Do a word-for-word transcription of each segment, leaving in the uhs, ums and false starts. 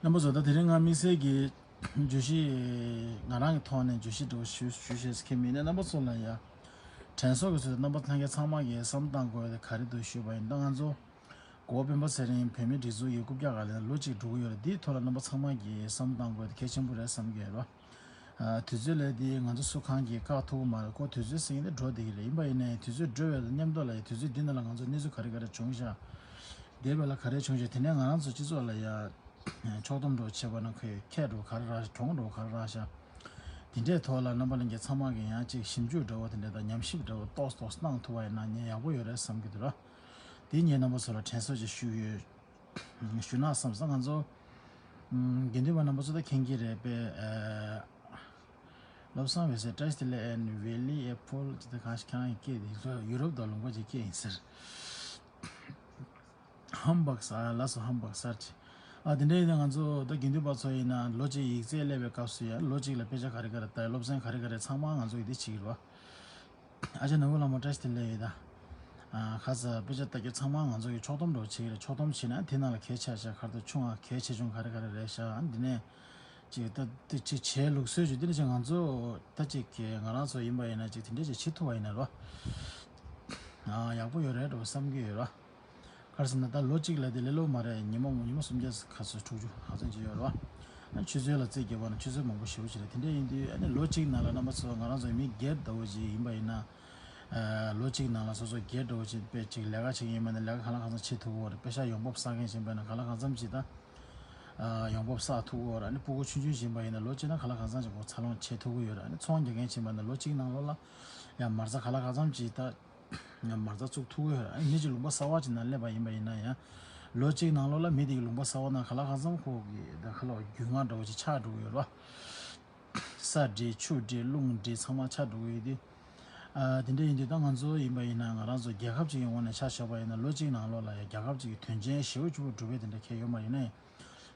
རྣམ་པ་ཚོ། ད་དེ་རིང་ང་དམིགས་བསལ་གྱི་བརྗོད་གཞི། ང་རང་གི་ཐོག་ནས་བརྗོད་གཞི་འདྲ་བོ་ཞུ་ཞུ་ཤེས་ཀྱི་མིན་ནས། རྣམ་པ་ཚོ་ལ་ཡ་དྲན་གསོ་གི་ཚུལ་དུ་རྣམ་པ་ལྷན་རྒྱས་ཚང་མ་གིས་བསམ་བློ་བཏང་དགོས་དེ་ག་རེ་འདུག་ཞུས་པ་ཡིན། ད་ང་ཚོ་གོ་བོ་སྤེན་པ་ཚེ་རིང་བོད་མིའི་སྒྲིག་འཛུགས་ཀྱི་རྐུབ་བཀྱག་སྒང་ལ་ལོ་གཅིག་འགྲོ་གི་ཡོད་རེད། འདིའི་ཐོག་ལ་རྣམ་པ་ཚང་མ་གིས་བསམ་བློ་བཏང་དགོས་དེ་གལ་ཆེན་པོ་རེད་བསམ་གྱི་ཡོད་རེད། ཨ། དུས་ཚོད་ལས་དེ་ང་ཚོ་སུ་གང་གིས་བཀག་ཐུབ་ཀྱི་མ་རེད། ཁོ་དུས་ཚོད་ཟིན་དེ་འགྲོ་བསྡད་ཀྱི་རེད། ཡིན་པ་ཡིན་ནའི་དུས་ཚོད་འགྲོ་བའི་མཉམ་དུ་ལ་ཡ་དུས་ཚོད་འདི་ནང་ལ་ང་ཚོ་གནས་ཚུལ་ག་རེ་ག་རེ་བྱུང་ཤག་འདས་པ་ལ་ག་རེ་བྱུང་ཤག་དེ་ནས་ང་རང་ཚོ་སྤྱི་ཚོགས་ལ་ཡ་ཕྱོགས་བསྡོམས་འདྲ་བོ་བྱས་པ་ན་ཁོས་ཁྱད་འདྲ་བོ་ག་རེ་རག་ཤག་གྱོང་འདྲ་བོ་ག་རེ་རག་ཤག་དེ་འདྲའི་ཐོག་ལ་རྣམ་པ་ལྷན་རྒྱས་ཚང་མ་གིས་ཡང་ཅིག་ཞིབ་འཇུག་འདྲ་བོ་དེ་འདྲ་དང་ཉམས་ཞིབ་འདྲ་བོ་ཏོག་ཙམ་ཏོག་ཙམ་གནང་ཐུབ་པ་ཡིན་ན་ངས་ཡག་པོ་ཡོད་རེད་བསམ་གྱི་འདུག་ར། དེ་ངས་རྣམ་པ་ཚོ་ལ་དྲན་གསོ་ཅིག་ཞུ་ཡོད། ཞུ་ན་བསམ་སོང་། ང་ཚོ་ཨམ་དགེ་འདུན་པ་རྣམ་པ་ཚོ་ད་མཁྱེན་གྱི་རེད་པས། ཨ། བློ་བཟང་འོད་ཟེར་བཀྲ་ཤིས་བདེ་ལེགས། ཨེན་ཝེ་ལི་ཨེ་ཕོལ་ཅི་ད་གང་ཞིག་ཁྱེད་རང་གི་སྐད་དེ་ཡུ་རོབ་དང་ལུང་པ་ཅིག་སྐད་ཡིན་ཟེར། ཧམ་བག་ས། ལགས་སོ། ཧམ་བག་སར་ཅིག་ཨ། དེ་འདྲ་ཡིན་ན་ང་ཚོ་ད་དགེ་འདུན་པ་ཚོ་ཡིན་ན་ལོ་གཅིག་ཡིག་ཚད་སླེབས་པའི་སྐབས་སུ་ཡང་ལོ་གཅིག་ལ་དཔེ་ཆ་ག་རེ་ག་རེ་ལྟ། སློབ་ཚན་ག་རེ་ག་རེ་ཚང་མ་ང་ཚོ་ཡིས་དེ་བྱེད་ཀྱི་རེད་བ། ཨ་ཅག་ནོར་བུ་ལྷ་མོ་བཀྲ་ཤིས་བདེ་ལེགས་ཡོད་ད། ཨ། ཁ་ས་དཔེ་ཆ་ལྟ་རྒྱུ་ཚང་མ་ང་ཚོ་གིས་ཕྱོགས་བསྡོམས་འདྲ་བོ་བྱེད་ཀྱི་རེད། ཕྱོགས་བསྡོམས་བྱེད་ན་དེ་ནང་ལ་གལ་ཆེ་ཆེ་ག་རེ་དང་ཆུང་བ་གལ་ཆེ་ཆུང་ག་རེ་ག་རེ་རེད་ཤག་ཨ། འདི་ནས་ཅིག་ད་དེ་ཅིག་བྱས་ལུགས་སྲོལ་ཅིག་འདི་ནས་ཅིག་ང་ཚོ་ད་ཅིག་གི་ང་རང་ཚོ་ཡིན་པ་ཡིན་ན་ཅིག་དེ་འདྲས་ཅིག་བྱེད་ཐུབ་པ་ཡིན་ན་རོ། ཨ། ཡག་པོ་ཡོད་རེད་འགྲོ་བསམ་གྱི་ཡོད་རོ། ག་རེ་ཟེར་ན་ད་ལོ་གཅིག་ལ་དེ་ལས་སླ་པོ་མ་རེད། ཉི་མ་ངོ་ཉི་མ་སུམ་བརྒྱ་ཁ་ཚོད་དྲུག་ཅུ་ཧ་ཚང་ཅིག་ཡོད་རོ། ཨ། ཆུ་ཚོད་ལ་རྩིས་རྒྱག་པ་ན་ཆུ་ཚོད་མང་པོ་ཞེ་པོ་ཅིག་རེད། དེ་འདྲས་ཡིན་དུས་ཨ་ནི་ལོ་གཅིག་ནང་ལ་རྣམ་པ་ཚོ་ང་རང་ཚོ་མི་སྒེར་འདྲ་བོ་ཅིག་ཡིན་པ་ཡིན་ན། ཨ། ལོ་གཅིག་ནང་ལ་སོ་སོ་སྒེར་འདྲ་བོ་ཅིག་དཔེ་ཅིག་ལས་ཀ་བྱེད་མཁན་ཡིན་པ་ན་ལས་ཀ་གང་ལ་གང་འཚམ་བྱེད་ཐུབ་ཀྱི་ཡོད་རེད། པེ་ཤག་ཡོང་འབབ་བསགས་མཁན་ཅིག་ཡིན་པ་ན་གང་ལ་གང་འཚམ་ཅིག་ད། ཨ། ཡོང་འབབ་བསགས་ཐུབ་ཀྱི་ཡོད་རེད། ཨ་ནི་སྤུ་གུ་ཆུང་ཆུང་ཅིག་ཡིན་པ་ཡིན་ན་ལོ་གཅིག་ནང་གང་ལ་གང་འཚམ་ཅིག་གོ་འཚར་ལོངས་བྱེད་ཐུབ་ཀྱི་ཡོད་རེད། ཨ་ནི་ཚོང་རྒྱག་མཁན་ཅིག་ཡིན་པ་ན་ལོ་གཅིག་ནང་ལོགས་ལ་ཡང་མ་རྩ་གང་ལ་གང་འཚམ་ཅིག་ད། མ་རྩ་བཙུགས་ཐུབ་ཀྱི་ཡོད་རེད། ཨ་ནི་མི་གཅིག་ལུང་པ་གསར་པ་ཅིག་ནང་སླེབས་པ་ཡིན་པ་ཡིན་ན་ཡང་ལོ་གཅིག་ནང་ལོགས་ལ་མི་དེ་གི་ལུང་པ་གསར་པ་ནང་གང་ལ་གང་འཚམ་ཁོ་གི་ད་ག་ལ་རྒྱུས་མངའ་འདྲ་བོ་ཅིག་ཆགས་འགྲོ་གི་ཡོད་རེད་བ། ས་འདྲེས་ཆུ་འདྲེས་རླུང་འདྲེས་ཚང་མ་ཆགས་འགྲོ་གི་ཡོད་དུས། ཨ། དེ་འདྲ་ཡིན་དུས་ད་ང་ཚོ་ཡིན་པ་ཡིན་ན་ང་རང་ཚོ་རྒྱལ་ཁབ་ཅིག་ཡོང་བ་ནས་ཆ་བཞག་པ་ཡིན་ན་ལོ་གཅིག་ནང་ལོགས་ལ་ཡང་རྒྱལ་ཁབ་ཅིག་གི་དོན་ཆེན་ཞེ་པོ་ཅིག་སྒྲུབ་པའི་དེ་འདྲ་གལ་ཡོད་མ་ཡིན་ནའི།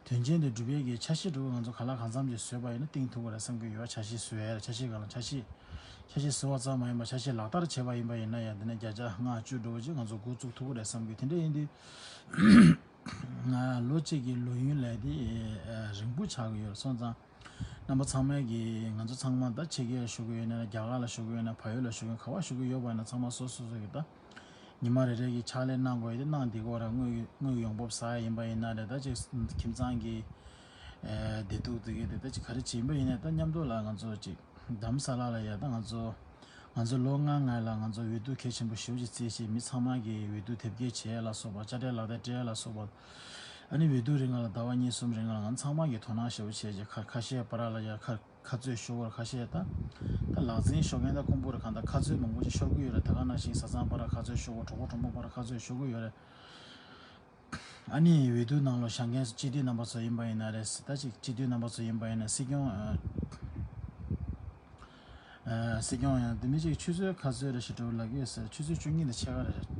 དོན་ཆེན་དེ་སྒྲུབ་ཡས་ཀྱི་འཆར་གཞི་འདྲ་བོ་ང་ཚོ་གང་ལ་གང་འཚམ་ཅིག་བཟོས་པ་ཡིན་ན་བཏིང་ཐུབ་ཀྱི་རེད་བསམ་གྱི་ཡོད། འཆར་གཞི་བཟོ་ཡས་ལ་འཆར་གཞི་སྒང་ལ་འཆར་གཞི། འཆར་གཞི་བཟོ་བ་ཙམ་མ་ཡིན་པར་འཆར་གཞི་ལག་བསྟར་བྱས་པ་ཡིན་པ་ཡིན་ན་ཡང་དེ་ནས་བརྒྱ་ཆ་ལྔ་བཅུ་འདྲ་བོ་ཅིག་ང་ཚོ་འགོ་བཙུགས་ཐུབ་ཀྱི་རེད་བསམ་གྱི། དེ་འདྲ་ཡིན་དུས། ང་ལོ་གཅིག་གི་ལོ་ཡུན་ལས་དེ་རིང་པོ་ཆགས་ཀྱི་ཡོད་སོང་ཙང་། རྣམ་པ་ཚང་མས་ཀྱིས་ང་ཚོ་ཚང་མ་ད་ཕྱི་རྒྱལ་ལ་བཞུགས་ཀྱི་ཡོད་ན་རྒྱ་གར་ལ་བཞུགས་ཀྱི་ཡོད་ན་བལ་ཡུལ་ལ་བཞུགས་ཀྱི་ཡོད་ན་ག་པར་བཞུགས་ཀྱི་ཡོད་པ་ཡིན་ན་ཚང་མ་སོ་སོ་སོ་གི་ད། ཉི་མ་རེ་རེ་གི་ཕྱག་ལས་གནང་དགོས་ཡོད་དེ་གནང་བསྡད་ཀྱི་ཡོད་རེད། དངུལ་དངུལ་ཡོང་འབབ་བསགས་ཡ་ཡིན་པ་ཡིན་ན་རེད། ད་ཅིག་ཁྱིམ་ཚང་གི་ཨེ་བདེ་སྡུག་དེ་གའི་དེ་ད་ཅིག་ག་རེ་བྱེད་ཡིན་པ་ཡིན་ན་ད་མཉམ་དུ་ལ་ང་ཚོ་ཅིག་རྡ་རམ་ས་ལ་ལ་ཡ་ད་ང་ཚོ་ང་ཚོ་ལོ་ལྔ་ལྔ་ལ་ང་ཚོ་འོས་བསྡུ་གལ་ཆེན་པོ་ཞེ་པོ་ཅིག་བརྩིས་བྱས་མི་ཚང་མ་གིས་འོས་བསྡུ་དེབ་སྐྱེལ་བྱས་ལ་སོགས་པ་དཔྱ་ཁྲལ་ལག་དེབ་སྤྲད་ལ་སོགས་པ། ཨ་ནི་འོས་བསྡུ་རིང་ལ་ཟླ་བ་གཉིས་གསུམ་རིང་ལ་ང་ཚང་མ་གིས་དོ་སྣང་ཞེ་པོ་བྱས་རྗེས་ཁ་ཁ་ཤས་བར་ལ་ཡ་ཁ། ཁ་རྩོད་ཤོར་བ་ཁ་ཤས་དང་། ད་ལག་འཛིན་ཤོར་མཁན་དང་ཁུངས་སྤོར་གང་དང་ཁ་རྩོད་མང་པོ་ཅིག་ཤོར་གྱི་ཡོད་རེད། ད་ག་ནང་བཞིན་བཟའ་ཚང་བར་ཁ་རྩོད་ཤོར་བ། གྲོགས་པོ་གྲོགས་མོ་བར་ཁ་རྩོད་ཤོར་བ་ཤོར་གྱི་ཡོད་རེད། ཨ་ནི་འོས་བསྡུ་ནང་ལ་བཞེངས་མཁན་སྤྱི་འཐུས་རྣམ་པ་ཚོ་ཡིན་པ་ཡིན་ན་རེད། ད་ཅིག་སྤྱི་འཐུས་རྣམ་པ་ཚོ་ཡིན་པ་ཡིན་ན་སྲིད་སྐྱོང་ཨ། སྲིད་སྐྱོང་ཡང་འདི་མི་གཅིག་ཆུ་ཚོད་ག་ཚོད་རེད་ཞེས་དྲི་བ་ལབ་ཀྱི་ཡོད་ཟེར། ཆུ་ཚོད་བཅུ་གཉིས་དང་ཕྱེད་ཀ་རེད།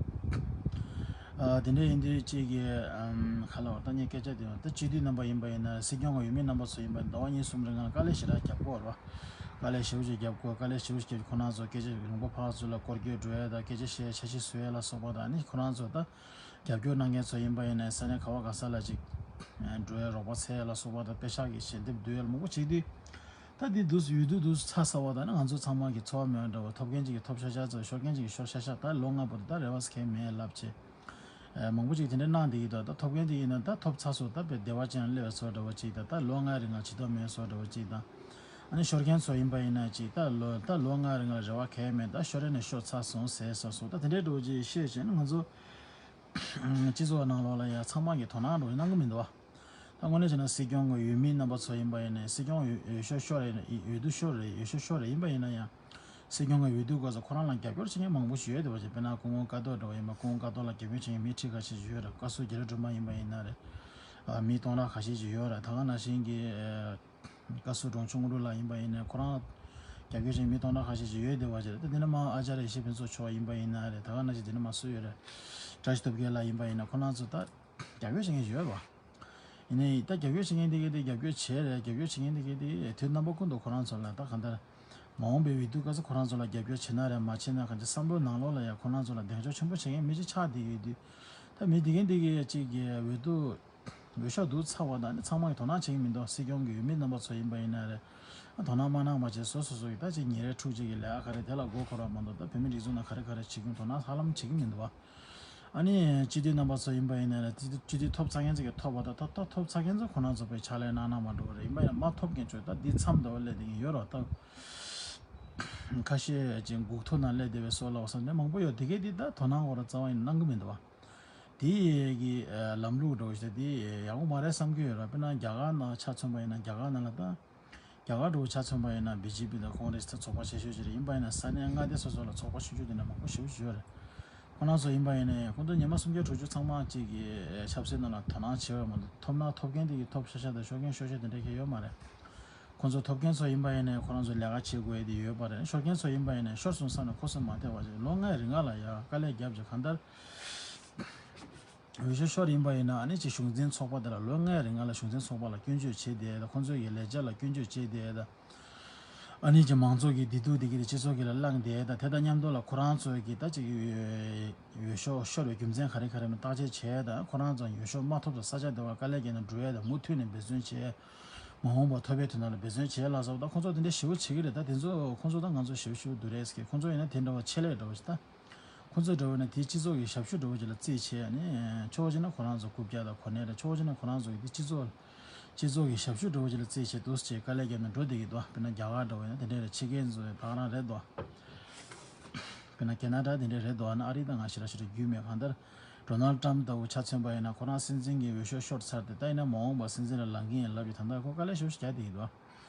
ཨ། དེ་འདྲ་ཡིན་དུས་གཅིག་གིས་ཨམ། ག་ལ་བར་ད་ངས་སྐད་ཆ་དེ་ཡང་ད་སྤྱི་འཐུས་རྣམ་པ་ཡིན་པ་ཡིན་ན་སྲིད་སྐྱོང་གི་འོས་མི་རྣམ་པ་ཚོ་ཡིན་པ་ཟླ་བ་གཉིས་གསུམ་རིང་ལ་དཀའ་ལས་ཞེ་དྲག་རྒྱབ་དགོས་རེད་བ། དཀའ་ལས་ཞེ་པོ་ཅིག་རྒྱབ་དགོས། དཀའ་ལས་ཞེ་པོ་ཅིག་རྒྱབ་ཁོ་རང་ཚོ་སྐད་ཆ་ལུང་པ་ཕར་ཚུར་ལ་སྐོར་སྐྱོད་འགྲོ་ཡ་དང་སྐད་ཆ་བཤད་འཆར་གཞི་བཟོ་ཡ་ལ་སོགས་པ་དང་། ཨ་ནི་ཁོ་རང་ཚོ་ད་རྒྱབ་སྐྱོར་གནང་མཁན་ཚོ་ཡིན་པ་ཡིན་ན་ས་གནས་ག་བ་ག་ས་ལ་ཅིག་འགྲོ་ཡ་རོགས་པ་འཚོལ་ཡ་ལ་སོགས་པ་དང་པེ་ཤག་གི་ཞལ་འདེབས་བསྡུ་ཡ་ལ་མང་པོ་བྱེད་དུས། ད་འདི་འདུག་འོས་བསྡུ་འདུག་ཚར་ཚར་བ་དང་ནི་ང་ཚོ་ཚང་མ་གི་འཚོ་བ་མེད་པ་འདྲ་བོ། ཐོབ་མཁན་ཅིག་གིས་ཐོབ་ཤག་ཤག་ཚོ་ཤོར་མཁན་ཅིག་གིས་ཤོར་ཤག་ཤག་ད་ལོ་ལྔ་བར་དུ་ད་རེ་བ་ཟེར་མཁན་མེད་ལབ་བྱས། ཨ། མང་པོ་ཅིག་དེ་འདྲ་གནང་བསྡད་ཀྱི་འདུག་ད་ཐོབ་མཁན་དེ་ཡིན་ན་ད་ཐོབ་ཚར་སོང་། ད་དཔེ་བདེ་བ་ཅན་སླེབས་པའི་བཟོ་འདྲ་བོ་ཅིག་དང་། ད་ལོ་ལྔའི་རིང་ལ་བྱེད་ཐབས་མེད་བཟོ་འདྲ་བོ་ཅིག་དང་། ཨ་ནི་ཤོར་མཁན་ཚོ་ཡིན་པ་ཡིན་ན་ཅིག་ད་ལོ་ད་ལོ་ལྔའི་རིང་ལ་རེ་བ་གང་ཡང་མེད། ད་ཤོར་རན་ནས་ཤོར་ཚར་སོང་ཟེར་ཟེར་སོང་། ད་དེ་འདྲའི་འདྲ་བོ་ཅིག་བཤད་བྱས་ན་ང་ཚོ་སྤྱི་ཚོགས་ནང་ལོགས་ལ་ཡ་ཚང་མ་གིས་དོ་སྣང་འདྲ་བོ་གནང་གི་མི་འདུག་བ། ད་དངོས་གནས་བྱས་ན་སྲིད་སྐྱོང་གི་འོས་མི་རྣམ་པ་ཚོ་ཡིན་པ་ཡིན་ནའི་སྲིད་སྐྱོང་འོས་འོས་ཤོག་ཤོར་རེད། འོས་བསྡུ་ཤོར་རེད། འོས་ཤོག་ཤོར་རེད། ཡིན་པ་ཡིན་ན་ཡང་། སྲིད་སྐྱོང་གི་འོས་བསྡུ་སྐབས་སུ་ཁོ་རང་ལ་རྒྱབ་སྐྱོར་བྱེད་མཁན་མང་པོ་ཞིག་ཡོད་བསྡད་པ་ཅིག་དཔེར་ན་སྐུ་ངོ་ཀ་ཏོ་འདྲ་བོ་ཡིན་པ། སྐུ་ངོ་ཀ་ཏོ་ལ་རྒྱབ་སྐྱོར་བྱེད་མཁན་མི་ཁྲི་ཁ་ཤས་ཅིག་ཡོད་རེད། བཀའ་ཟུར་རྒྱ་རི་སྒྲོལ་མ་ཡིན་པ་ཡིན་ན་རེད། ཨ། མི་སྟོང་ཕྲག་ཁ་ཤས་ཅིག་ཡོད་རེད། ད་ག་ནང་བཞིན་གྱི་ཨ། བཀའ་ཟུར་འབྲོང་ཆུང་དངོས་གྲུབ་ལགས་ཡིན་པ་ཡིན་ན་ཁོ་རང་རྒྱབ་སྐྱོར་བྱེད་མཁན་མི་སྟོང་ཕྲག་ཁ་ཤས་ཅིག་ཡོད་བསྡད་པ་ཅིག་རེད། ད་དེ་ནས་མར་ཨ་ཅཱརྱ་ཡེ་ཤེས་ཕུན་ཚོགས་མཆོག་ཡིན་པ་ཡིན་ན་རེད། ད་ག་ནང་བཞིན་དེ་ནས་མར་སུ་ཡོད་རེད། བཀྲ་ཤིས་སྟོབས་རྒྱལ་ལགས་ཡིན་པ་ཡིན་ན་ཁོ་རང་ཚོ་ད་རྒྱབ་སྐྱོར་བྱེད་མཁན་ཅིག་ཡོད་རེད་བ། ཡིན་ནའི་ད་རྒྱབ་སྐྱོར་བྱེད་མཁན་དེ་གས་དེ་རྒྱབ་སྐྱོར་བྱས་རེད། རྒྱབ་སྐྱོར་བྱེད་མཁན་དེ་གས་དེ་དུས་རྣམ་པ་ཀུན་ཏུ་ཁོ་རང་ཚོ་ལ་ད་གང་ལྟར་མ་འོངས་པའི་འོས་བསྡུ་སྐབས་སུ་ཁོ་རང་ཚོ་ལ་རྒྱབ་སྐྱོར་བྱེད་ན་རེད། མ་བྱེད་ན་གང་ཅི་བསམ་བློའི་ནང་ལོགས་ལ་ཡང་ཁོ་རང་ཚོ་ལ་གདེང་འཇོག་ཆེན་པོ་བྱེད་མཁན་མི་ཅིག་ཆགས་བསྡད་ཡོད་དུས། ད་མི་དེ་གས་དེ་གས་ཅིག་གིས་འོས་བསྡུ་ འོས་ཤོག་བསྡུ་ཚར་བ་དང་ནི་ཚང་མ་གི་དོ་སྣང་བྱེད་ཀྱི་མི་འདུག་སྲིད་སྐྱོང་གི་འོས་མི་རྣམ་པ་ཚོ་ཡིན་པ་ཡིན་ན་རེད། དོ་སྣང་མ་གནང་བ་བྱས་སོ་སོ་སོ་གི་ད་ཅིག་ཉིན་རེ་ཕྲུགས་གཅིག་གི་ལས་ཀ་ག་རེ་དེ་ལ་མགོ་འཁོར་བ་མ་གཏོགས། ད་བོད་མི་སྒྲིག་འཛུགས་ནང་ག་རེ་ག་རེ་བྱེད་ཀྱི་དོ་སྣང་ཧ་ལམ་བྱེད་ཀྱི་མི་འདུག་ཨ་ནི་སྤྱི་འཐུས་རྣམ་པ་ཚོ་ཡིན་པ་ཡིན་ན་རེད། སྤྱི་འཐུས་ཐོབ་ཚར་མཁན་ཚོ་གི་ཐོབ་པ་དང་། ད་ད་ཐོབ་ཚར་མཁན་ཚོ་ཁོ་རང་ཚོ་པའི་ཕྱག་ལས་གནང་གནང་མ་འགྲོ་བ་རེད། ཡིན་པ་ཡིན་ན་མ་ཐོབ་མཁན་ཚོས་ད་འདི་མཚམས་འདྲ་བ་སླེབས་བསྡད་ཀྱི་ཡོད་རེད། ད་ཁ་ཤས་ཀྱི་འགུག་ཐོ་ནང་སླེབས་བསྡད་པའི་སོགས་ལ་བ་བསམ་ནས་མང་པོ་ཡོད། དེ་གས་འདི་ད་དོ་སྣང་ཁོ་རང་རྩ་བ་ཡིན་གནང་གི་མི་འདུག་བ། དེ་གི་ལམ་ལུགས་འདྲ་བོ་ཞིག་དེ་ཡག་པོ་མ་རེད་བསམ་གྱི་ཡོད་རེད། དཔེར་ན་རྒྱ་གར་ནང་ཆ་མཚོན་པ་ཡིན་ན། རྒྱ་གར་ནང་ལ་ད་རྒྱ་གར་འདྲ་བོ་ཆ་མཚོན་པ་ཡིན་ན་བི་ཇེ་པི་དང་ཀོང་རེ་སི་ད་ཚོགས་པ་ཆེ་ཤོས་ཅིག་རེད། ཡིན་པ་ཡིན་ན་ས་གནས་མངའ་སྡེ་སོ་སོ་ལ་ཚོགས་པ་ཆུང་ཆུང་དེ་འདྲ་མང་པོ་ཞེ་པོ་ཅིག་ཡོད་རེད། ཁོ་རང་ཚོ་ཡིན་པ་ཡིན་ནའི་ཁོང་ཚོ་ཉི་མ་སུམ་བརྒྱ་དྲུག་ཅུ་ཚང་མ་གཅིག་གི་ཆབ་སྲིད་ནང་ལ་དོ་སྣང་བྱེད་པ་མ་གཏོགས། ཐོབ་ན་ཐོབ་མཁན་དེ་གི་ཐོབ་ཤ་ཤ་དང་ཤོར་མཁན་ཤོར་ཤ་དེ་འདྲ་གང་ཡང་ཡོད་མ་རེད། ཁོང་ཚོ་ཐོབ་མཁན་ཚོ་ཡིན་པ་ཡིན་ནའི་ཁོ་རང་ཚོ་ལས་ཀ་བྱེད་དགོས་ཡ་དེ་ཡོད་པ་རེད། ཤོར་མཁན་ཚོ་ཡིན་པ་ཡིན་ནའི་ཤོར་སོང་བསམ་ནས་ཁུ་སིམ་མ་ཐེབས་པ་བྱས་ལོ་ལྔའི་རིང་ལ་ཡ་དཀའ་ལས་བརྒྱབ་བྱས་གང་ལྟར། འོས་ཤོག་ཤོར་ཡིན་པ་ཡིན་ན་ཨ་ནི་ཅིག་གཞུང་འཛིན་ཚོགས་པ་དེ་ལ་ལོ་ལྔའི་རིང་ལ་གཞུང་འཛིན་ཚོགས་པ་ལ་སྐྱོན་བརྗོད་བྱས་བསྡད་ཡ་དང་། ཁོང་ཚོའི་གི་ལས་བྱ་ལ་སྐྱོན་བརྗོད་བྱས་བསྡད་ཡ་དང་། ཨ་ནི་ཅིག་མང་ཚོགས་ཀྱི་བདེ་སྡུག་དེ་གི་དེ་སྤྱི་ཚོགས་ཀྱི་ལ་བསླངས་བསྡད་ཡ་དང་། དེ་དང་མཉམ་དུ་ལ་ཁོ་རང་ཚོའི་གི་ད་ཅིག་འོས་ཤོག་ཤོར་བའི་རྒྱུ་མཚན་ག་རེ་ག་རེ་མིན་བརྟག་དཔྱད་བྱས་དང་། ཁོ་རང་ཚོ་འོས་ཤོག་མ་ཐོབ་དང་ས་ཆ་དེ་བར་དཀའ་ལས་བརྒྱབ་ནས་འགྲོ་ཡ་དང་། མུ་མཐུད་ནས་འབད་བརྩོན་བྱས། མ་འོངས་པ་ཐོབ་པའི་དོན་དག་ལ་འབད་བརྩོན་བྱས་ལ་སོགས་དང་། ཁོང་ཚོ་དེ་འདྲ་ཞེ་པོ་བྱེད་ཀྱི་རེད། ད་དེ་ཚོ་ཁོང་ཚོ་དང་ང་ཚོ་ཞེ་པོ་ཞེ་པོ་འདུག་རེད་ཟེར་གི། ཁོང་ཚོ་ཡིན་ན་དེ་འདྲ་བ་ཆེད་ལས་འདྲ་བ་ཞིག་ད། ཁོ་ཚོ་འདྲ་བོ་ན་དེའི་སྤྱི་ཚོགས་ཀྱི་ཞབས་ཞུ་འདྲ་བོ་ཅིག་ལ་རྩིས་བྱས་ནས། ཕྱོགས་གཅིག་ན་ཁོ་རང་ཚོ་རྐུབ་བཀྱག་དང་གོ་གནས་རེད། ཕྱོགས་གཅིག་ན་ཁོ་རང་ཚོ་གི་དེ་སྤྱི་ཚོགས་སྤྱི་ཚོགས་ཀྱི་ཞབས་ཞུ་འདྲ་བོ་ཅིག་ལ་རྩིས་བྱས་འདུག་སེ་བྱས་དཀའ་ལས་བརྒྱབ་ནས་འགྲོ་བསྡད་ཀྱི་འདུག་དཔེར་ན་རྒྱ་གར་འདྲ་བོ་ཡིན་ན་དེ་འདྲ་རེད། ཕྱི་རྒྱལ་ཚོ་ཡི་བག་རང་རེད་འདུག་དཔེར་ན་ཁེ་ན་ཌ་དེ་འདྲ་རེད་འདུག་ཨ་ནི་ཨ་རི་དང་ང་ཞེ་དྲག་ཞེ་དྲག་རྒྱུས་མེད། གང་ལྟར་ཌོ་ནལ་ཌི་ཊརམ་ཕི་ལྟ་བུ་ཆ་མཚོན་པ་ཡིན་ན་ཁོ་རང་སྲིད་འཛིན་གྱི་འོས་ཤོག་ཤོར་ཚར་ཏེ། ད་ཡིན་ན་མ་འོངས་པ་སྲིད་འཛིན་ལ་ལངས་ཀྱི་ཡིན་ལབ་ཀྱི། ད་ལྟ་ཁོ་དཀའ་ལས་ཞེ་པོ་ཞིག་རྒྱག་བསྡད་ཀྱི་འདུག་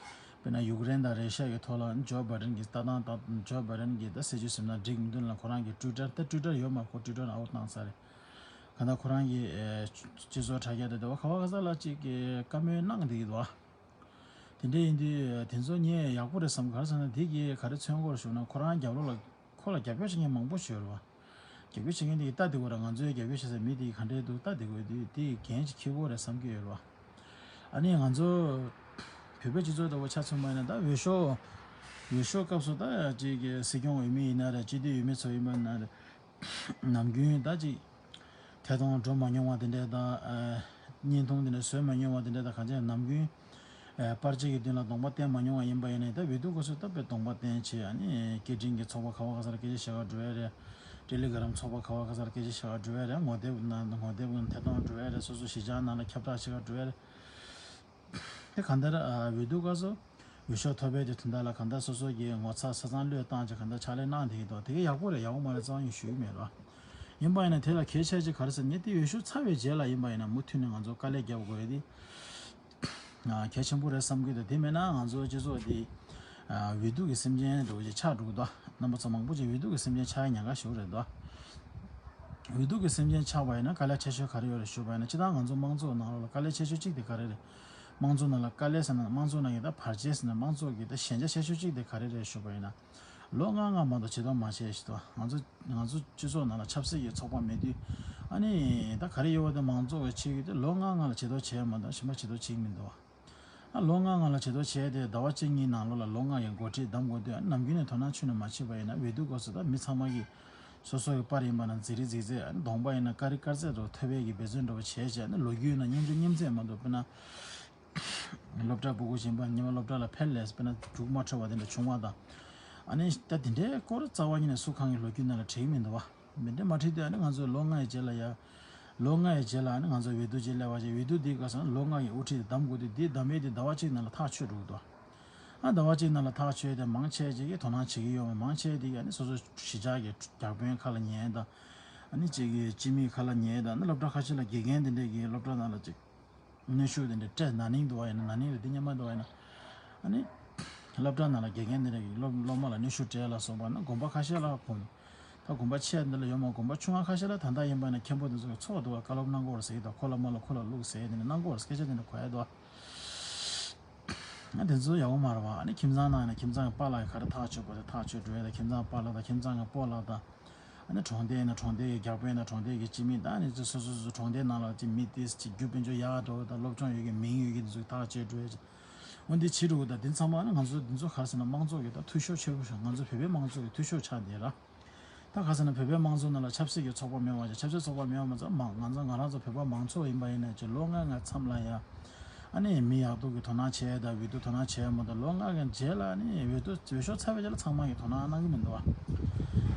དཔེར་ན་ཡུཀ་རེན་དང་རེ་ཤ་གི་ཐོག་ལ་ཇོ་བྷའི་ཌེན་གྱི་ལྟ་སྟངས་དང་། ཇོ་བྷའི་ཌེན་གྱི་ད་སྲིད་ཇུས་ཟེར་ན་འགྲིག་མི་འདུག་ལ། ཁོ་རང་གི་ཊུའི་ཊར། ད་ཊུའི་ཊར་ཡོད་མ་རེད། ཁོ་ཊུའི་ཊར་ཨའུཊ་བཏང་ཚར་རེད། གང་ལྟར་ཁོ་རང་གི་ཨེ་སྤྱི་ཚོགས་དྲ་རྒྱ་དེ་དེ་བ་ག་བ་ག་ས་ལ་ཅིག་གི་བཀའ་མོལ་གནང་བསྡད་ཀྱི་འདུག་དེ་འདྲ་ཡིན་དུས་དེ་ཚོ་ངས་ཡག་པོ་རེད་བསམ། ག་རེ་ཟེར་ན་དེ་གི་ག་རེ་མཚོན་གྱི་ཡོད་རེད་ཞུ་ན། ཁོ་རང་རྒྱབ་ལོགས་ལ་ཁོ་ལ་རྒྱབ་སྐྱོར་བྱེད་མཁན་མང་པོ་ཞིག་ཡོད་རེད་བ། རྒྱབ་སྐྱོར་བྱེད་མཁན་དེ་གིས་ལྟ་བསྡད་ཀྱི་ཡོད་རེད། ང་ཚོའི་རྒྱབ་སྐྱོར་བྱེད་ས་མི་དེ་གིས་ག་འདྲས་འདུག་ལྟ་བསྡད་ཀྱི་ཡོད་དུས། དེ་གི་འགན་ཅིག་འཁྱེར་གྱི་ཡོད་རེད་བསམ་གྱི་ཡོད་རེད་བ། ཨ་ནི་ང་ཚོ་བོད་པའི་སྤྱི་ཚོགས་ལྟ་བུ་ཆ་མཚོན་པ་ཡིན་ན། ད་འོས་ཤོག་འོས་ཤོག་སྐབས་སུ་ད་ཅིག་གི་སྲིད་སྐྱོང་འོས་མི་ཡིན་ན་རེད། སྤྱི་འཐུས་འོས་མི་ཚོ་ཡིན་པ་ཡིན་ན་རེད། ནམ་རྒྱུན་ད་ཅིག་ཐད་གཏོང་འགྲོ་མ་མྱོང་བ་དེ་འདྲས་དང་། ཨ་བརྙན་ཐུང་དེ་འདྲ་བཟོས་མ་མྱོང་བ་དེ་འདྲས་དང་། གང་ཅི་ནམ་རྒྱུན་ཨ་པར་ཆས་ཀྱི་མདུན་ལ་གདོང་པ་བསྟན་མ་མྱོང་བ་ཡིན་པ་ཡིན་ནའི། ད་འོས་བསྡུ་སྐབས་སུ་ད་དཔེ་གདོང་པ་བསྟན་བྱས། ཨ་ནི་སྐད་འཕྲིན་གྱི་ཚོགས་པ་ག་བ་ག་སར་སྐད་ཆ་བཤད་ག་འགྲོ་ཡ་རེད། ཊེ་ལི་གྷི་རམ་ཚོགས་པ་ག་བ་ག་སར་སྐད་ཆ་བཤད་ག་འགྲོ་ཡ་རེད། ངོ་དེབ་ནང་ངོ་དེབ་ཐད་གཏོང་འགྲོ་ཡ་རེད། སོ་སོ་གཞིས་ཆགས་ནང་ལ་ཁྱབ་བསྒྲགས་བྱེད་ག་འགྲོ་ཡ་རེད། དེ་གང་ལྟར་ཨ་འོས་བསྡུ་སྐབས་སུ་འོས་ཤོག་ཐོབ་པའི་དེ་དོན་དག་ལ་གང་ལྟར་སོ་སོ་གི་ངོ་ཚ་ས་ཚང་བློས་བཏང་བྱས་གང་ལྟར་ཕྱག་ལས་གནང་བསྡད་ཀྱི་འདུག་དེ་ག་ཡག་པོ་རེད། ཡག་པོ་མ་རེད་རྩ་བ་ཉིད་ཞུ་གི་མེད་རོ། ཡིན་པ་ཡིན་ན་དེ་ལ་གལ་ཆེ་ཆེ་ག་རེ་ཟེར་ན། དེ་འོས་ཤོག་ཚར་བའི་རྗེས་ལ་ཡིན་པ་ཡིན་ན་མུ་མཐུད་ནས་ང་ཚོ་དཀའ་ལས་རྒྱབ་དགོས་ཡ་དེ་ཨ་གལ་ཆེན་པོ་རེད་བསམ་གྱི་འདུག་དེ་མེད་ན་ང་ཚོ་སྤྱི་ཚོགས་འདི་ཨ་འོས་བསྡུ་གི་སེམས་ཅན་འདྲ་བོ་ཅིག་ཆགས་འགྲོ་གི་འདུག་རྣམ་པ་ཚོ་མང་པོ་ཅིག་འོས་བསྡུ་གི་སེམས་ཅན་ཆགས་ཉེན་ཁ་ཞེ་པོ་རེད་འདུག་འོས་བསྡུ་གི་སེམས་ཅན་ཆགས་པ་ཡིན་ན་དཀའ་ལས་ཆེ་ཤོས་ག་རེ་ཡོད་རེད་ཞུས་པ་ཡིན་ན། སྤྱིར་བཏང་ང་ཚོ་དམངས་གཙོ་ནང་ལོགས་ལ་དཀའ་ལས་ཆེ་ཤོས་གཅིག་དེ་ག་རེ་རེད། དམངས་གཙོ་ནང་ལ་དཀའ་ལས་ཟེར་ན། དམངས་གཙོ་ནང་གི་ད་བར་ཆད་ཟེར་ན། དམངས་གཙོ་གི་ད་ཞན་ཆ་ཆེ་ཤོས་གཅིག་དེ་ག་རེ་རེད་ཞུས་པ་ཡིན་ན། ལོ་ལྔ་ལྔ་མ་གཏོགས་ཇུས་གཏོགས་མ་བྱས་ཞེས་དང་། ང་ཚོ་ང་ཚོ་སྤྱི་ཚོགས་ནང་ལ་ཆབ་སྲིད་ཀྱི་ཚོགས་པ་མེད་དུས། ཨ་ནི་ད་ག་རེ་ཡོད་པ་དེ་མང་ཚོགས་ཀྱིས་བྱེད་ཀྱི་དེ་ལོ་ལྔ་ལྔ་ལ་ཇུས་གཏོགས་བྱས་མ་གཏོགས་གཞན་པ་ཇུས་གཏོགས་བྱེད་ཀྱི་མི་འདུག་ཨ་ལོ་ལྔ་ལྔ་ལ་ཇུས་གཏོགས་བྱས་ཏེ་ཟླ་བ་གཅིག་གཉིས་ནང་ལོགས་ལ་ལོ་ལྔ་ཡི་འགོ་ཁྲིད་བདམས་དགོས་དུས། ཨ་ནམ་རྒྱུན་ནས་དོ་སྣང་ཆུང་ནས་མ་བྱས་པ་ཡིན་ན། འོས་བསྡུ་སྐབས་སུ་ད་མི་ཚང་མ་གིས་སོ་སོ་གི་པར་ཡིན་པ་ན་འཛིང་རེས་འཛིང་རེས། ཨ་ནི་གདོང་པ་ཡིན་ན་དཀར་རེ་དཀར་ཚད་འདྲ་བོ་ཐོབ་པའི་གི་འབད་བརྩོན་འདྲ་བོ་བྱས་བྱས། ཨ་ནི་ལོ་རྒྱུས་ནང་སྙོམ་འཇུག་སྙོམ་ཚད་མ་གཏོགས། དཔེར་ན་སློབ་གྲྭ་ཕྲུ་གུ་གཞན་པ་ཉི་མ་སློབ་གྲྭ་ལ་ཕེབས་ལས་དཔེར་ན་འབྲུག་མ་འཕྲོད་པ་དེ་འདྲ་བྱུང་བ་དང་། ཨ་ནི་ད་དེ་འདྲའི་སྐོར་རྩ་བ་ཉིད་ནས་སུ་གང་གི་ལོ་རྒྱུས་ནང་ལ་བྲིས་མི་འདུག་བ། མི་འདྲ་མ་བྲིས་དུས། ཨ་ནི་ང་ཚོས་ལོ་ལྔ་ཡི་རྗེས་ལ་ཡ། ལོ་ལྔ་ཡི་རྗེས་ལ་ཨ་ནི་ང་ཚོ་འོས་བསྡུ་ཅིག་སླེབས་པ་བྱས། འོས་བསྡུ་འདིའི་སྐབས་སུ་ལོ་ལྔ་ཡི་དབུ་ཁྲིད་དེ་བདམས་དགོས་དུས། འདི་བདམས་པའི་དེ་ཟླ་བ་གཅིག་ནང་ལ་ཐག་ཆོད་འགྲོ་གི་འདུག་ཨ་ཟླ་བ་གཅིག་ནང་ལ་ཐག་ཆོད་དེ་མང་ཆེ་ཅིག་གིས་དོ་སྣང་བྱེད་ཀྱི་ཡོད་མ། མང་ཆེ་དེ་གིས་ཨ་ནི་སོ་སོ་གཞིས་ཆགས་ཀྱི་བརྒྱ་དཔོན་ཁ་ལ་ཉན་དང་། ཨ་ནི་ཅིག་གིས་སྤྱི་མི་ཁ་ལ་ཉན་དང་། ཨ་ནི་སློབ་གྲྭ་ཁ་ཤས་ལ་དགེ་རྒན་དེ་འདྲས་ཀྱིས་སློབ་གྲྭ་ནང་ལ་ཅིག་གནོན་ཤུགས་དེ་འདྲ་སྤྲད། ན་ནིང་འདུག་བ་ཡིན་ན། ན་ནིང་རེད་དེ། སྔོན་མ་འདུག་བ་ཡིན་ན། ཨ་ནི་སློབ་གྲྭ་ནང་ལ་དགེ་རྒན་དེ་འདྲ་གིས་སློབ་སློབ་མ་ལ་གནོན་ཤུགས་སྤྲད་ལ་སོགས་པ་ན། དགོན་པ་ཁ་ཤས་ལ་གོམས། ད་དགོན་པ་ཆེ་འདི་ལ་ཡོད་མ། དགོན་པ་ཆུང་ང་ཁ་ཤས་ལ་ད་ལྟ་ཡིན་པ་ན་མཁན་པོ་དེ་ཚོ་གིས་ཚོགས་འདུག་བ། བཀའ་སློབ་གནང་དགོས་རེད་ཟེར་གྱི་དང་། ཁོ་ལ་མོ་ལ་ཁོ་ལ་བླུགས་ཟེར་དེ་འདྲ་གནང་དགོས་རེད། སྐད་ཆ་དེ་འདྲ་གོ་ཡ་འདུག་བ། ཨ་དེ་ཚོ་ཡག་པོ་མ་རེད་བ། ཨ་ནི་ཁྱིམ་ཚང་ནང་ན་ཁྱིམ་ཚང་གི་པཱ་ལགས་ཀྱིས་ག་རེ་ཐག་གཅོད་པ་དེ་ཐག་གཅོད་འགྲོ་ཡ་དང་། ཁྱིམ་ཚང་པཱ་ལགས་དང་ཁྱིམ་ཚང་གི་སྤོ་ལགས་དང་། ཨ་ནི་གྲོང་སྡེ་ན་གྲོང་སྡེ་གི་བརྒྱ་དཔོན་དང་གྲོང་སྡེ་གི་སྤྱི་མི་དང་། ཨ་ནི་སོ་སོ་སོ་སོ་གྲོང་སྡེ་ནང་ལ་ཅིག་མི་དེ་ཅིག་རྒྱུ་དཔལ་འབྱོར་ཡག་འགྲོ་དང་། སློབ་སྦྱོང་ཡོད་མཁན་མིང་ཡོད་མཁན་དེ་ཚོ་ཐག་གཅོད་འགྲོ་ཡ་ཅིག་འོ་འདི་བྱེད་འགྲོ་གི། ད་འདི་ཚང་མ་ཨ་ནི་ང་ཚོ་འདི་ཚོ་ག་རེ་ཟེར་ན། དམངས་གཙོ་གི་ད་འཐུས་ཤོར་ཆེ་པོ་ཞིག་ང་ཚོ་བོད་པའི་དམངས་གཙོ་གི་འཐུས་ཤོར་ཆགས་བསྡད་ར། ད་ ཁ་སང་ནས་བོད་པའི་དམངས་གཙོ་ནང་ལ་ཆབ་སྲིད་ཀྱི་ཚོགས་པ་མེད་པ་ཅིག་ཆབ་སྲིད་ཚོགས་པ་མེད་པ་མ་ཚད་མང་ང་ཚོ་ང་རང་ཚོ་བོད་པ་མང་ཚོགས་ཡིན་པ་ཡིན་ན་ཅིག་ལོ་ལྔ་ལྔ་མཚམས་ལ་ཡ། ཨ་ནི་མི་ཡག་སྡུག་གི་དོ་སྣང་བྱས་དང་འོས་བསྡུ་དོ་སྣང་བྱས་མ་གཏོགས་ལོ་ལྔ་ལྔ་རྗེས་ལ་ཨ་ནི་འོས་བསྡུ་འོས་ཤོག་ཚར་བའི་རྗེས་ལ་ཚང་མ་གི་དོ་སྣང་གནང་གི་མི་འདུག་བ།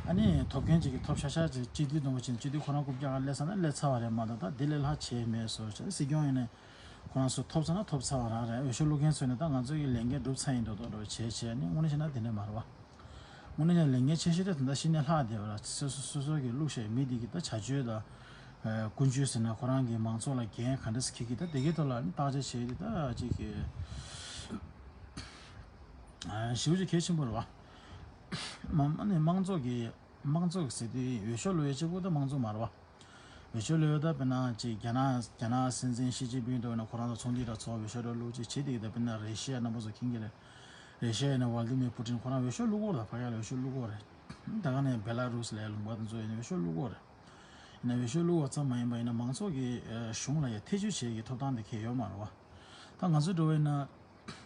ཨ་ནི་ཐོབ་མཁན་ཅིག་གིས་ཐོབ་ཤག་ཤག་ཅིག་སྤྱི་འཐུས་འདོན་པ་ཅིག་སྤྱི་འཐུས་ཁོ་རང་རྐུབ་བཀྱག་སླེབས་ས་ན་སླེབས་ཚར་བ་རེད་མ་གཏོགས་ད་དེ་ལས་ལྷག་བྱས་མེད་བཟོ་བྱས་སྲིད་སྐྱོང་ཡིན་ནའི་ཁོ་རང་ཚོ་ཐོབ་ཚར་ན་ཐོབ་ཚར་བ་རང་རེད། འོས་ཤོག་བླུག་མཁན་ཚོས་ནི་ད་ང་ཚོ་གི་ལས་འགན་འགྲུབ་ཚར་ཡིན་མདོག་མདོག་འདྲ་བོ་བྱས་བྱས་ནི་དངོས་གནས་བཤད་ན་དེ་འདྲ་མ་རེད་བ། དངོས་གནས་ཀྱང་ལས་འགན་ཆེ་ཤོས་དེ་ད་ལྟ་གཞི་ནས་ལྷག་བསྡད་པ་ལ་སོ་སོ་སོ་སོ་གི་བླུགས་བཞག་མི་དེ་གི་ད་བྱ་སྤྱོད་དང་། ཀུན་སྤྱོད་ཟེར་ན་ཁོ་རང་གི་མང་ཚོགས་ལ་འགན་ག་འདྲ་སེ་འཁྱེར་གི་ད་དེ་གའི་ཐོག་ལ་ནི་བརྟག་དཔྱད་བྱས་ཏེ་ད་ཅིག་གི་ཞེ་པོ་ཅིག་གལ་ཆེན་པོ་རེད་བ། མ་ནི་དམངས་གཙོ་གི་དམངས་གཙོ་གི་ཟེར་དུས་འོས་ཤོག་བླུག་ཡས་གཅིག་པུ་ད་དམངས་གཙོ་མ་རེད་བ། འོས་ཤོག་བླུག་ཡས་ད་དཔེར་ན་ཅིག་རྒྱ་ནག་རྒྱ་ནག་སྲིད་འཛིན་ཞི་ཅིན་ཕིང་འདྲ་བོ་ན་ཁོ་རང་ཚོ་ཚོགས་འདུ་འདྲ་ཚོགས་འོས་ཤོག་འདྲ་བླུག་ཅིག་བྱེད་དེ་གི་ད་དཔེར་ན་རེ་ཤི་ཡ་རྣམ་པ་ཚོ་མཁྱེན་གི་རེད། རེ་ཤི་ཡ་ནས་ཝལ་ཏི་མིར་པུ་ཏིན་ཁོ་རང་འོས་ཤོག་བླུག་གོ་རེད། ཕ་གི་ལ་འོས་ཤོག་བླུག་གོ་རེད། ད་ག་ནས་བེ་ལ་རུ་སི་ལ་ཡ་ལུང་པ་དེ་ཚོ་ཡིན་ན་འོས་ཤོག་བླུག་གོ་རེད། ཡིན་ན་འོས་ཤོག་བླུག་པ་ཙམ་མ་ཡིན་པ་ཡིན་ན་མང་ཚོགས་ཀྱི་གཞུང་ལ་ཡ་ཐེ་བྱུས་བྱེད་ཀྱི་ཐོབ་ཐང་དེ་གས་ཡོད་མ་རེད་བ། ད་ང་ཚོ་འགྲོ་བ་ཡིན་ན།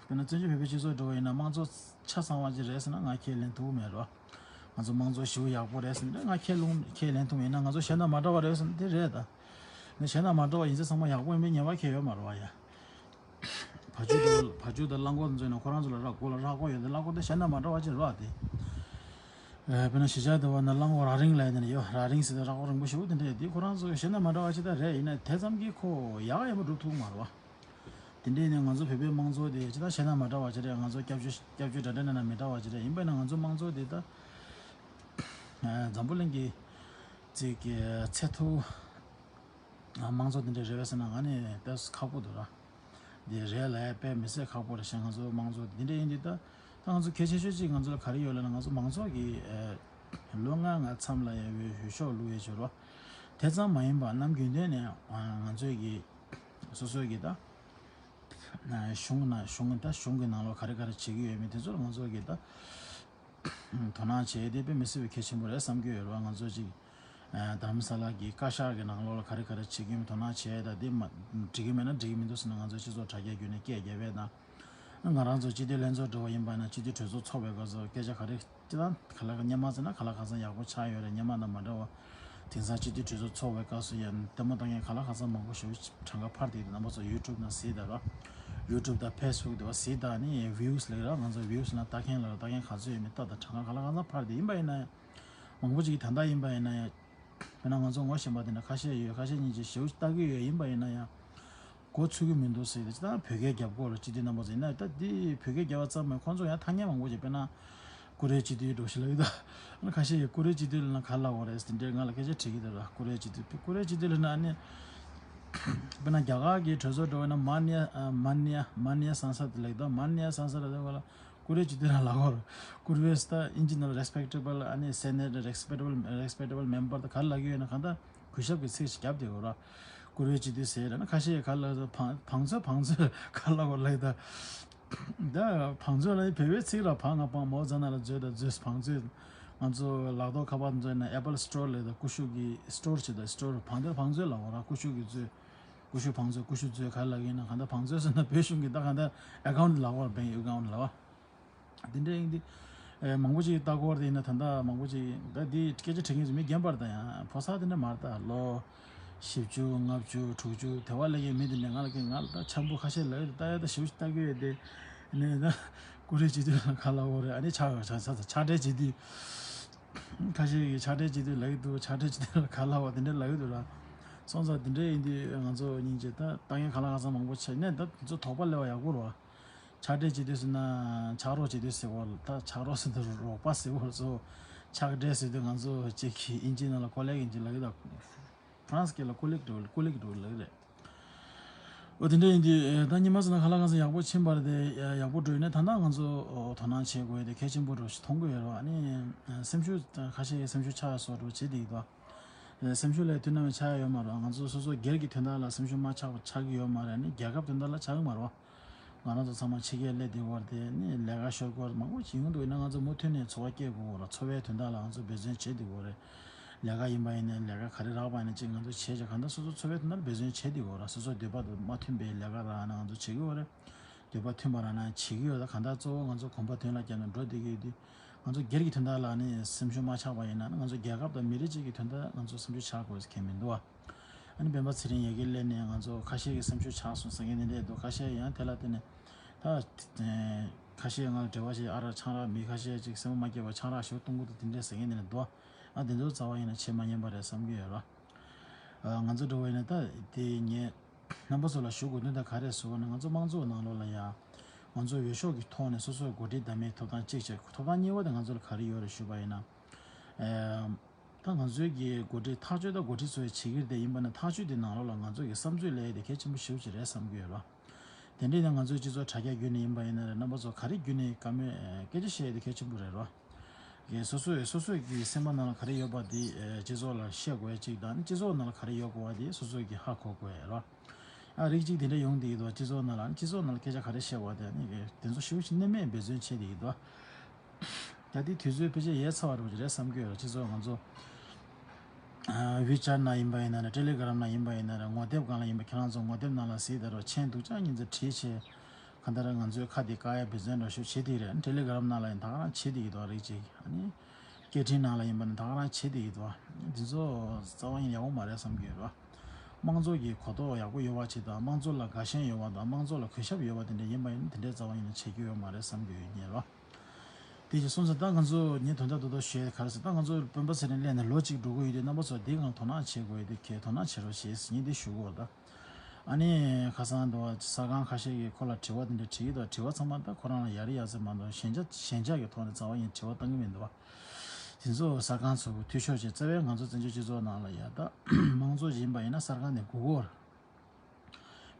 དཔེར་ན་བཙན་བྱོལ་བོད་པའི་སྤྱི་ཚོགས་འགྲོ་བ་ཡིན་ན་དམངས་གཙོ་ཆ་ཚང་བ་ཅིག་རེད་ཟེར་ན་ང་ཁས་ལེན་ཐུབ་མེད་རོ། ང་ཚོ་དམངས་གཙོ་ཞེ་པོ་ཡག་པོ་རེད་ཟེར་ན་ང་ཁས་ལོང་ཁས་ལེན་ཐུབ་མེད་ན་ང་ཚོ་གཞན་དང་མ་འདྲ་བ་རེད་ཟེར་ན་དེ་རེད་ད། ནི་གཞན་དང་མ་འདྲ་བ་ཡིན་ཚེ་ཚང་མ་ཡག་པོ་ཡིན་པའི་ངེས་པ་ཁས་ཡོད་མ་རེད་བ་ཡ། བ་ཕྱུགས་དང་བ་ཕྱུགས་དང་གླང་གོག་ཚོ་ཡིན་ན་ཁོ་རང་ཚོ་ལ་ར་མགོ་ལ་ར་མགོ་ཡོད་དེ་གླང་གོག་དེ་གཞན་དང་མ་འདྲ་བ་ཅིག་རེད་བ་དེ། དཔེར་ན་གཞིས་ཆགས་དེ་བ་ན་གླང་གོག་རྭ་རིང་ལ་ཡིན་ན་ཡོད་རྭ་རིང་ཟེར་ཏེ་ར་མགོ་རིང་པོ་ཞེ་པོ་དེ་འདྲ་ཡོད་དེ་ཁོ་རང་ཚོ་གཞན་དང་མ་འདྲ་བ་ཅིག་ད་རེད་ཡིན་ན་དེ་ཙམ་གྱིས་ཁོ་ཡག་ཡག་པོ་སྒྲུབ་ཐུབ་མ་རེད་བ། དེ་འདྲ་ཡིན་ན་ང་ཚོ་བོད་པའི་དམངས་གཙོ་དེ་ཅི་ལྟར་གཞན་དང་མ་འདྲ་བ་ཅི་རེད། ང་ཚོ་སྐྱབས་བཅོལ་སྐྱབས་བཅོལ་འདྲ་འདྲ་ནང་ན་མི་འདྲ་བ་ཅི་རེད། ཡིན་པས་ན་ང་ཚོ་དམངས་གཙོ་དེ་ད་འཛམ་བུ་གླིང་གི་ཅིག་གི་ཚད་མཐོ་དམངས་གཙོ་དེ་འདྲ་རེད་པས་ཟེར་ན་ང་ནི་དཔེ་ཁག་པོ་འདུག་ར། འདི་རེད་ལ་དཔེ་མི་སྲིད་ཁག་པོ་རེད་ཤག་ང་ཚོ་དམངས་གཙོ་དེ་འདྲ་ཡིན་དུས་ད་ད་ང་ཚོ་གལ་ཆེ་ཤོས་ཅིག་ང་ཚོ་ལ་ག་རེ་ཡོད་ལབ་ན་ང་ཚོ་མང་ཚོགས་ཀྱི་ལོ་ལྔ་ལྔ་མཚམས་ལ་ཡ་འོས་འོས་ཤོག་བླུག་ཡས་བྱོས་རོགས། དེ་ཙམ་མ་ཡིན་པ་ནམ་རྒྱུན་ལྡན་ནས་ང་ཚོས་ཀྱི་སོ་སོའི་གི་ད། ན་གཞུང་ན་གཞུང་ད་གཞུང་གི་ནང་ལོགས་ག་རེ་ག་རེ་བྱེད་ཀྱི་ཡོད་མེད་དེ་ཚོར་ང་ཚོ་གི་ད་དོ་སྣང་བྱས་ཏེ་དཔེ་མི་སྲིད་པའི་གལ་ཆེན་པོ་རེད་བསམ་གྱི་ཡོད་རེད་བ། ང་ཚོ་ཅིག་རྡ་རམ་ས་ལ་གི་བཀའ་ཤག་གི་ནང་ལོགས་ལ་ག་རེ་ག་རེ་བྱེད་ཀྱི་ཡོད་མེད་དོ་སྣང་བྱས་ད་དེ་མ་འགྲིག་གི་མེད་ན་འགྲིག་གི་མི་འདུག་ཟེར་ན་ང་ཚོ་སྤྱི་ཚོགས་དྲ་རྒྱ་བརྒྱུད་ནས་སྐད་རྒྱབ་པས་ན། ང་རང་ཚོ་སྤྱི་འཐུས་ལྷན་ཚོགས་འགྲོ་བ་ཡིན་པ་ན་སྤྱི་འཐུས་གྲོས་ཚོགས་ཚོགས་པའི་སྐབས་སུ་སྐད་ཆ་ག་རེ་ཅི་ལ་ག་ལ་ག་སྙན་མ་ཟེར་ན་ག་ལ་གང་ཟག་ཡག་པོ་ཆགས་ཡོད་རེད། སྙན་མ་དང་མ་འདྲ་བ། དེང་སང་སྤྱི་འཐུས་གྲོས་ཚོགས་ཚོགས་པའི་སྐབས་སུ་ཡང་ལྟད་མོ་ལྟ་མཁན་ག་ལ་གང་ཟག་མང་པོ་ཞིག་གྲངས་ཀ་འཕར་བསྡད་འདུག་རྣམ་པ་ཚོ་ཡུ་ཊུབ་ནང་གཟིགས་དང་ར། ཡུ་ཊུབ་དང་ཕེ་སི་བུག་དེ་བ་གཟིགས་དང་ནི་ཝིའུ་སི་ལབ་ར། ང་ཚོ་ཝིའུ་སི་ལ་ལྟ་མཁན་ལ་ལྟ་མཁན་ག་ཚོད་ཡོད་མེད་ལྟ་དང་གྲངས་ཀ་ག་ལ་གང་ཟག་འཕར་བསྡད་ཡིན་པ་ཡིན་ན་ཡང་། མང་པོ་ཅིག་གིས་ད་ལྟ་ཡིན་པ་ཡིན་ན་ཡང་། དཔེར་ན་ང་ཚོ་ངོ་ཤེས་པ་དེ་འདྲ་ཁ་ཤས་ཡོད། ཁ་ཤས་གཉིས་ཀྱིས་ཞེ་པོ་ལྟ་གི་ཡོད། ཡིན་པ་ཡིན་ན་ཡང་། མགོ་ཚོད་ཀྱི་མི་འདུག་ཟེར་ཏེ་ཅི་ལྟར་བོད་སྐད་རྒྱབ་སྐོར་ལ་སྤྱི་འཐུས་རྣམ་པ་ཚོ་ཡིན་ན་ད་འདི་བོད་སྐད་རྒྱབ་པ་ཙམ་མིན་ཁོང་ཚོ་ཡང་ཐ་སྙད་མང་པོ་ཅིག་དཔེར་ན་ཀུ་རེ་སྤྱི་འཐུས་འགྲོ་ཞིག་ལབ་ཡོད་ད། ཁ་ཤས་ཀྱིས་ཀུ་རེ་སྤྱི་འཐུས་ལབ་ན་ག་ལབ་དགོས་རེད་ཟེར་འདྲའི་ང་ལ་སྐད་ཆ་དྲིས་ཀྱི་འདུག་ར། ཀུ་རེ་སྤྱི་འཐུས་ཀུ་རེ་སྤྱི་འཐུས་ལབ་ན་ཨ་ནི་དཔེར་ན་རྒྱ་གར་གྱི་གྲོས་ཚོགས་འགྲོ་བ་ན་མ་ནི་ཡ་མ་ནི་ཡ་མ་ནི་ཡ་སང་ས་དེ་ལབ་ཡོད་ད། མ་ནི་ཡ་སང་ས་ལབ་དུས་ང་ལ། ཀུ་རེ་སྤྱི་འཐུས་ལ་ལབ་དགོས་རེད། ཀུ་རེ་ཟེར་ད་ཨིན་ཇི་ནང་ལ་རེ་སི་པེག་ཊེ་བལ་ཨ་ནི་སེ་ནེ་ཊི་རེ་སི་པེག་ཊེ་བལ་རེ་སི་པེག་ཊེ་བལ་མེམ་བར་ད་ག་རེ་ལབ་ཀྱི་ཡོད་ན་གང་ལྟར་གུས་ཞབས་ཀྱི་ཚིག་ཞིག་རྒྱབ་བསྡད་དགོས་རེད། ཀུ་རེ་སྤྱི་འཐུས་ཟེར་ད་ན་ཁ་ཤས་ཀྱིས་ག་རེ་ལབ་ཟེར་བང་བང་མཛོད་བང་མཛོད་ག་རེ་ལབ་དགོས་ལབ་ད། ད་བང་མཛོད་ལ་བོད་པའི་ཚིག་ར་བང་ང་བང་མོ་ཛ་ན་ལ་མཛོད་ད་མཛོད་བང་མཛོད། ང་ཚོ་ལག་ཐོག་ཁ་པར་མཛོད་ན་ཨེ་པལ་སི་ཊོར་ལབ་ད་ཀུ་ཤུ་གི་སི་ཊོར་བྱེད་ད་སི་ཊོར་བང་དེར་བང་མཛོད་ལབ་དགོས་ར། ཀུ་ཤུ་གི་མཛོད། ཀུ་ཤུ་བང་མཛོད་ཀུ་ཤུ་མཛོད་ག་རེ་ལབ་ཀྱི་ཡིན་ན་གང་ལྟར་བང་མཛོད་ཟེར་ན་བོད་གཞུང་གི་ད་གང་ལྟར་ཨེ་ཀའུན་ཊི་ལབ་དགོས་ར། བེང་ཨེ་ཀའུན་ཊི་ལབ་པ། དེ་འདྲ་ཡིན་དུས། ཨེ་མང་པོ་ཅིག་ལྟ་སྐོར་དེ་ཡིན་ན་ད་ལྟ་མང་པོ་ཅིག་ད་འདི་སྐད་ཆ་དྲི་མཁན་ཚོ་མི་རྒན་པར་ད་ཡང་ཕོ་གསར་དེ་འདྲ་མ་རེད་ད། ལོ་བཞི་བཅུ་ལྔ་བཅུ་དྲུག་ཅུ་དེ་བ་ལ་ཡང་མི་དེ་འདྲ་ང་ལ་ཀྱི་ང་ལ་ད་འཆམ་པོ་ཁ་ཤས་ལ་ཡོད་ད། ཡ་ད་ཞིབ་ཞིབ་ལྟ་གི་ཡོད་དེ། ནས་ད་ཀུ་རེ་སྤྱི་འཐུས་ལ་ག་ལབ་དགོས་རེད། ཨ་ནི་ཕྱག་ཕྱག་ཕྱག་ཕྱག་སྦྲེལ་སྤྱི་འཐུས། ཁ་ཤས་ཀྱིས་ཕྱག་སྦྲེལ་སྤྱི་འཐུས་ལབ་ཀྱི་འདུག་ཕྱག་སྦྲེལ་སྤྱི་འཐུས་ལ་ག་ལབ་པ་དེ་འདྲ་ལབ་ཀྱི་འདུག་ར། སོང་ཙང་དེ་འདྲ་ཡིན་དུས་ང་ཚོ་སྙིང་རྗེ་ད་ལྟ་མཁན་ག་ལ་གང་ཟག་མང་པོ་ཆགས་ནས་ད་དེ་ཚོ་དོགས་པ་སླེབས་པ་ཡག་པོ་རེད་བ། ཕྱག་སྦྲེལ་སྤྱི་འཐུས་ཟེར་ན་ཕྱག་རོགས་སྤྱི་འཐུས་ཟེར་བ་ལ་ད་ཕྱག་རོགས་ཟེར་དུས་རོགས་པ་ཟེར་བ་ཚོ། ཕྱག་སྦྲེལ་ཟེར་དུས་ང་ཚོ་གཅིག་གིས་ཨིན་ཇི་ནང་ལ་ཀོ་ལེག་ཡིན་གྱི་ལབ་ཀྱི་ད། ཧྥ་རན་སི་སྐད་ལ་ཀོ་ལེག་འགྲོ་ཀོ་ལེག་འགྲོ་ལབ་ཀྱི་རེད། འོ་དེ་འདྲ་ཡིན་དུས་ད་ཉི་མ་ཟེར་ན་ག་ལ་གང་ཟེར་ཡག་པོ་ཕྱིན་པ་རེད་དེ་ཡག་པོ་འགྲོ་ཡིན་ན་ད་ལྟ་ང་ཚོ་དོ་སྣང་བྱེད་དགོས་ཡ་དེ་གལ་ཆེན་པོ་འགྲོ་ཞིག་མཐོང་གི་ཡོད་རེད་བ། ཨ་ནི་སེམས་ཤུགས་ཁ་ཤས་སེམས་ཤུགས་ཆག་སོགས་འགྲོ་བྱེད་དེ་ཡིན་ད། སེམས་ཤུགས་ལ་དུས་ནམ་ཡང་ཆག་ཡོད་མ་རེད། ང་ཚོ་སོ་སོ་སྒེར་གྱི་དོན་དག་ལ་སེམས་ཤུགས་མ་ཆག་པ་ཆག་གི་ཡོད་མ་རེད། ནི་རྒྱལ་ཁབ་དོན་དག་ལ་ཆག་གི་མ་རེད་བ། ང་རང་ཚོ་ཚང་མ་ཕྱི་རྒྱལ་སླེབས་བསྡད་ཡོད་རེད་དེ། ནི་ལས་ཀ་ཤོར་སྐོར་མང་པོ་ཞིག་ཡོང་འདུག་ཡིན་ན་ང་ཚོ་མུ་མཐུད་ནས་འཚོ་བ་སྐྱེལ་དགོས་རེད། འཚོ་བའི་དོན་དག་ལ་ང་ཚོ་འབད་བརྩོན་བྱེད་བསྡད་ཡོད་རེད། ལས་ཀ་ཡིན་པ་ཡིན་ནའི་ལས་ཀ་ག་རེ་རག་པ་ཡིན་ན་ཅིག་ང་ཚོ་བྱས་བྱས་གང་ལྟར་སོ་སོ་འཚོ་བའི་དོན་དག་ལ་འབད་བརྩོན་བྱེད་བསྡད་ཡོད་རེད། སོ་སོའི་འདོད་པ་དང་མ་མཐུན་པའི་ལས་ཀ་རག་ན་ང་ཚོ་བྱེད་ཀྱི་ཡོད་རེད། འདོད་པ་མཐུན་པ་རག་ན་བྱེད་ཀྱི་ཡོད་རེད། གང་ལྟར་གཙོ་བོ་ང་ཚོ་གོམ་པ་དོན་ལ་བརྒྱབ་ནས་འགྲོ་བསྡད་ཀྱི་ཡོད་དུས། ང་ཚོ་སྒེར་གྱི་དོན་དག་ལ་ནི་སེམས་ཤུགས་མ་ཆག་པ་ཡིན་ན་ནི་ང་ཚོ་རྒྱལ་ཁབ་དང་མི་རིགས་གཅིག་གི་དོན་དག་ང་ཚོ་སེམས་ཤུགས་ཆག་དགོས་ཟེར་མཁན་མི་འདུག་བ། ཨ་ནི་སྤེན་པ་ཚེ་རིང་ཡ་གི་སླེབས་ནས་ང་ཚོ་ཁ་ཤས་ཀྱི་སེམས་ཤུགས་ཆག་སོང་ཟེར་མཁན་དེ་འདྲས་འདུག་ཁ་ཤས་ཡང་དེ་ལ་བརྟེན་ནས་ད་ཁ་ཤས་ང་ལ་འབྲེལ་བ་བྱས་ཨ་རག་ཆང་རག་མི་ཁ་ཤས་ཅིག་སེམས་པ་མ་སྐྱིད་པ་ཆང་རག་ཞོ་བཏུང་གི་འདུག་དེ་འདྲས་ཟེར་མཁན་དེ་འདྲས་འདུག་ཨ་དེ་ཚོ་རྩ་བ་ཡིན་ན་བྱེད་མ་ཉན་པ་རེད་བསམ་གྱི་ཡོད་ར། ང་ཚོ་འགྲོ་བ་ཡིན་ན་ད་དེ་ངས་རྣམ་པ་ཚོ་ལ་ཞུ་དགོས་དོན་དག་ག་རེ་ཟེར་བ་ན་ང་ཚོ་དམངས་གཙོ་ནང་ལོགས་ལ་ཡ་ང་ཚོ་འོས་ཤོག་གི་ཐོག་ནས་སོ་སོའི་འགོ་ཁྲིད་འདེམས་པའི་ཐོབ་ཐང་གཅིག་བྱས་ཐོབ་ཐང་གཉིས་པ་དེ་ང་ཚོ་ལ་ག་རེ་ཡོད་རེད་ཞུས་པ་ཡིན་ན། ད་ང་ཚོའི་གི་འགོ་ཁྲིད་ཐག་གཅོད་ད་འགོ་ཁྲིད་ཚོས་བྱེད་ཀྱི་རེད་དེ་ཡིན་པ་ན་ཐག་གཅོད་དེ་ནང་ལོགས་ལ་ང་ཚོ་གི་བསམ་ཚུལ་ལས་དེ་གལ་ཆེན་པོ་ཞེ་པོ་ཅིག་རེད་བསམ་གྱི་ཡོད་ར། དེ་འདྲའི་ནས་ང་ཚོའི་སྤྱི་ཚོགས་དྲ་རྒྱ་བརྒྱུད་ནས་ཡིན་པ་ཡིན་ན་རེད་རྣམ་པ་ཚོ་ག་རེ་བརྒྱུད་ནས་བཀའ་མོལ་སྐད་ཆ་བཤད་ཡས་དེ་གལ་ཆེན་པོ་རེད་ར། གི་སོ་སོས་སོ་སོའི་གི་སེམས་པ་ནང་ལ་ག་རེ་ཡོད་པ་དེ་ཨེ་སྤྱི་ཚོགས་ལ་བཤད་དགོས་ཡ་གཅིག་དང་ནི་སྤྱི་ཚོགས་ནང་ལ་ག་རེ་ཡོད་དགོས་པ་དེ་སོ་སོས་གི་ཧ་གོ་དགོས་ཡ་ར། ཨ་རིགས་གཅིག་དེ་འདྲ་ཡོང་བསྡད་ཀྱི་འདུག་སྤྱི་ཚོགས་ནང་ལ་ནི་སྤྱི་ཚོགས་ནང་ལ་སྐད་ཆ་ག་རེ་བཤད་པ་དེ་ནི་གི་དེ་ཚོ་ཞེ་པོ་ཅིག་གནད་མེད་འབད་བརྩོན་བྱེད་བསྡད་ཀྱི་འདུག་ད་དེ་དུས་ཚོད་ཕལ་ཆེར་ཡལ་ཚར་བ་རེད་རེད་བསམ་གྱི་ཡོད་ར། སྤྱི་ཚོགས་ང་ཚོ་ཝི་ཆེ་ཊི་ནང་ཡིན་པ་ཡིན་ན་རེད་ཊེ་ལི་གྷི་རམ་ནང་ཡིན་པ་ཡིན་ན་རེད་ངོ་དེབ་སྒང་ལ་ཡིན་པ་ཁྱེད་རང་ཚོ་ངོ་དེབ་ནང་ལ་གཟིགས་ད་རོགས་མཆན་སྡུག་ཅག་ཉིན་ཙམ་བྲིས་བྱས། གང་ལྟར་ང་ཚོའི་ཁ་དེ་བཀག་ཡ་འབད་བརྩོན་འདྲ་ཤོས་བྱེད་དེ་རེད། ཊེ་ལི་གྷི་རམ་ནང་ལ་ཡིན་ད་ག་རང་བྱེད་དེ་ཡིན་དོ་རིགས་ཅིག་ཨ་ནི་སྐད་འཕྲིན་ནང་ལ་ཡིན་པ་ནི་ད་ག་རང་བྱེད་དེ་ཡིན་དོ། འདི་ཚོ་རྩ་བ་ཡིན་ཡག་པོ་མ་རེད་བསམ་གྱི་ཡོད་ར། དམངས་གཙོ་གི་གོ་རྟོགས་ཡག་པོ་ཡོད་པ་ཅིག་དང་དམངས་གཙོ་ལ་དགའ་ཞེན་ཡོད་པ་དང་དམངས་གཙོ་ལ་གུས་ཞབས་ཡོད་པ་དེ་འདྲ་ཡིན་པ་ཡིན་དེ་འདྲའི་རྩ་བ་ཡིན་ན་བྱེད་རྒྱུ་ཡོད་མ་རེད་བསམ་གྱི་ཡོད་ཉེ་ར། དེ་ཅིག་སོང་ཙང་ད་ང་ཚོ་ངས་དོན་དག་རྡོག་རྡོག་ཞུ་ཡ་ག་རེ་ཟེར་ད་ང་ཚོ་སྤེན་པ་ཚེ་རིང་སླེབས་ནས་ལོ་གཅིག་འགྲོ་གི་ཡོད་དུས་རྣམ་པ་ཚོ་འདི་སྒང་དོ་སྣང་བྱེད་དགོས་ཡོད་དུས་ཁྱེད་དོ་སྣང་བྱེད་རོགས་ཞེས་ངས་འདི་ཞུ་གི་ཡོད་ད། ཨ་ནི་ཁ་སང་དུ་གསར་ཁང་ཁ་ཤས་ཀྱིས་ཁོ་ལ་དྲི་བ་དེ་འདྲ་དྲིས་ཀྱི་འདུག་དྲི་བ་ཚང་མ་ད་ཁོ་རང་ལ་ཡ་རི་ཡ་ཟེར་མ་གཏོགས་ཞན་ཆ་ཞན་ཆ་གི་ཐོག་ནས་རྩ་བ་ཡིན་དྲི་བ་བཏང་གི་མི་འདུག་དེ་ཚོ་གསར་ཁང་ཚོ་གི་འཐུས་ཤོར་བྱས་རྩ་བའི་ང་ཚོ་བཙན་བྱོལ་སྤྱི་ཚོགས་ནང་ལ་ཡ་ད་དམངས་གཙོ་ཡིན་པ་ཡིན་ན་གསར་ཁང་ནས་སྒུག་གོ།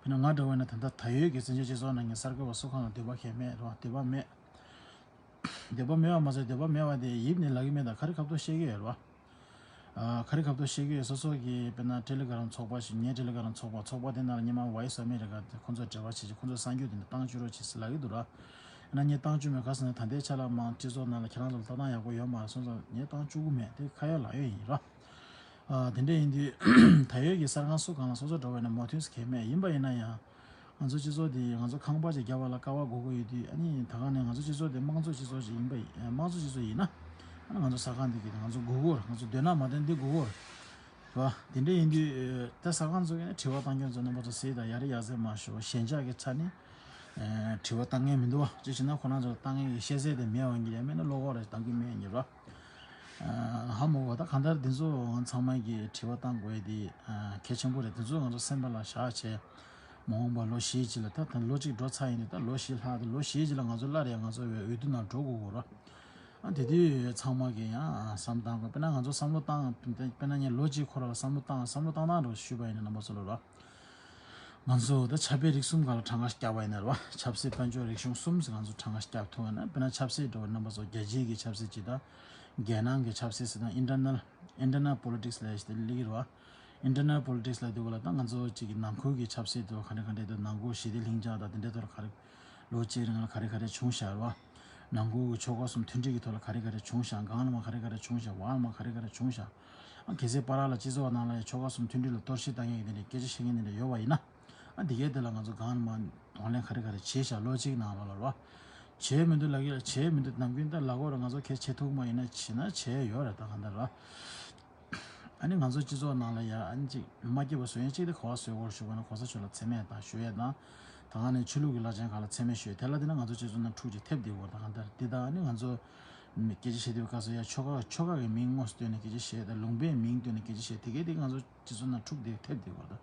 དཔེར་ན་ང་འདྲ་བ་ཡིན་ན་ད་ལྟ་ད་ཡོད་ཀྱི་བཙན་བྱོལ་སྤྱི་ཚོགས་ནང་གི་གསར་འགོད་པ་སུ་གང་ལ་འདོད་པ་གལ་མེད་རེད་བ། འདོད་པ་མེད། འདོད་པ་མེད་པ་མ་ཟད་འདོད་པ་མེད་པ་དེ་ཡིབ་ནས་ལབ་ཀྱི་མེད་ད་ག་རེ་ཁ་ཐུག་བཤད་ཀྱི་ཡོད་རེད་བ། ཨ་ག་རེ་ཁ་ཐུག་བཤད་ཀྱི་ཡོད་སོ་སོ་གི་དཔེར་ན་ཊེ་ལི་གྷི་རམ་ཚོགས་པ་ཞིག་ངའི་ཊེ་ལི་གྷི་རམ་ཚོགས་པ་ཚོགས་པ་དེ་ནང་ལ་སྔོན་མ་ཝོ་ཡི་སི་ཨ་མེ་རི་ཀ་དེ་ཁོང་ཚོ་འབྲེལ་བ་བྱེད་ཀྱི་ཁོང་ཚོ་གསར་འགྱུར་དེ་འདྲ་བཏང་བཅུག་རོགས་བྱེད་ཟེར་ལབ་ཀྱི་འདུག་ར། ཡིན་ན་ངས་བཏང་བཅུག་མེད་ག་ཟེར་ན་ད་ལྟའི་ཆ་ལ་མང་སྤྱི་ཚོགས་ནང་ལ་ཁྱེད་རང་ཚོ་ལ་ལྟ་སྟངས་ཡག་པོ་ཡོད་མ་རེད་སོང་ཙང་ངས་བཏང་བཅུག་གི་མེད་དེ་ཁ་ཡོད་ལག་ཡོད་ཡིན་ར། ཨ་དེ་འདྲ་ཡིན་དུས་ད་ཡོད་ཀྱི་གསར་ཁང་སུ་གང་ལ་སོ་སོ་འགྲོ་བས་ན་མོས་མཐུན་གལ་མེད་ཡིན་པ་ཡིན་ན་ཡང་། ང་ཚོ་སྤྱི་ཚོགས་འདི་ང་ཚོ་ཁང་པ་ཅིག་རྒྱབ་པ་ལ་ཀ་བ་སྒུག་གི་ཡོད་དུས་ཨ་ནི་ད་ག་ནས་ང་ཚོ་སྤྱི་ཚོགས་འདི་དམངས་གཙོ་སྤྱི་ཚོགས་ཤིག་ཡིན་པ་ཡིན་དམངས་གཙོ་སྤྱི་ཚོགས་ཡིན་ན་ཨ་ནི་ང་ཚོ་གསར་ཁང་འདི་གི་ང་ཚོ་སྒུག་གོ་ར། ང་ཚོ་འདོད་ན་མ་འདོད་འདི་སྒུག་གོ་ར། རེད་བ། དེ་འདྲ་ཡིན་དུས་ད་གསར་ཁང་ཚོ་གི་ནི་དྲི་བ་བཏང་མཁན་ཚོ་རྣམ་པ་ཚོ་སེ་དང་ཡ་རི་ཡ་ཟེར་མ་ཤོག་ཞན་ཆ་གི་ཆ་ནི་དྲི་བ་བཏང་མཁན་མི་འདུག་བ། ཅི་ཞིག་ན་ཁོ་རང་ཚོ་བཏང་མཁན་གི་ཤེས་ཚད་དེ་མེད་བ་ཡིན་གྱི་ཡ་མེད་ན་བློ་ཁོག་རེ་བཏང་གི་མེད་ཡིན་ར། ཧ་མ་གོ་ད་གང་ལྟར་འདི་ཚོ་ཚང་མ་གི་དྲི་བ་བཏང་དགོས་དེ་གལ་ཆེན་པོ་རེད། འདི་ཚོ་ང་ཚོ་སེམས་པ་ལ་བཞག་བྱས་མ་འོངས་པ་ལོ་བཞི་རྗེས་ལ་ད་ད་ལོ་གཅིག་འགྲོ་ཚར་ཡིན་དུས་ད་ལོ་བཞི་ལྷག་དེ་ལོ་བཞི་རྗེས་ལ་ང་ཚོ་སླར་ཡང་ང་ཚོ་འོས་བསྡུ་ནང་འགྲོ་དགོས་གོ་ར། ཨ་དེ་དུས་ཚང་མ་གི་ཡང་བསམ་བཏང་དགོས། དཔེར་ན་ང་ཚོ་བསམ་བློ་བཏང་དཔེར་ན་ངས་ལོ་གཅིག་འཁོར་བ་ལ་བསམ་བློ་བཏང་བསམ་བློ་བཏང་སྟངས་འགྲོ་ཞུས་པ་ཡིན་ན་རྣམ་པ་ཚོ་ལ་ར། ང་ཚོ་ད་ཆབ་དཔལ་རིག་གསུམ་སྒང་ལ་གྲངས་ཀ་བརྒྱབ་པ་ཡིན་ན་རེད་བ། ཆབ་སྲིད་དཔལ་འབྱོར་རིག་གཞུང་གསུམ་ཟེར་ང་ཚོ་གྲངས་ཀ་བརྒྱབ་ཐུབ་པ་ན་དཔེར་ན་ཆབ་སྲིད་འགྲོ་བའི་རྣམ་པ་ཚོ་རྒྱལ་སྤྱིའི་གི་ཆབ་སྲིད་ཅིག་དང་རྒྱལ་ནང་གི་ཆབ་སྲིད་ཅིག་དང་ཨིན་ཊར་ནལ་ཨིན་ཊར་ནལ་པོ་ལི་ཊིག་སི་ལབ་ཡ་ཞིག་དེ་སླེབས་ཀྱི་རེད་བ། ཨིན་ཊར་ནལ་པོ་ལི་ཊིག་སི་ལབ་དུས་སྐབས་ལ་ད་ང་ཚོ་ཅིག་གི་ནང་ཁུལ་གྱི་ཆབ་སྲིད་དུ་ག་འདྲ་ག་འདྲ་དུ་ནང་ཁུལ་ཞི་བདེ་ལྷིང་འཇགས་དང་དེ་འདྲའི་ཐོག་ལ་ག་རེ་ལོ་གཅིག་རིང་ལ་ག་རེ་ག་རེ་བྱུང་བཞག་རེད་བ། ནང་ཁུལ་གྱི་ཆོལ་ཁ་གསུམ་མཐུན་སྒྲིལ་གྱི་ཐོག་ལ་ག་རེ་ག་རེ་བྱུང་བཞག་སྒང་ལ་མ་ག་རེ་ག་རེ་བྱུང་བཞག་བར་ལ་མ་ག་རེ་ག་རེ་བྱུང་བཞག་ཨ་གལ་སྲིད་བར་ལ་སྤྱི་ཚོགས་ནང་ལ་ཡང་ཆོལ་ཁ་གསུམ་མཐུན་སྒྲིལ་ལ་གཏོར་བཤིག་བཏང་མཁན་གྱི་དེ་འདྲའི་སྐད་ཆ་བཤད་མཁན་དེ་འདྲ་ཡོད་པ་ཡིན་ན། ཨ་འདི་གའི་དེ་ལ་ང་ཚོ་གང་ལ་མ་གདོང་ལེན་ག་རེ་ག་རེ་བྱས་ཤག་ལོ་གཅིག་ནང་ལོགས་ལ་རོ། བྱས་མི་འདུག་ལབ་ཀྱི་ལ་བྱས་མི་འདུག་ནམ་རྒྱུན་ད་ལབ་དགོས་རེད། ང་ཚོ་གལ་བྱེད་ཐུབ་མ་ཡིན་ན་བྱེད་ན་བྱས་ཡོད་རེད་ད་གང་ལྟར་རོ། ཨ་ནི་ང་ཚོ་སྤྱི་ཚོགས་ནང་ལ་ཡ་ཨ་ནི་ཅིག་མ་སྐྱིད་པ་བཟོ་ཡན་གཅིག་དེ་ག་བ་བཟོས་དགོས་རེད་ཞུ་བ་ན་གོང་ས་མཆོག་ལ་མཚན་སྨད་དང་ཞུ་ཡས་དང་། ད་གང་ནས་ཆོས་ལུགས་ཀྱི་བླ་ཆེན་ཁག་ལ་མཚན་སྨད་ཞུ་ཡས་དེ་ལ་བལྟས་ན་ང་ཚོ་སྤྱི་ཚོགས་ནང་འཁྲུག་ཅིག་ཐེབས་བསྡད་ཡོད་རེད་ད་གང་ལྟར་འདི་དག་ཨ་ནི་ང་ཚོ་སྐད་ཆ་བཤད་དུས་སྐབས་སུ་ཡ་ཆོལ་ཁ་ཆོལ་ཁ་གི་མིང་དངོས་སུ་བཏོན་ནས་སྐད་ཆ་བཤད་དང་ལུང་པའི་མིང་བཏོན་ནས་སྐད་ཆ་བཤད་དེ་གས་དེ་ང་ཚོ་སྤྱི་ཚོགས་ནང་འཁྲུག་དེ་ཐེབས་བསྡད་ཡོད་རེད།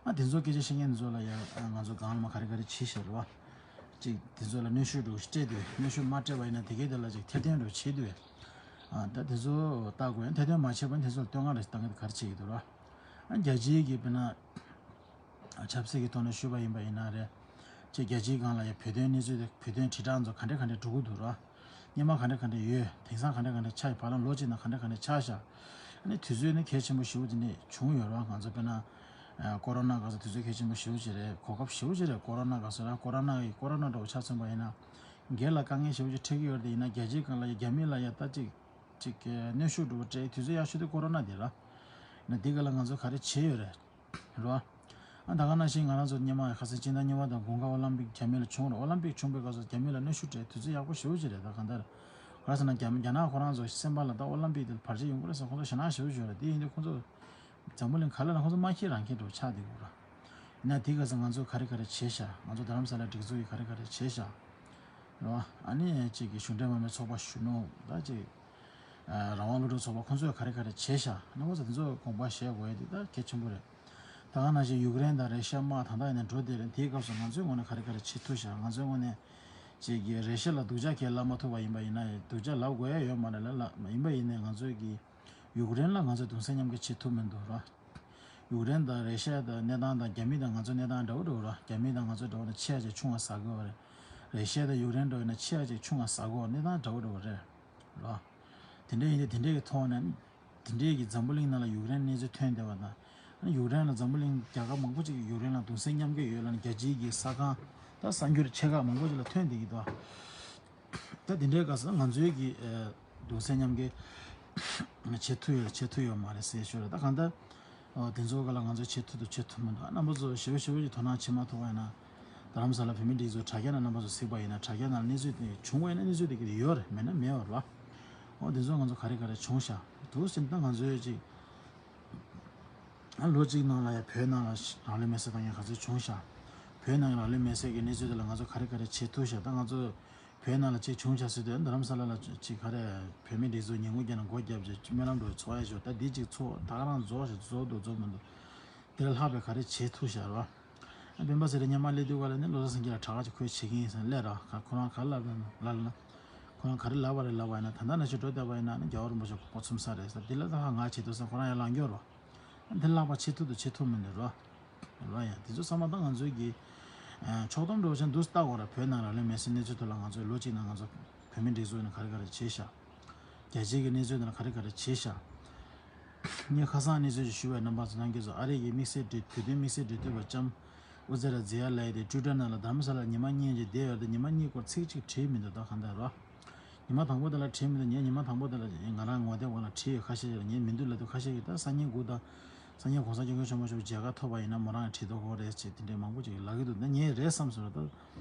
ཨ་དེ་ཚོ་སྐད་ཆ་བཤད་མཁན་ཚོ་ལ་ཡ་ང་ཚོ་སྒང་ལ་མ་ག་རེ་ག་རེ་བྱེད་ཤེས་རེད་བ། ཅིག་དེ་ཚོ་ལ་གནོན་ཤུགས་འདྲ་བོ་ཞིག་སྤྲད་དུས་གནོན་ཤུགས་མ་སྤྲད་པ་ཡིན་ན་དེ་གས་དེ་ལ་ཅིག་ཐེར་འདོན་འདྲ་བོ་བྱེད་དུས། ཨ་ད་དེ་ཚོ་ལྟ་དགོས་ཡང་ཐེར་འདོན་མ་བྱས་པ་ཡིན་དེ་ཚོ་ལ་བསྟོད་བསྔགས་རེ་བཏང་གི་ག་རེ་བྱེད་ཀྱི་འདུག་ར། ཨ་རྒྱལ་སྤྱིའི་གི་དཔེར་ན་ཆབ་སྲིད་ཀྱི་ཐོག་ནས་ཞུས་པ་ཡིན་པ་ཡིན་ན་རེད། ཅིག་རྒྱལ་སྤྱིའི་སྒང་ལ་ཡང་བོད་དོན་གནས་ཚུལ་དེ་བོད་དོན་དྲིལ་བསྒྲགས་ཚོ་ག་འདྲ་ག་འདྲ་འགྲོ་གི་འདུག་ར། སྔོན་མ་ག་འདྲ་ག་འདྲ་ཡོད། དེང་སང་ག་འདྲ་ག་འདྲ་ཆགས་ཡོད། བར་ལམ་ལོ་གཅིག་ནང་ག་འདྲ་ག་འདྲ་ཆགས་ཤག་ཨ་ནི་དུས་ཚོད་ནི་གལ་ཆེན་པོ་ཞེ་པོ་ཅིག་ནི་བྱུང་ཡོད་རེད་བ། ང་ཚོ་དཔེར་ན་ཀོ་རོ་ན་སྐབས་སུ་དུས་ཚོད་གལ་ཆེན་པོ་ཞེ་པོ་ཅིག་རེད། གོ་སྐབས་ཞེ་པོ་ཅིག་རེད། ཀོ་རོ་ན་སྐབས་སུ་ར་ཀོ་རོ་ན་ཡི་ཀོ་རོ་ན་འདྲ་བོ་ཆ་མཚོན་པ་ཡིན་ན་སྒེར་ལ་དཀའ་ངལ་ཞེ་པོ་ཅིག་འཕྲད་ཀྱི་ཡོད་རེད། དེ་ཡིན་ན་རྒྱལ་སྤྱིའི་སྒང་ལ་ཡ་རྒྱ་མི་ལ་ཡ་ལྟ་ཅིག་ཅིག་གནོན་ཤུགས་འདྲ་བོ་སྤྲད་དུས་ཚོད་ཡག་ཤོས་དེ་ཀོ་རོ་ན་དེ་ར། ཡིན་ན་འདི་ག་ལ་ང་ཚོ་ག་རེ་བྱས་ཡོད་རེད། རེད་བ། ཨ་ད་ག་ནང་བཞིན་ང་རང་ཚོ་སྔོན་མ་ཁ་སང་སྤྱི་ཟླ་གཉིས་པ་དང་དགུན་ཁ་ཨོ་ལམ་པིག་རྒྱ་མི་ལ་བྱུང་རེད། ཨོ་ལམ་པིག་བྱུང་པའི་སྐབས་སུ་རྒྱ་མི་ལ་གནོན་ཤུགས་སྤྲད་དུས་ཚོད་ཡག་པོ་ཞེ་པོ་ཅིག་རེད། ད་གང་ལྟར་ ག་རེ་ཟེར་ན་རྒྱ་རྒྱ་ནག་ཁོ་རང་ཚོ་སེམས་པ་ལ་ད་ཨོ་ལམ་པིག་དེ་བར་ཆད་ཡོང་གི་རེད་ཟེར། ཁོང་ཚོ་ཞེད་སྣང་ཞེ་པོ་ཅིག་ཡོད་རེད། དེ་ཡིན་དུས་ཁོང་ཚོ་འཛམ་བུ་གླིང་ག་ལ་ན་ཁོང་ཚོ་མ་ཁྱེད་རང་ཁྱེད་འགྲོ་ཆགས་བསྡད་ཡོད་ར། ཡིན་ན་དེ་ག་ཚོད་ང་ཚོས་ག་རེ་ག་རེ་བྱས་ཤག་ང་ཚོ་རྡ་རམ་ས་ལ་སྒྲིག་འཛུགས་ཀྱིས་ག་རེ་ག་རེ་བྱས་ཤག་རེད་བ། ཨ་ནི་ཅིག་གི་གཞུང་འབྲེལ་མ་དམིགས་ཚོགས་པ་གཞོན་ནུ་ད་ཅིག་རང་དབང་སློབ་ཕྲུག་ཚོགས་པ་ཁོང་ཚོས་ག་རེ་ག་རེ་བྱས་ཤག་ཨ་ནི་ཁོང་ཚོ་དེ་ཚོ་དགོངས་པ་བཞེས་དགོས་ཡ་དེ་ད་གལ་ཆེན་པོ་རེད། ད་ག་ནང་བཞིན་ཡུཀ་རེན་དང་རེ་ཤ་དམག་ད་ལྟ་ཡིན་ན་འགྲོ་བསྡད་རེད། དེའི་སྐབས་སུ་ང་ཚོའི་ངོས་ནས་ག་རེ་ག་རེ་བྱེད་ཐུབ་ཤག་ང་ཚོའི་ངོས་ནས་ཅིག་གི་རེ་ཤ་ལ་སྡུག་ཅག་གང་ཡང་ལབ་མ་ཐུབ་པ་ཡིན་པ་ཡིན་ན་སྡུག་ཅག་ལབ་དགོས་ཡ་ཡོད་མ་རེད་ལ་ལ་ཡིན་པ་ཡིན་ནའི་ང་ཚོས་ཀྱི་ཡུཀ་རེན་ལ་ང་ཚོས་གདུང་སེམས་མཉམ་སྐྱེད་བྱེད་ཐུབ་མི་འདུག་ར། ཡུཀ་རེན་དང་རེ་ཤ་དང་གནས་སྟངས་དང་རྒྱ་མི་དང་ང་ཚོའི་གནས་སྟངས་འདྲ་བོ་འདྲ་བོ་ར། རྒྱ་མི་དང་ང་ཚོ་འདྲ་བོ་ན་ཆེ་བ་ཅིག་ཆུང་བ་ཟ་དགོས་པ་རེད། རེ་ཤ་དང་ཡུཀ་རེན་འདྲ་བོ་ཡིན་ན་ཆེ་བ་ཅིག་ཆུང་བ་ཟ་དགོས་པ། གནས་སྟངས་འདྲ་བོ་འདྲ་བོ་རེད་ར། དེ་འདྲ་ཡིན་དུས་དེ་འདྲའི་གི་ཐོག་ནས་དེ་འདྲའི་གི་འཛམ་བུ་གླིང་ནང་ལ་ཡུཀ་རེན་གནས་ཚུལ་ཐོན་བསྡད་པ་དང་། ཡུཀ་རེན་ལ་འཛམ་བུ་གླིང་རྒྱལ་ཁབ་མང་པོ་ཅིག་གིས་ཡུཀ་རེན་ལ་གདུང་སེམས་མཉམ་སྐྱེད་ཡོད་ལབ་ནས་རྒྱལ་སྤྱིའི་གི་གསར་ཁང་དང་གསར་འགྱུར་ཆེ་ཁག་མང་པོ་ཅིག་ལ་ཐོན་བསྡད་ཀྱི་འདུག་ད་དེ་འདྲའི་སྐབས་སུ་ང་ཚོའི་གི་ཨ་གདུང་སེམས་མཉམ་སྐྱེད་བྱེད་ཐུབ་ཡོད་བྱེད་ཐུབ་ཡོད་མ་རེད་ཟེར་ཞུ་རེད། ད་གང་ལྟར་ཨ་དེ་ཚོ་ག་ལ་ང་ཚོས་བྱེད་ཐུབ་འདུག་བྱེད་ཐུབ་མི་འདུག་རྣམ་པ་ཚོ་ཞེ་པོ་ཞེ་པོ་ཅིག་དོ་སྣང་བྱེད་མ་ཐུབ་པ་ཡིན་ན། རྡ་རམ་ས་ལ་བོད་མི་སྒྲིག་འཛུགས་དྲ་རྒྱ་ནང་རྣམ་པ་ཚོ་གཟིགས་པ་ཡིན་ན་དྲ་རྒྱ་ནང་གནས་ཚུལ་དེ་བྱུང་བ་ཡིན་ན་གནས་ཚུལ་དེ་གི་ཡོད་རེད། མེད་ན་མེད་པ་རེད་བ། འོ་དེ་ཚོ་ང་ཚོ་ག་རེ་ག་རེ་བྱུང་ཤག་དུ་ཟེར་ན་ད་ང་ཚོའི་ཅིག་ཨ་ལོ་གཅིག་ནང་ལ་ཡ་བོད་ནང་ལ་རང་ལུས་མེར་སྲེག་བཏང་མཁན་ག་ཚོད་བྱུང་ཤག་བོད་ནང་གི་རང་ལུས་མེར་སྲེག་གི་གནས་ཚུལ་དེ་ལ་ང་ཚོ་ག་རེ་ག་རེ་བྱེད་ཐུབ་ཤག་ད་ང་ཚོ་བོད་ནང་ལ་ཅིག་བྱུང་ཤག་ཟེར་དུས་རྡ་རམ་ས་ལ་ལ་ཅིག་ག་རེ་བོད་མི་སྒྲིག་འཛུགས་ཉིན་གུང་རྒྱབ་ན་སྒོ་བརྒྱབ་རྗེས་སྨོན་ལམ་འགྲོ་ཚོགས་ཡ་ཞོག་ད་འདི་ཅིག་ཚོགས་ད་ག་རང་རྫོགས་ཤག་རྫོགས་འདུག་རྫོགས་མི་འདུག་དེ་ལས་ལྷག་པའི་ག་རེ་བྱེད་ཐུབ་ཤག་རེད་བ། སྤེན་པ་ཚེ་རིང་སྔོན་མ་སླེབས་དུས་ག་ལ་ནི་བློ་བཟང་སེང་གེ་ལ་གྲྭ་ཁ་ཅིག་ཁོས་བྱེད་ཀྱི་ཡིན་ཟེར་སླེབས་ར། ཁོ་རང་ག་རེ་ལབ་ན་ལབ་ན། ཁོ་རང་ག་རེ་ལབ་པ་རེད་ལབ་པ་ཡིན་ན། ད་ལྟ་ན་ཆུ་འགྲོ་བསྡད་པ་ཡིན་ན་ནི་རྒྱལ་བ་རིན་པོ་ཆེ་དགོངས་པ་ཚོམ་ས་རེད་ཟེར། འདི་ལ་ད་ཧ་ང་བྱེད་དུས་ཟེར་ཁོ་རང་ཡར་ལངས་ཀྱོག་རོ། འདི་ལག་པ་བྱེད་ཐུབ་དུ་བྱེད་ཐུབ་མི་འདུག་རོ། རོ་ཡ་དེ་ཚོ་ཚང་མ་ད་ང་ཚོའི་གི་ཕྱོགས་བསྡོམས་འགྲོ་བྱས་འདུག་ལྟ་དགོས་ར། བོད་ནང་རང་ལུས་མེར་སྲེག་གནས་ཚུལ་ཐོག་ལ་ང་ཚོས་ལོ་གཅིག་ནང་ང་ཚོ་བོད་མི་སྒྲིག་འཛུགས་ནས་ག་རེ་ག་རེ་བྱས་ཤག་རྒྱལ་སྤྱིའི་གི་གནས་ཚུལ་ནང་ག་རེ་ག་རེ་བྱས་ཤག་ངས་ཁ་སང་གནས་ཚུལ་ཞིག་ཞུ་བའི་རྣམ་པ་ཚོ་ནང་གི་ཚོ་ཨ་རི་གི་དམིགས་བསལ་འབྲེལ་བོད་དོན་དམིགས་བསལ་འབྲེལ་མཐུད་པ་ལྕམ་ཨུ་ཛེ་ར་ཛེ་ཡ་ལབ་དེ་ཊུ་ཊར་ནང་ལ་རྡ་རམ་ས་ལ་ཉི་མ་གཉིས་ཅིག་བསྡད་ཡོད་དེ་ཉི་མ་གཉིས་སྐོར་ཚིག་གཅིག་བྲིས་མི་འདུག་ད་གང་ལྟར་རོ། ཉི་མ་དང་པོ་དེ་ལ་བྲིས་མི་འདུག་ངས་ཉི་མ་དང་པོ་དེ་ལ་ང་རང་ངོ་དེབ་སྒང་ལ་བྲིས་ཡོད། ཁ་ཤས་ཤིག་ལ་ངས་མི་འདུག་ལབ་དུས་ཁ་ཤས་ཤིག་ད་སང་ཉིན་དགུ་དང་སང་ཉིན་གོང་ས་སྐྱབས་མགོན་ཆེན་པོ་མཆོག་མཇལ་ཁ་ཐོབ་པ་ཡིན་ན་མོ་རང་ཡང་བྲིས་ཐུབ་ཀྱི་རེད་ཅེས་དེ་འདྲའི་མང་པོ་ཅིག་ལབ་ཀྱི་འདུག་ད་ངས་རེད་བསམ་སོང་ར། ད་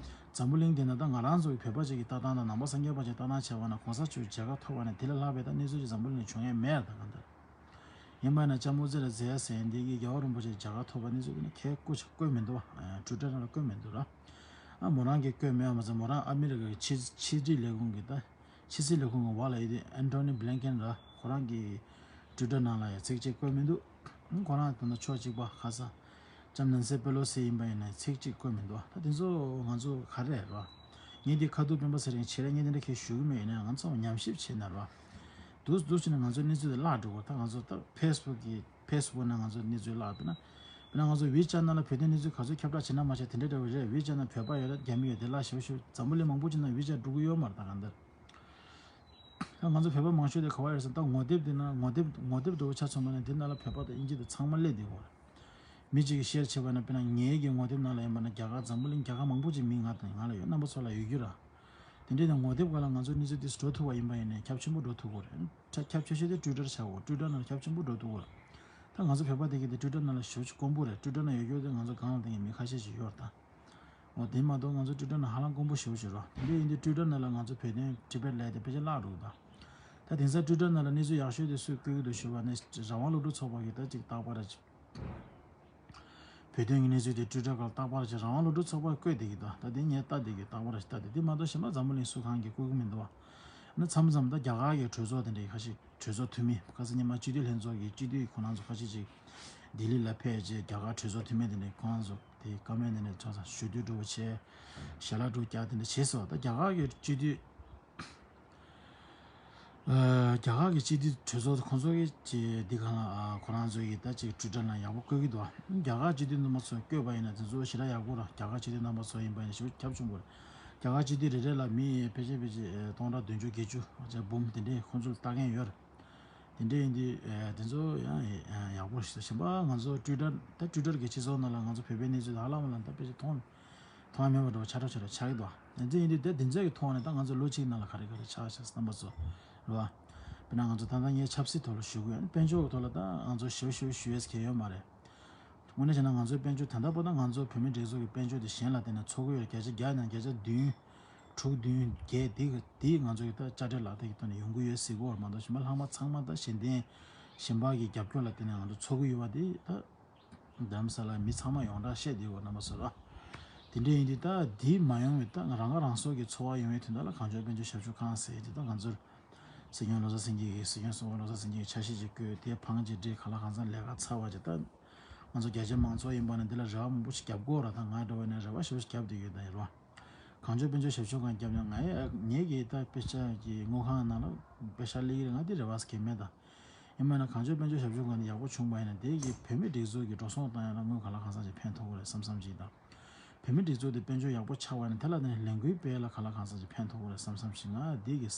འཛམ་བུ་གླིང་འདི་ན་ད་ང་རང་ཚོ་གི་བོད་པ་ཅིག་གི་ལྟ་སྟངས་དང་ནང་པ་སངས་རྒྱས་པ་ཅིག་ལྟ་སྟངས་བྱས་པ་ན་གོང་ས་མཆོག་མཇལ་ཁ་ཐོབ་པ་ནས་དེ་ལས་ལྷག་པའི་ད་གནས་ཚུལ་ཅིག་འཛམ་བུ་གླིང་ནས་བྱུང་ཡས་མེད་ད་གང་ལྟར། ཡིན་པ་ན་ལྕམ་ཨུ་ཛེ་ར་ཛེ་ཡ་ཟེར་འདི་གིས་རྒྱལ་བ་རིན་པོ་ཆེ་མཇལ་ཁ་ཐོབ་པ་གནས་ཚུལ་དེ་ནི་ཁས་བཀོད་ཆ་བཀོད་མི་འདུག་བ། ཊུ་ཊར་ནང་ལ་བཀོད་མི་འདུག་ར། ཨ་མོ་རང་གིས་བཀོད་མེད་པ་མ་ཚད་མོ་རང་ཨ་མི་རི་ཀ་གི་ཕྱི་ཕྱི་འབྲེལ་ལས་ཁུངས་ཀྱི་ད་ཕྱི་སྲིད་ལས་ཁུངས་ཀྱི་འོག་ལ་ཡོད་དུས་ཨན་ཐོ་ནི་བྷི་ལིན་ཀེན་ར་ཁོ་རང་གིས་ཊུ་ཊར་ནང་ལ་ཡང་ཚིག་གཅིག་བཀོད་མི་འདུག་ཁོ་རང་དེ་ཚོ་ཕྱོགས་གཅིག་པ་ཁ་ས་ལྕམ་ནན་སི་པེ་ལོ་སི་ཡིན་པ་ཡིན་ན་ཚིག་གཅིག་བཀོད་མི་འདུག་ད་དེ་ཚོ་ང་ཚོ་ག་རེ་རེད་ར། ངས་འདི་ཁ་ཐུག་སྤེན་པ་ཚེ་རིང་ཆེད་ལས་ངས་འདི་འདྲ་ཁས་ཞུ་གི་མེད། ཡིན་ན་ང་ཚོ་ཉམས་ཞིབ་བྱས་ན་ར། འདུག་འདུག་བྱས་ན་ང་ཚོ་གནས་ཚུལ་དེ་བརླག་འགྲོ་གི་རེད། ད་ང་ཚོ་ད་ཕེ་སི་བུག་གི་ཕེ་སི་བུག་ནང་ང་ཚོ་གནས་ཚུལ་བརླག་འདུག་ན། དཔེར་ན་ང་ཚོ་ཝི་ཅེཊ་ནང་ལ་བོད་དོན་གནས་ཚུལ་ག་ཚོད་ཁྱབ་བསྒྲགས་བྱེད་ན་མ་བྱེད་དེ་འདྲ་འདྲ་བོ་རེད། ཝི་ཅེཊ་ནང་བོད་པ་ཡོད་རེད། རྒྱ་མི་ཡོད་དེ་ལ་ཞེ་པོ་ཞེ་པོ་འཛམ་བུ་གླིང་མང་པོ་ཅིག་ནང་ཝི་ཅེཊ་འགྲོ་གི་ཡོད་མ་རེད། ད་གང་ལྟར། ད་ང་ཚོ་བོད་པ་མང་ཤོས་དེ་ག་བ་ཡོད་ཟེར་ན་ད་ངོ་དེབ་དེ་ན་ངོ་དེབ་ངོ་དེབ་འདྲ་བོ་ཆ་མཚོན་པ་ན་དེ་ནང་ལ་བོད་པ་དང་དབྱིན་ཇི་དང་ཚང་མ་སླེབས་བསྡད་ཡོད་རེད། མི་གཅིག་གིས་ཤེར་བྱས་པ་ན་དཔེར་ན་ངའི་གི་ངོ་དེབ་ནང་ལ་ཡིན་པ་ན་རྒྱ་གར་འཛམ་བུ་གླིང་རྒྱལ་ཁབ་མང་པོ་ཅིག་མིང་ང་དང་ང་ལ་ཡོད། རྣམ་པ་ཚོ་ལ་ཡོད་རྒྱུ་ར། དེ་འདྲའི་ནང་ངོ་དེབ་སྒང་ལ་ང་ཚོ་གནས་ཚུལ་དེ་འགྲོ་ཐུབ་པ་ཡིན་པ་ཡིན་ན་ཁྱབ་ཆེན་པོ་འགྲོ་ཐུབ་ཀྱི་རེད། ཁྱབ་ཆེ་ཤོས་དེ་ཊུ་ཊར་ཆགས་ཡོད། ཊུ་ཊར་ནང་ལ་ཁྱབ་ཆེན་པོ་འགྲོ་ཐུབ་ཀྱི་རེད། ད་ང་ཚོ་བོད་པ་དེ་གི་དེ་ཊུ་ཊར་ནང་ལ་ཞེ་པོ་ཅིག་དཀོན་པོ་རེད། ཊུ་ཊར་ནང་ཡོད་རྒྱུ་དེ་ང་ཚོ་སྒང་ལ་དེ་གི་མི་ཁ་ཤས་ཤིག་ཡོད་རེད་ད། འོ་དེ་མ་གཏོགས་ང་ཚོ་ཊུ་ཊར་ནང་ཧ་ལམ་དཀོན་པོ་ཞེ་པོ་ཅིག་རེད། དེ་འདྲ་ཡིན་དུས་ཊུ་ཊར་ནང་ལ་ང་ཚོ་བོད་དོན་ཊི་བེཊ་ལབ་དེ་ཕལ་ཆེར་བརླག་འགྲོ་གི་ད། ད་དེང་སང་ཊུ་ཊར་ནང་ལ་གནས་ཚུལ་ཡག་ཤོས་དེ་སུས་བཀོད་ཀྱི་འདུག་ཞུས་པ་ནི་རང་དབང་སློབ་ཕྲུག་ཚོགས་པ་གིས་ད་ཅིག་རྟག་པར་བོད་དོན་གྱི་གནས་ཚུལ་དེ་ཊུ་ཊར་སྒང་ལ་རྟག་པར་ཅིག་རང་དབང་སློབ་ཕྲུག་ཚོགས་པས་བཀོད་བསྡད་ཀྱི་འདུག་ད་དེ་ངས་ལྟ་བསྡད་ཀྱི་རྟག་པར་ཅིག་ལྟ་བསྡད། དེ་མ་གཏོགས་གཞན་པ་འཛམ་བུ་གླིང་སུ་གང་གིས་བཀོད་ཀྱི་མི་འདུག་བ། ཨ་ནི་མཚམས་མཚམས་ད་རྒྱ་གར་གྱི་གྲོས་ཚོགས་དེ་འདྲའི་ཁ་ཤས་གྲོས་ཚོགས་འཐུས་མི་ཁ་སང་ཉི་མ་སྤྱི་འཐུས་ལྷན་ཚོགས་ཀྱི་སྤྱི་འཐུས་ཁོ་རང་ཚོ་ཁ་ཤས་ཅིག་ལྡི་ལི་ལ་ཕེབས་རྗེས་རྒྱ་གར་གྲོས་ཚོགས་འཐུས་མི་དེ་འདྲས་ཁོ་རང་ཚོ་དེ་བཀའ་མོལ་དེ་འདྲས་ཆ་ཚང་ཞུ་གཏུག་འདྲ་བོ་བྱས། ཞལ་ལག་འདྲ་བོ་བརྒྱབ་དེ་འདྲས་བྱས་སོང་། ད་རྒྱ་གར་གྱི་སྤྱི་འཐུས་ཨ་རྒྱ་གར་གྱི་སྤྱི་འཐུས་གྲོས་ཚོགས་ཁོང་ཚོ་གི་ཅིག་འདི་གང་ལ་ཨ་ཁོ་རང་ཚོ་གི་ད་ཅིག་ཊུ་ཊར་ནང་ཡག་པོ་བཀོད་ཀྱི་འདུག་རྒྱ་གར་སྤྱི་འཐུས་རྣམ་པ་ཚོ་བཀོད་པ་ཡིན་ན་དེ་ཚོ་ཞེ་དྲག་ཡག་པོ་ར། རྒྱ་གར་སྤྱི་འཐུས་རྣམ་པ་ཚོ་ཡིན་པ་ཡིན་ན་ཞེ་པོ་ཁྱབ་ཆུང་པོ་རེད། རྒྱ་གར་སྤྱི་འཐུས་རེ་རེ་ལ་མི་ཕལ་ཆེར་ཕལ་ཆེར་སྟོང་ཕྲག་བདུན་ཅུ་བརྒྱད་ཅུ་ཅེས་འབུམ་དེ་འདྲས་ཁོང་ཚོ་ལ་ལྟ་མཁན་ཡོད་རེད། དེ་འདྲས་ཡིན་དུས་ཨ་དེ་ཚོ་ཡང་ཡག་པོ་ཞིག་གཞན་པ་ང་ཚོ་ཊུ་ཊར་ད་ཊུ་ཊར་གྱི་སྤྱི་ཚོགས་ནང་ལ་ང་ཚོ་བོད་པའི་གནས་ཚུལ་ཧ་ལམ་ལ་ད་ཕལ་ཆེར་མཐོང་མཐོང་ཡ་མེད་པ་འདྲ་བོ་ཆགས་འགྲོ་ཆགས་འགྲོ་ཆགས་ཀྱི་འདུག་དེ་འདྲས་ཡིན་དུས་ད་དེ་ཚོ་གི་ཐོག་ནས་ད་ང་ཚོ་ལོ་གཅིག་ནང་ལ་ག་རེ་ག་རེ་ཆགས་ཤག་བསམ་པ་ཚོ་རེད་བ། དཔེར་ན་ང་ཚོ་ད་ལྟ་ངས་ཆབ་སྲིད་ཐོག་ལ་ཞུ་དགོས་ཡ་ནི་དཔལ་འབྱོར་གྱི་ཐོག་ལ་ད་ང་ཚོ་ཞེ་པོ་ཞེ་པོ་ཞུ་ཡས་གང་ཡང་ཡོད་མ་རེད། དངོས་གནས་བྱས་ན་ང་ཚོའི་དཔལ་འབྱོར་ད་ལྟ་བར་དུ་ང་ཚོ་བོད་མི་སྒྲིག་འཛུགས་ཀྱི་དཔལ་འབྱོར་དེ་གཞན་ལ་བརྟེན་ནས་འཚོ་གི་ཡོད་རེད། བརྒྱ་ཆ་བརྒྱ་ནང་བརྒྱ་ཆ་བདུན་ དྲུག་བདུན་བརྒྱད་འདི་གི་འདི་ང་ཚོ་གི་ད་དཔྱ་ཁྲལ་ལག་བསྟར་གྱི་ཐོག་ནས་ཡོང་གི་ཡོད་ཟེར་གི་ཡོད་རེད་མ་གཏོགས། གཞན་པ་ལྷག་མ་ཚང་མ་ད་གཞན་བརྟེན་གཞན་པ་གི་རྒྱབ་སྐྱོར་ལ་བརྟེན་ནས་ང་ཚོ་འཚོ་གི་ཡོད་པ་འདི་ད་རྡ་རམ་ས་ལ་མི་ཚང་མ་ཡོངས་གྲགས་བཤད་བསྡད་ཡོད་རྣམ་པ་ཚོ་ལ། དེ་འདྲ་ཡིན་དུས་ད་འདི་མ་ཡོང་བའི་ད་རང་ཁ་རང་གསོ་གི་འཚོ་བ་ཡོང་བའི་དོན་དག་ལ་གངས་ལྗོངས་དཔལ་འབྱོར་ཞབས་ཞུ་ཁང་ཟེར་དེ་ད་ང་ཚོར་སྲིད་སྐྱོང་བློ་བཟང་སེང་གེ་གིས་སྲིད་སྐྱོང་གསུམ་པ་བློ་བཟང་སེང་གེ་གིས་འཆར་གཞི་ཅིག་བཀོད་དེ་ཕང་ཅིག་སྒྲིལ་ག་ལ་གང་འཚམ་ལས་ཀ་ཚར་བ་ཅིག་ད་ང་ཚོ་རྒྱ་ཆེ་མང་ཚོགས་ཡིན་པ་ནི་འདི་ལ་རེ་བ་མང་པོ་ཞིག་རྒྱབ་དགོས་ར། ད་ང་འདྲ་བོ་ནས་རེ་བ་ཞེ་པོ་ཞིག་རྒྱབ་བསྡད་ཡོད་ད་ཡིན་རོ། གངས་ལྗོངས་དཔལ་འབྱོར་ཞབས་ཞུ་ཁང་བརྒྱབ་ནས་ང་ཡི་ངེད་ཀྱི་ད་དཔེ་ཆ་གི་དངུལ་ཁང་ནང་ལ་དཔེ་ཆ་སླེབས་ཀྱི་རེད། ང་འདི་རེ་བ་གང་ཡང་མེད་ད། ཡིན་པ་ན་གངས་ལྗོངས་དཔལ་འབྱོར་ཞབས་ཞུ་ཁང་འདི་ཡག་པོ་བྱུང་བ་ཡིན་ན་དེ་གི་བོད་མི་སྒྲིག་འཛུགས་ཀྱི་འགྲོ་སོང་བཏང་ཡ་ལ་དངུལ་ག་ལ་གང་འཚམ་ཞིག་ཕན་ཐོགས་ཀྱི་རེད་བསམ་བསམ་ཞིག་དང་། བོད་མི་སྒྲིག་འཛུགས་དེ་དཔལ་འབྱོར་ཡག་པོ་ཆགས་པ་ཡིན་ན་དེ་ལ་ནི་ལས་འགུལ་སྤེལ་ལ་ག་ལ་གང་འཚམ་ཞིག་ཕན་ཐོགས་ཀྱི་རེད་བསམ་བསམ་ཞིག་ང་འདི་གི་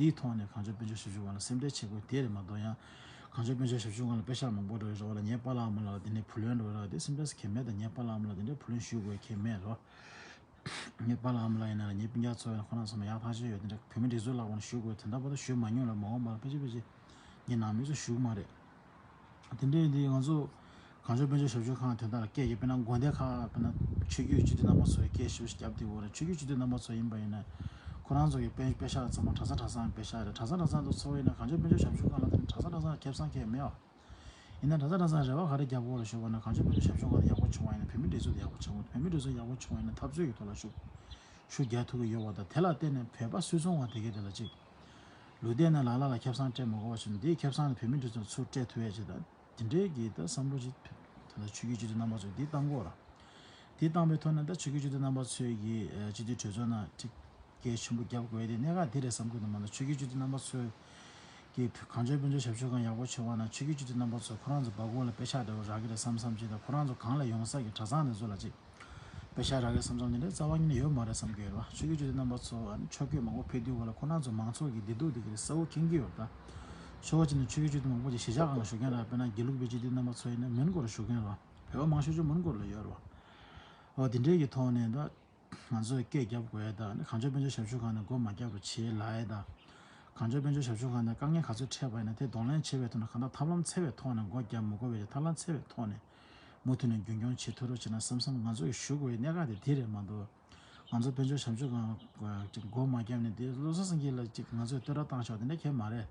འདིའི་ཐོག་ནས་གངས་ལྗོངས་དཔལ་འབྱོར་ཞབས་ཞུ་ཁང་ལ་སེམས་ཁྲལ་བྱེད་དགོས་དེ་རེད་མ་གཏོགས། ཡང་གངས་ལྗོངས་དཔལ་འབྱོར་ཞབས་ཞུ་ཁང་ལ་པེ་ཤག་མང་པོ་འགྲོ་ཡོད་རེད་བ་ལ། ངའི་པཱ་ལགས་ཨ་མ་ལགས་ལ་དེ་འདྲའི་བུ་ལོན་འགྲོ་ཡོད་རེད་བ། དེ་སེམས་ཁྲལ་གང་ཡང་མེད་ད། ངའི་པཱ་ལགས་ཨ་མ་ལགས་དེ་འདྲའི་བུ་ལོན་ཞུ་དགོས་གང་ཡང་མེད་རོ། ངའི་པཱ་ལགས་ཨ་མ་ལགས་ཡིན་ན་ལ་ངའི་སྤུན་ཀྱག་ཚོ་ཡིན་ན་ཁོ་རང་ཚོ་མ་ཡག་ཐག་ཆོད་ཡོད། དེ་འདྲ་བོད་མི་སྒྲིག་འཛུགས་ལ་དབང་ཞུ་དགོས་དེ་འདྲ་པོ་ད་ཞུ་མ་མྱོང་ལ་མ་འོངས་པ་ལ་ཕལ་ཆེར་ཕལ་ཆེར་ངའི་ནང་མི་ཚོ་ཞུ་གི་མ་རེད། དེ་འདྲ་ཡིན་དུས་ང་ཚོ་གངས་ལྗོངས་དཔལ་འབྱོར་ཞབས་ཞུ་ཁང་དེ་དག་ལ་སྐད་ཀྱི་དཔེར་ན་དགོན་སྡེ་ཁག་དཔེར་ན་ཆོས་བརྒྱུད་སྤྱི་འཐུས་རྣམ་པ་ཚོ་ཡི་སྐད་ཞུ་ཞིག་བརྒྱབ་དེ་འོ་རེད། ཆོས་བརྒྱུད་སྤྱི་འཐུས་རྣམ་པ་ཚོ་ཡིན་པ་ཡིན་ན་ཁོ་རང་ཚོ་གི་དཔེ་དཔེ་ཤག་ཚང་མ་གྲྭ་ས་གྲྭ་ཚང་དཔེ་ཤག་རེད། གྲྭ་ས་གྲྭ་ཚང་དུ་ཚོགས་ཡིན་ན་གངས་ལྗོངས་དཔལ་འབྱོར་ཞབས་ཞུ་ཁང་ལ་དེ་ནི་གྲྭ་ས་གྲྭ་ཚང་ཁེ་བཟང་ཁེ་མེད་བ། ཡིན་ན་གྲྭ་ས་གྲྭ་ཚང་རེ་བ་ག་རེ་རྒྱབ་དགོས་རེད་ཞུས་པ་ན་གངས་ལྗོངས་དཔལ་འབྱོར་ཞབས་ཞུ་ཁང་དེ་ཡག་པོ་བྱུང་བ་ཡིན་ན་བོད་མི་སྒྲིག་འཛུགས་དེ་ཡག་པོ་བྱུང་བ་ཡིན་ན་བོད་མི་སྒྲིག་འཛུགས་ཡག་པོ་བྱུང་བ་ཡིན་ན་འཐབ་རྩོད་ཀྱི་ཐོག་ལ་ཤུགས་ཤུགས་རྒྱག་ཐུབ་ཀྱི་ཡོད་པ་དང་། དེ་ལ་བརྟེན་ནས་བོད་པ་སུད་ཚོང་བ་དེ་གའི་དེ་ལ་གཅིག་ལུས་བསྡད་ན་ལ་ལ་ལ་ཁེ་བཟང་སྤྲད་མ་དགོས་པ་བྱུང་ན་འདིའི་ཁེ་བཟང་དེ་བོད་མི་སྒྲིག་འཛུགས་ཚུར་སྤྲད་ཐུབ་ཡས་ཅིག་དང་། དེ་འདྲའི་གི་ད་བསམ་བློ་ཅིག་ད་ལྟ་ཆོས་བརྒྱུད་སྤྱི་འཐུས་རྣམ་པ་ཚོས་འདི་བཏང་དགོས་ར། དེ་བཏང་བའི་ཐོག་ནས་ད་ཆོས་བརྒྱུད་སྤྱི་འཐུས་རྣམ་པ་ཚོས་ཀྱི་ཨ་སྤྱི་འཐུས་གྲོས་ཚོགས་ནང་ཅིག་གལ་ཆེན་པོ་རྒྱབ་དགོས་དེ་གནད་འགག་དེ་རེད་བསམ་གྱི་འདུག་མ་གཏོགས་ཆོས་བརྒྱུད་སྤྱི་འཐུས་རྣམ་པ་ཚོས་ཀྱི་གངས་ལྗོངས་དཔལ་འབྱོར་ཞབས་ཞུ་ཁང་ཡག་པོ་བྱུང་བ་ན་ཆོས་བརྒྱུད་སྤྱི་འཐུས་རྣམ་པ་ཚོ་ཁོ་རང་ཚོ་སྦ་ཁུག་ལ་པེ་ཤག་འདྲ་བོ་རག་གི་རེད་བསམ་བསམ་བྱས་དང་། ཁོ་རང་ཚོ་གང་ལ་ཡོང་ས་གི་གྲྭ་ཚང་དེ་ཚོ་ལ་ཅིག་པེ་ཤག་རག་གི་བསམ་བསམ་དེ་འདྲའི་རྩ་བ་ཉིད་ནས་ཡོད་མ་རེད་བསམ་གྱི་ཡོད་རེད་བ། ཆོས་བརྒྱུད་སྤྱི་འཐུས་རྣམ་པ་ཚོ་ཨ་ནི་ཕྱོགས་བསྐྱོད་མང་པོ་ཕེབས་དུས་སྐོར་ལ་ཁོ་རང་ཚོ་མང་ཚོགས་ཀྱི་བདེ་སྡུག་དེ་གི་རེད་གསལ་བོ་མཁྱེན་གྱི་ཡོད་རེད་ད། ཕྱོགས་གཅིག་ནས་ཆོས་བརྒྱུད་སྤྱི་འཐུས་མང་པོ་ཅིག་གཞིས་ཆགས་ཁག་ལ་བཞུགས་མཁན་རེད་བ། དཔེར་ན་དགེ་ལུགས་པའི་སྤྱི་འཐུས་རྣམ་པ་ཚོ་ཡིན་ན་མོན་གྷོ་ལ་བཞུགས་མཁན་རེད་བ། བོད་པ་མང་ཤོས་ཅིག་མོན་གྷོ་ལ་ཡོད་རེད་བ། འོ་དེ་འདྲའི་གི་ཐོག་ནས་ད། ང་ཚོས་སྐད་རྒྱབ་དགོས་ཡ་དང་ནི་གངས་ལྗོངས་དཔལ་འབྱོར་ཞབས་ཞུ་ཁང་ནས་སྒོ་མ་བརྒྱབ་པ་བྱེད་ལབ་ཡ་དང་། གངས་ལྗོངས་དཔལ་འབྱོར་ཞབས་ཞུ་ཁང་ནས་དཀའ་ངལ་ག་ཚོད་འཕྲད་པ་ཡིན་ན་དེ་གདོང་ལེན་བྱེད་པའི་ཐོག་ནས་གང་ལྟར་ཐབས་ལམ་འཚོལ་བའི་ཐོག་ནས་སྒོ་བརྒྱབ་མི་དགོས་པའི་ཐབས་ལམ་འཚོལ་བའི་ཐོག་ནས་མུ་མཐུད་ནས་རྒྱུན་སྐྱོང་བྱེད་ཐུབ་རོགས་བྱེད་ན་བསམ་བསམ་ང་ཚོ་ཡི་ཞུ་དགོས་པའི་གནད་འགག་དེ་དེ་རེད་མ་གཏོགས། ང་ཚོ་དཔལ་འབྱོར་ཞབས་ཞུ་ཁང་ཅིག་སྒོ་མ་བརྒྱབ་ནས་དེ་བློ་བཟང་སེང་གེ་ལ་ཅིག་ང་ཚོས་བསྟོད་ར་བཏང་ཆོག་དེ་འདྲ་གང་ཡང་མ་རེད།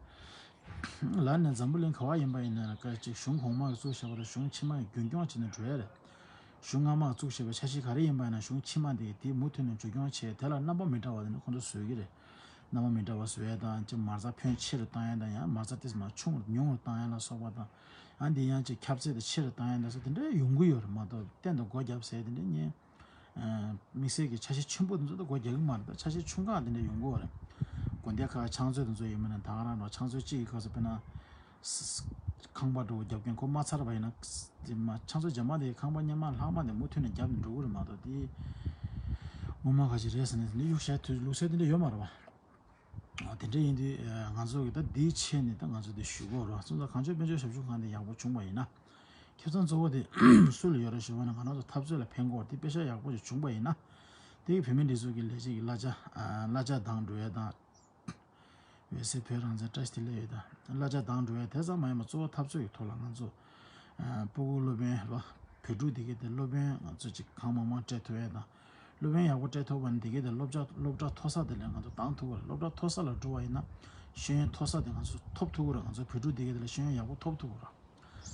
ལར་ནས་འཛམ་བུ་གླིང་ག་བ་ཡིན་པ་ཡིན་ན་ཀ་ཅིག་གཞུང་གོང་མ་གིས་བཙུགས་བཞག་པ་དང་གཞུང་ཕྱི་མ་གིས་རྒྱུན་སྐྱོང་བྱས་ནས་འགྲོ་ཡ་རེད། གཞུང་སྔ་མ་བཙུགས་བཞག་པའི་འཆར་གཞི་ག་རེ་ཡིན་པ་ཡིན་ན་གཞུང་ཕྱི་མ་དེ་དེ་མུ་མཐུད་ནས་འཛུགས་སྐྱོང་བྱས། དེ་ལ་རྣམ་པ་མི་འདྲ་བ་དེ་ནི་ཁོང་ཚོས་བཟོས་ཀྱི་རེད། རྣམ་པ་མི་འདྲ་བ་བཟོ་ཡ་དང་ཅིག་མ་རྩ་ཕོན་ཆེ་རུ་བཏང་ཡ་དང་ཡང་མ་རྩ་ཏིས་མ་ཆུང་རུ་ཉུང་རུ་བཏང་ཡ་ལ་སོགས་པ་དང་། ཡང་འདི་ཡང་ཅིག་ཁྱབ་ཚད་དེ་ཆེ་རུ་བཏང་ཡ་ལ་སོགས་དེ་འདྲ་ཡོང་གི་ཡོད་རེད་མ་གཏོགས་གཏན་དུ་སྒོ་བརྒྱབ་ཟེར་དེ་འདྲ་ཉན། དམིགས་བསལ་གྱི་འཆར་གཞི་ཆེན་པོ་དེ་ཚོ་ད་སྒོ་རྒྱག་གི་མ་རེད། ད་འཆར་གཞི་ཆུང་ཁག་དེ་འདྲ་ཡོང་གི་ཡོད་རེད། དགོན་སྡེ་ཁག་ཕྱག་མཛོད་དེ་ཚོ་ཡིན་མིན་ན་ད་ག་རང་རེད། ཕྱག་མཛོད་གཅིག་གི་སྐབས་སུ་དཔེར་ན། ཁང་པ་འགྲོ་རྒྱབ་མཁན་ཁོ་མ་ཚར་བ་ཡིན་ན། དེ་མ་ཕྱག་མཛོད་རྗེས་མ་དེ་ཁང་པ་སྔོན་མ་ལྷག་མ་དེ་མུ་མཐུད་ནས་རྒྱབ་ནས་འགྲོ་གི་རེད་མ་གཏོགས་དེ། སྔོན་མ་ག་ཅིག་རེད་ཟེར་ནས་དེ་འདྲ་གཡུག་བཞག་དུས་ལུགས་སྲོལ་དེ་འདྲ་ཡོད་མ་རེད་བ། དེ་འདྲ་ཡིན་དུས་ང་ཚོ་གི་ད་འདིའི་ཆེད་ནས་ད་ང་ཚོ་འདི་ཞུ་གི་ཡོད་རེད་བ། སོང་ཙང་གངས་ལྗོངས་དཔལ་འབྱོར་ཞབས་ཞུ་ཁང་དེ་ཡག་པོ་བྱུང་བ་ཡིན་ན། ཁེ་བཟང་གཙོ་བོ་དེ་སུ་ལ་ཡོད་རེད་ཞུ་བ་ན་ང་རང་ཚོ་འཐབ་རྩོད་ལ་ཕན་གྱི་ཡོད་རེད། དེ་དཔེ་ཆ་ཡག་པོ་ཞིག་བྱུང་པ་ཡིན་ན། དེ་གི་བོད་མི་སྒྲིག་འཛུགས་ཀྱི་ལས་བྱེད་ཀྱི་གླ་ཆ་གླ་ཆ་དང་འགྲོ་ཡས་དང་། འོད་ཟེར་བོད་རང་བཙན་བཀྲ་ཤིས་བདེ་ལེགས་ཡོད་དང་གླ་ཆ་དང་འགྲོ་ཡས་དེ་ཙམ་མ་ཡིན་པར་གཙོ་བོ་འཐབ་རྩོད་ཀྱི་ཐོག་ལ་ང་ཚོ་སྤུ་གུ་སློབ་དཔོན་ལ་བོད་ཕྲུག་དེ་གའི་དེ་སློབ་དཔོན་ང་ཚོ་ཅིག་གང་མང་མང་སྤྲད་ཐུབ་ཡས་དང་། སློབ་དཔོན་ཡག་པོ་སྤྲད་ཐུབ་པ་ནི་དེ་གའི་དེ་སློབ་གྲྭ་སློབ་གྲྭ་མཐོ་ས་དེ་ལས་ང་ཚོ་བཏང་ཐུབ་པ་རེད། སློབ་གྲྭ་མཐོ་ས་ལ་འགྲོ་བ་ཡིན་ན་ཤེས་ཡོན་མཐོ་ས་དེ་ང་ཚོ་ཐོབ་ཐུབ་ཀྱི་རེད། ང་ཚོ་བོད་ཕྲུག་དེ་གའི་དེ་ལ་ཤེས་ཡོན་ཡག་པོ་ཐོབ་ཐུབ་ཀྱི་རེད།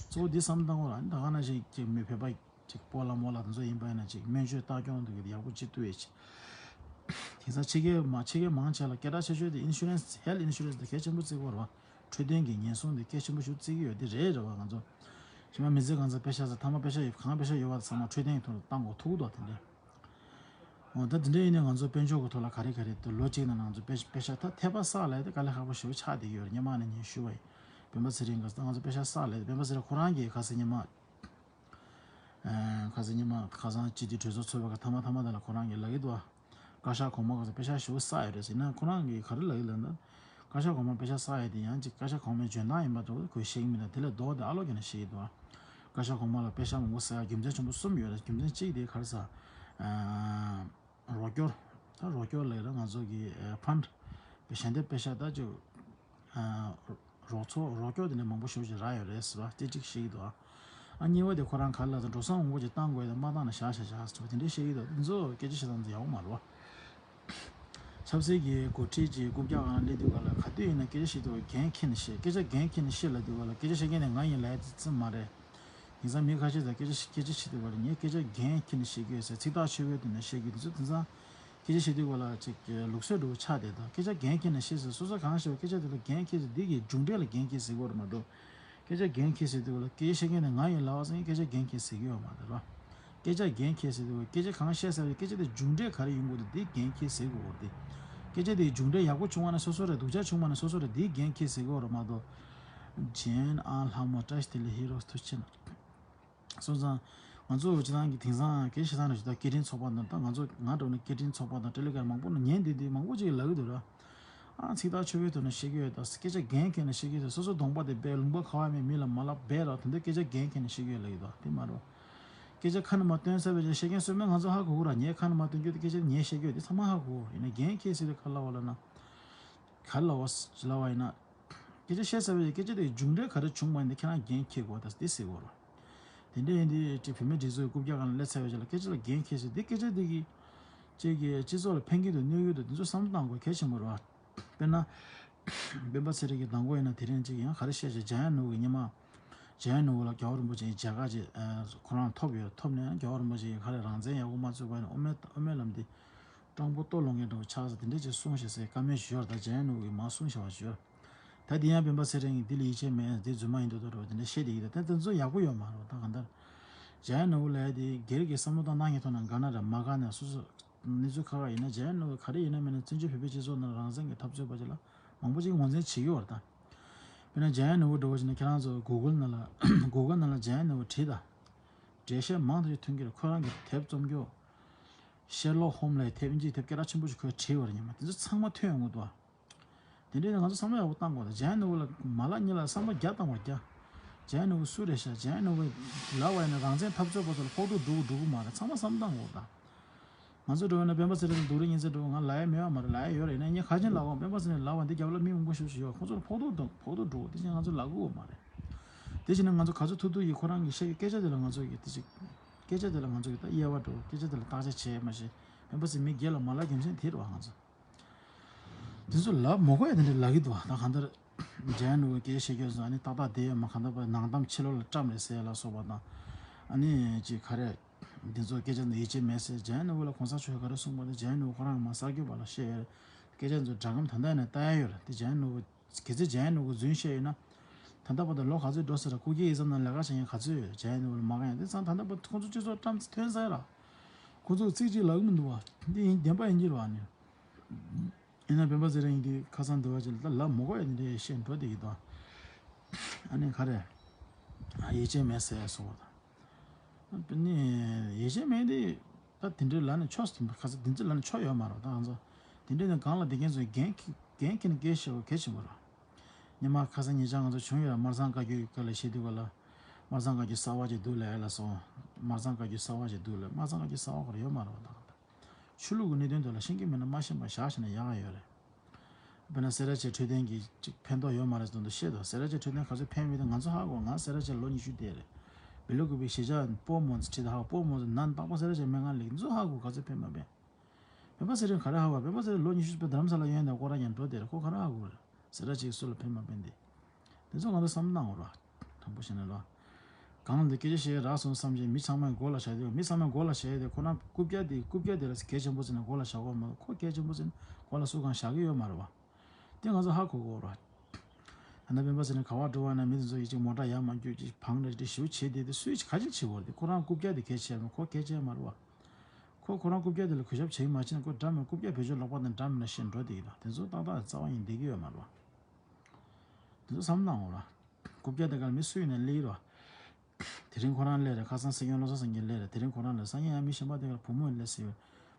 གཙོ་བོ་འདི་བསམ་བཏང་དགོས་ར། ད་ག་ནང་བཞིན་གྱི་མི་བོད་པ་ཅིག་སྤོ་ལགས་རྨོ་ལགས་དེ་ཚོ་ཡིན་པ་ཡིན་ན་ཅིག་སྨན་བཅོས་ལྟ་སྐྱོང་དེ་གའི་ཡག་པོ་ཅིག་ཐུབ་ཡས་ཅིག་དེང་སང་ཕྱི་རྒྱལ་མ་ཕྱི་རྒྱལ་མང་ཆེ་ལ་སྐད་གྲགས་ཆེ་ཤོས་དེ་ཨིན་ཤུ་རན་སི་ཧེལ་ཐི་ཨིན་ཤུ་རན་སི་དེ་གལ་ཆེན་པོ་བརྩི་གི་ཡོད་རེད་བ། འཕྲོད་བསྟེན་གྱི་ཉེན་སྲུང་དེ་གལ་ཆེན་པོ་ཞིག་བརྩི་གི་ཡོད་དེ་རེད་རེད་བ། ང་ཚོ་ཕྱི་མ་མི་ཚེ་གང་ཚང་པེ་ཤ་ཟ་ཐ་མ་པེ་ཤ་ཡོད་གང་པེ་ཤ་ཡོད་པ་ཚང་མ་འཕྲོད་བསྟེན་གྱི་ཐོག་ལ་བཏང་དགོས་ཐུག་འདུག་དེ་འདྲ། འོ་ད་དེ་འདྲ་ཡིན་ནའི་ང་ཚོ་དཔལ་འབྱོར་གྱི་ཐོག་ལ་ག་རེ་ག་རེ་དེ་ལོ་གཅིག་ནང་ང་ཚོ་པེ་པེ་ཤ་ད་ཐེབས་པ་བསགས་ལས་དེ་དཀའ་ལས་ཁག་པོ་ཞེ་པོ་ཆགས་བསྡད་ཀྱི་ཡོད་རེད། སྔོན་མ་ནས་ངས་ཞུས་པ་ཡིན། སྤེན་པ་ཚེ་རིང་གིས་ད་ང་ཚོ་པེ་ཤ་བསགས་ལས་དེ་སྤེན་པ་ཚེ་རིང་ཁོ་རང་གིས་ཁ་སང་ཉི་མ། ཁ་སང་ཉི་མ་ཁ་སང་སྤྱི་འཐུས་གྲོས་ཚོགས་ཚོགས་པའི་ཐ་མ་ཐ་མ་དེ་ལ་ཁོ་རང་གིས་ལབ་ཀྱི་འདུག་བཀའ་ཤག་གོང་མ་ག་ཚོད་པེ་ཤ་ཞེ་པོ་བསགས་ཡོད་རེད་ཟེར་ན་ཁོ་རང་གིས་ག་རེ་ལབ་ཀྱི་ལབ་ན། བཀའ་ཤག་གོང་མ་པེ་ཤ་བསགས་ཡོད་དེ་ཡང་ཅིག་བཀའ་ཤག་གོང་མའི་འཇོན་ཐང་ཡིན་པ་འདུག་ཁོས་ཤེས་ཀྱི་མི་འདུག་དེ་ལས་ལྡོག་སྟེ་ཨ་ལོ་ག་ནས་ཤེས་ཀྱི་འདུག་བཀའ་ཤག་གོང་མ་ལ་པེ་ཤ་མང་པོ་བསགས་ཡ་རྒྱུ་མཚན་ཆེན་པོ་གསུམ་ཡོད་རེད། རྒྱུ་མཚན་གཅིག་དེ་ག་རེ་ཟེར། རོགས་སྐྱོར། ད་རོགས་སྐྱོར་ལབ་ན་ང་ཚོ་གི་ཕན་ཌི་ཞལ་འདེབས་པེ་ཤ་ད་ཅིག་རོགས་ཚོགས་རོགས་སྐྱོར་དེ་འདྲ་མང་པོ་ཞེ་པོ་ཅིག་རག་ཡོད་རེད་ཟེར་བ་དེ་གཅིག་བཤད་ཀྱི་འདུག་ཨ་གཉིས་པ་དེ་ཁོ་རང་ག་རེ་ལབ་ན་འགྲོ་སོང་མང་པོ་ཅིག་བཏང་དགོས་དང་མ་བཏང་ན་བཞག་བཞག་བཞག་ཟེར་བ་དེ་འདྲ་བཤད་ཀྱི་འདུག་དེ་ཚོ་སྐད་ཆ་བཤད་སྟངས་དེ་ཡག་པོ་མ་རེད་བ། ཆབ་སྲིད་ཀྱི་འགོ་ཁྲིད་ཀྱི་རྐུབ་བཀྱག་སྒང་སླེབས་དུས་ག་ལ་ག་དུས་ཡིན་ན་སྐད་ཆ་བཤད་དུས་འགན་འཁྱེར་ནས་བཤད། སྐད་ཆ་འགན་འཁྱེར་ནས་བཤད་ལབ་དུས་ག་ལ་སྐད་ཆ་བཤད་མཁན་དེ་ང་ཡིན་ལབ་ཡ་དེ་ཙམ་མ་རེད། ཡིན་ཙང་མི་ཁ་ཤས་ཀྱིས་སྐད་ཆ་སྐད་ཆ་བཤད་དུས་ག་ལ་ངས་སྐད་ཆ་འགན་འཁྱེར་ནས་བཤད་ཀྱི་ཡོད་ཟེར། ཚིག་ཐག་ཆོད་པོའི་ཐོག་ནས་བཤད་ཀྱི་ཡོད། དེ་ཚོ་དེང་སང་སྐད་ཆ་བཤད་དུས་ག་ལ་ཅིག་ལུགས་སྲོལ་འདྲ་བོ་ཆགས་བསྡད་དང་། སྐད་ཆ་འགན་འཁྱེར་ནས་བཤད་ཟེར། སོ་སོ་གང་བཤད་པ་སྐད་ཆ་དེ་ལ་འགན་འཁྱེར་ཟེར། དེའི་མཇུག་འབྲས་ལ་འགན་འཁྱེར་ཟེར་གྱི་ཡོད་རེད་མ་གཏོགས། སྐད་ཆ་འགན་འཁྱེར་ཟེར་དུས་ག་ལ་སྐད་ཆ་བཤད་མཁན་དེ་ང་ཡིན་ལབ་པ་ཙང་སྐད་ཆ་འགན་འཁྱེར་ཟེར་གྱི་ཡོད་མ་རེད་ར། སྐད་ཆ་འགན་འཁྱེར་ཟེར་དུས་སྐད་ཆ་གང་བཤད་ཚར་བའི་སྐད་ཆ་དེ་མཇུག་འབྲས་ག་རེ་ཡོང་དགོས་འདུག་དེ་འགན་འཁྱེར་ཟེར་དགོས་རེད། སྐད་ཆ་དེའི་མཇུག་འབྲས་ཡག་པོ་བྱུང་བ་ན་སོ་སོ་རེད། སྡུག་ཅག་བྱུང་བ་ན་སོ་སོ་རེད། དེའི་འགན་འཁྱེར་ཟེར་དགོས་རེད་མ་གཏོགས། ཇན་ཨ་ལྷ་མོ་བཀྲ་ཤིས་བདེ་ལེགས་ཧི་རོ་ཐུགས་ཆེ་གནང་། སོང་ཙང་། ང་ཚོ་སྤྱི་བཏང་གི་དེང་སང་སྐད་ཆ་བཤད་སྟངས་རེད་ཞུ་ད། སྐད་འཕྲིན་ཚོགས་པ་དང་ད་ང་ཚོ་ང་འདྲ་བོ་ནི་སྐད་འཕྲིན་ཚོགས་པ་དང་ཊེ་ལི་གྷ་རམ་མང་པོ་ནས་ཉན་བསྡད་དུས་མང་པོ་ཅིག་ལབ་ཀྱི་འདུག་ར། ཨ་ཚིག་ཐག་ཆོད་པོའི་ཐོག་ནས་བཤད་ཀྱི་ཡོད་ད། སྐད་ཆ་འགན་འཁྱེར་ནས་བཤད་ཀྱི་ཡོད་ད། སོ་སོ་གདོང་པ་དེ་སྦས། ལུང་པ་ཁ་བ་མེད་མི་ལ་མ་ལབ་སྦས་ར། དེ་འདྲ་སྐད་ཆ་འགན་འཁྱེར་ནས་བཤད་ཀྱི་ཡོད་ལབ་ཀྱི་འདུག་དེ་མ་རེད། སྐད་ཆ་ཁ་ནས་མ་བཏོན་ཚར་བའི་རྗེས་བཤད་མཁན་སོ་མས་ང་ཚོ་ཧ་གོ་གི་ར། ངས་ཁ་ནས་མ་བཏོན་རྒྱུ་དེ་སྐད་ཆ་ངས་བཤད་ཀྱི་ཡོད་དེ་ཚང་མ་ཧ་གོ་གི་ར། ཡིན་ན་འགན་འཁྱེར་ཟེར་དུས་ག་རེ་ལབ་པ་ལབ་ན། ག་རེ་ལབ་པ་ལབ་པ་ཡིན་ན། སྐད་ཆ་བཤད་ཚར་བའི་སྐད་ཆ་དེའི་མཇུག་འབྲས་ག་རེ་བྱུང་བ་ཡིན་ན་ཁྱེད་རང་འགན་འཁྱེར་དགོས་ད་དེ་ཟེར་དགོས་ར། དེ་འདྲ་ཡིན་དུས་ཅིག་བུད་མེད་སྒྲིག་འཛུགས་རྐུབ་བཀྱག་སྒང་ལ་སླེབས་ཚར་བའི་རྗེས་ལ་སྐད་ཆ་ལ་འགན་འཁྱེར་ཟེར་དེ་སྐད་ཆ་དེ་གིས་ཅིག་གིས་སྤྱི་ཚོགས་ལ་ཕན་གྱི་འདུག་གནོད་ཀྱི་འདུག་དེ་ཚོ་བསམ་བློ་བཏང་དགོས་གལ་ཆེན་པོ་རེད་བ། དཔེར་ན། སྤེན་པ་ཚེ་རིང་གི་མདང་དགོང་ཡིན་ན་དེ་རིང་ཅིག་ཡང་ག་རེ་བཤད་ཅིག་འཇམ་དབྱངས་ནོར་བུ་གིས་སྔོན་མ། འཇམ་དབྱངས་ནོར་བུ་ལ་རྒྱལ་བ་རིན་པོ་ཆེའི་མཇལ་ཁ་ཅིག་ཁོ་རང་ཐོབ་ཡོད། ཐོབ་ནས་རྒྱལ་བ་རིན་པོ་ཆེ་གིས་ག་རེ་རང་བཙན་ཡག་པོ་མ་རྩོད་པ་ཡིན་ན་དབུ་མའི་དབུ་མའི་ལམ་འདི། སྤྲང་པོ་ལྟོ་སློང་མཁན་འདྲ་བོ་ཆགས་ས་དེ་འདྲ་ཅིག་གསུངས་ཤིག་ཟེར་བཀའ་མོལ་ཞུས་པ་རེད། ད་འཇམ་དབྱངས་ནོར་བུ་གིས་མར་གསུངས་བཞག་པ་ཞུས་པ་རེད། ད་དེ་ཡང་སྤེན་པ་ཚེ་རིང་གིས་འདི་ལ་ཡིད་ཆེས་མེད། འདི་རྫུན་མ་ཡིན་འདུག་ད་འདྲ་བོ་དེ་འདྲ་བཤད་བསྡད་ཀྱི་འདུག་ད་དེ་ཚོ་ཡག་པོ་ཡོད་མ་རེད། ད་གང་ལྟར། འཇམ་དབྱངས་ནོར་བུ་ལབ་ཡ་དེ་སྒེར་གྱི་བསམ་བློ་དང་སྣང་བརྙན་ཐོག་ནས་དགའ་ན་ར་མ་དགའ་ན་སོ་སོ། གནས་ཚུལ་ཁག་ཁག་ཡིན་ན་འཇམ་དབྱངས་ནོར་བུ་ག་རེ་ཡིན་ན་མིན་ན་བཙན་བྱོལ་བོད་པའི་སྤྱི་ཚོགས་ནང་རང་བཙན་གྱི་འཐབ་རྩོད་པ་ཅིག་ལ་མང་པོ་ཅིག་ངོས་འཛིན་བྱེད་ཀྱི་ཡོད་རེད་ད། དཔེར་ན་འཇམ་དབྱངས་ནོར་བུ་འདྲ་བོ་ཅིག་ན་ཁྱེད་རང་ཚོ་གུ་གལ་ནང་ལ་གུ་གལ་ནང་ལ་འཇམ་དབྱངས་ནོར་བུ་བྲིས་ད། འགྲེལ་བཤད་མང་དུ་ཞིག་ཐོན་གྱི་རེད། ཁོ་རང་གི་དེབ་རྩོམ་རྒྱུ། ཤེར་ལོག་ཧོམ་ལབ་དེབ་དབྱིན་ཇིའི་དེབ་སྐད་གྲགས་ཆེན་པོ་ཞིག་ཁོས་བྲིས་པ་རེད། ཉི་མ་དེ་ཚོ་ཚང་མ་ཐོན་ཡོང་གི་འདུག་བ། དེ་འདྲའི་ང་ཚོ་བསམ་བློ་ཡག་པོ་བཏང་དགོས་ད། འཇམ་དབྱངས་ནོར་བུ་ལ་མ་ལབ་གཉིས་ལབ་བསམ་བློ་བརྒྱ་བཏང་བ་བརྒྱ། འཇམ་དབྱངས་ནོར་བུ་སུ་རེད་ཤག་འཇམ་དབྱངས་ནོར་བུ་ལབ་པ་ཡིན་ན་རང་བཙན་འཐབ་རྩོད་པ་ཚོ་ལ་ཕོག་ཐུག་འགྲོ་གི་འགྲོ་གི་མ་རེད། ཚང་མ་བསམ་བློ་བཏང་དགོས་ད། ང་ཚོ་འགྲོ་བ་ན་སྤེན་པ་ཚེ་རིང་སྡུག་རུས་གཉིས་ཚེ་འགྲོ་ང་ལབ་ཡ་མེད་པ་མ་རེད། ལབ་ཡ་ཡོད་རེད། ཡིན་ན་ངས་ག་ཅིག་ལབ་དགོས། སྤེན་པ་ཚེ་རིང་ལབ་པ་འདི་རྒྱབ་ལ་མི་མང་པོ་ཞེ་པོ་ཞིག་ཡོད། ཁོ་ཚོ་ལ་ཕོག་ཐུག་འགྲོ་ཕོག་ཐུག་འགྲོ་དེ་ཅིག་ང་ཚོ་ལབ་དགོས་མ་རེད། དེ་བྱས་ན་ང་ཚོ་ག་ཚོད་ཐུབ་ཐུབ་ཀྱིས་ཁོ་རང་གི་བཤད་ཀྱི་སྐད་ཆ་དེ་ལ་ང་ཚོ་གི་དེ་ཅིག་སྐད་ཆ་དེ་ལ་ང་ཚོ་གི་ད་དབྱེ་བ་འགྲོ། སྐད་ཆ་དེ་ལ་བརྟག་དཔྱད་བྱས་མ་བྱས། སྤེན་པ་ཚེ་མི་སྒེར་ལ་མ་ལབ་རྒྱུ་མཚན་དེ་རེད་བ། ང་ཚོ་དེ་ཚོ་ལབ་མ་དགོས་ཡ་དེ་འདྲ་ལབ་ཀྱི་འདུག་བ། ད་གང་ལྟར། འཇམ་དབྱངས་ནོར་བུ་སྐད་ཆ་བཤད་རྒྱུ་ཚོ་ཨ་ནི་ཏག་ཏག་བསྡད་ཡོད་མ། གང་ལྟར་བ་ནང་གཏམ་ཕྱི་ལོགས་ལ་བཀྲམ་རེད་ཟེར་ལ་སོགས་པ་དང་། ཨ་ནི་ཅིག་ག་རེ། འདི་ཚོ་སྐད་ཆ་འདི་ཡིད་ཆེས་མེད་ཟེར། འཇམ་དབྱངས་ནོར་བུ་ལ་གོང་ས་མཆོག་ག་རེ་གསུངས་པ་དེ་འཇམ་དབྱངས་ནོར་བུ་ཁོ་རང་མ་གསར་འགོད་པ་ལ་བཤད་ཡོད་རེད། སྐད་ཆ་ཚོ་སྒྲ་སྒམ་ད་ལྟ་ཡིན་ན་ལྟ་ཡ་ཡོད་རེད། དེ་འཇམ་དབྱངས་ནོར་བུ་གལ་སྲིད་འཇམ་དབྱངས་ནོར་བུ་རྫུན་བཤད་ཡོད་ན། ད་ལྟ་བར་དུ་ལོ་ག་ཚོད་འགྲོ་ཟེར་ར། སྐུ་སྒེར་ཡིག་ཚང་ནང་ལས་ཀ་བྱེད་མཁན་ག་ཚོད་ཡོད། འཇམ་དབྱངས་ནོར་བུ་ལ་མ་དགའ་ཡ་དེ་ཚང་ད་ལྟ་བར་དུ་ཁོང་ཚོ་སྤྱི་ཚོགས་བཀྲམ་ཐོན་ས་ཡ་ར། ཁོང་ཚོ་གི་ཚིག་གཅིག་ལབ་གི་མི་འདུག་བ། འདི་ཡིན་བདེན་པ་ཡིན་གྱི་རེད་བ་ནི། ཡིན་ན་སྤེན་པ་ཚེ་རིང་འདི་ཁ་སང་འདི་བ་ཅིག་ལ་ད་ལབ་མ་དགོས་ཡ་འདི་འདྲའི་བཤད་འགྲོ་བསྡད་ཀྱི་འདུག་ཨ་ནི་ག་རེ། ཡིད་ཆེས་མེད་ཟེར་ཡ་སོགས་པ་དང་། ནི་ཡིད་ཆེས་མེད་འདི་ད་དེ་འདྲའི་ལབ་ནས་ཆོག་ཁ་སང་དེ་ཚོ་ལབ་ནས་ཆོག་ཡོད་མ་རེད། ད་ང་ཚོ་དེ་འདྲའི་ནས་གང་ལ་བསྡད་མཁན་ཚོས་འགན་འཁྱེར་འགན་འཁྱེར་ནས་སྐད་བཤད་དགོས་གལ་ཆེན་པོ་རེད། ཉི་མ་ཁ་སང་ཉེ་ཆར་ང་ཚོ་བྱུང་ཡོད། སྨར་ཚང་བཀའ་བརྒྱུད་སྐབས་ལ་བཤད་དུས་ག་ལ། སྨར་ཚང་བཀའ་བརྒྱུད་གསར་བ་ཅིག་འདུག་ལབ་ཡ་ལ་སོང་། སྨར་ཚང་བཀའ་བརྒྱུད་གསར་བ་ཅིག་འདུག་ལབ། སྨར་ཚང་བཀའ་བརྒྱུད་གསར་བ་ག་རེ་ཡོད་མ་རེད་བ། ད་གང་ལྟར། ཆོས་ལུགས་ཀྱི་གནད་དོན་ཐོག་ལ་ཤེས་ཀྱི་མེད་ན་མ་ཤེས་པ་བཞག་བྱས་ན་ཡག་ག་ཡོད་རེད། དཔེར་ན་སེ་ར་བྱེས་འཕྲོད་བསྟེན་གྱི་ཅིག་ཕན་ཐོགས་ཡོད་མ་རེད་ཟེར་དུས་བཤད་དོ། སེ་ར་བྱེས་འཕྲོད་བསྟེན་ག་ཚོད་ཕན་མེད་དེ་ང་ཚོ་ཧ་གོ། ང་སེ་ར་བྱེས་ལོ་ཉི་ཤུ་བསྡད་རེད། བེ་ལོ་ཀུ་པེ་གཞིས་ཆགས་སྤོ་རྨོ་ཚོ་ཁྲིད་ད་ཧ་གོ། སྤོ་རྨོ་ཚོ་ནན་པགས་པ་སེ་ར་བྱེས་སྨན་ཁང་ལས་ང་ཚོ་ཧ་གོ་ག་ཚོད་ཕན་མ་ཕན། སྤེན་པ་ཚེ་རིང་ག་རེ་ཧ་གོ། སྤེན་པ་ཚེ་རིང་ལོ་ཉི་ཤུ་པའི་རྡ་རམ་ས་ལ་ཡོང་ཡ་ནས་ཁོ་རང་ཡང་འགྲོ་བསྡད་རེད། ཁོ་ག་རེ་ཧ་གོ་རེད། སེ་ར་བྱེས་སུ་ལ་ཕན་མ་ཕན་དེ། དེ་ཚོ་ང་ཚོ་བསམ་བློ་བཏང་དགོས་རེད། དྲང་པོ་བཤད་ན་ལ། གང་ལ་སྐད་ཆ་བཤད་རག་སོང་བསམ་བྱས་མི་ཚང་མའི་མགོ་ལ་བཞག་དུས། མི་ཚང་མའི་མགོ་ལ་བཞག་ཡ་དེ་ཁོ་རང་རྐུབ་བཀྱག་དེ་རྐུབ་བཀྱག་དེ་ལ་གལ་ཆེན་པོ་བརྩིས་ནས་མགོ་ལ་བཞག་དགོས་མ་གཏོགས། ཁོ་གལ་ཆེན་པོ་བརྩིས་ནས་མགོ་ལ་སུ་གང་བཞག་གི་ཡོད་མ་རེད་བ། དེ་ང་ཚོ་ཧ་གོ་དགོས་རེད། ད་ལྟ་སྤེན་པ་ཚེ་རིང་ག་པར་འགྲོ་བ་ན་མི་དེ་ཚོ་ཡིས་ཅིག་མོ་ཊ་ཡར་མར་རྒྱུག་ཅིག་བང་རེ་ཅིག་ཞེ་པོ་བྱེད་བསྡད་དེ་སུས་ཅིག་ག་ཅིག་བྱེད་དགོས་རེད། དེ་ཁོ་རང་རྐུབ་བཀྱག་དེ་གལ་ཆེ་མ། ཁོ་གལ་ཆེ་མ་རེད་བ། ཁོ་ཁོ་རང་རྐུབ་བཀྱག་དེ་ལ་གུས་ཞབས་བྱེད་ཀྱི་མ་བྱེད་ན་ཁོ་འདྲ་མིན་རྐུབ་བཀྱག་བེད་སྤྱོད་ལོག་པ་དང་འདྲ་མིན་ན་བཤད་འགྲོ་བསྡད་ཀྱི་འདུག་དེ་ཚོ་ཏག་ཏག་རྩ་བ་ཉིད་བསྡད་ཀྱི་ཡོད་མ་རེད་བ། དེ་ཚོ་བསམ་བློ་བཏང་དགོས་རེད། རྐུབ་བཀྱག་དེ་གར་མི་སུ་ཡིན་ན་སླེབས་ཀྱི་རེད་བ། དེ་རིང་ཁོ་རང་སླེབས་རེད། ཁ་སང་སྲིད་སྐྱོང་བློ་བཟང་སེང་གེ་སླེབས་རེད། དེ་རིང་ཁོ་རང་སླེབས། སང་ཉིན་ཡང་མི་གཞན་པ་དེ་གར་བུ་མོ་སླེབས་སྲིད་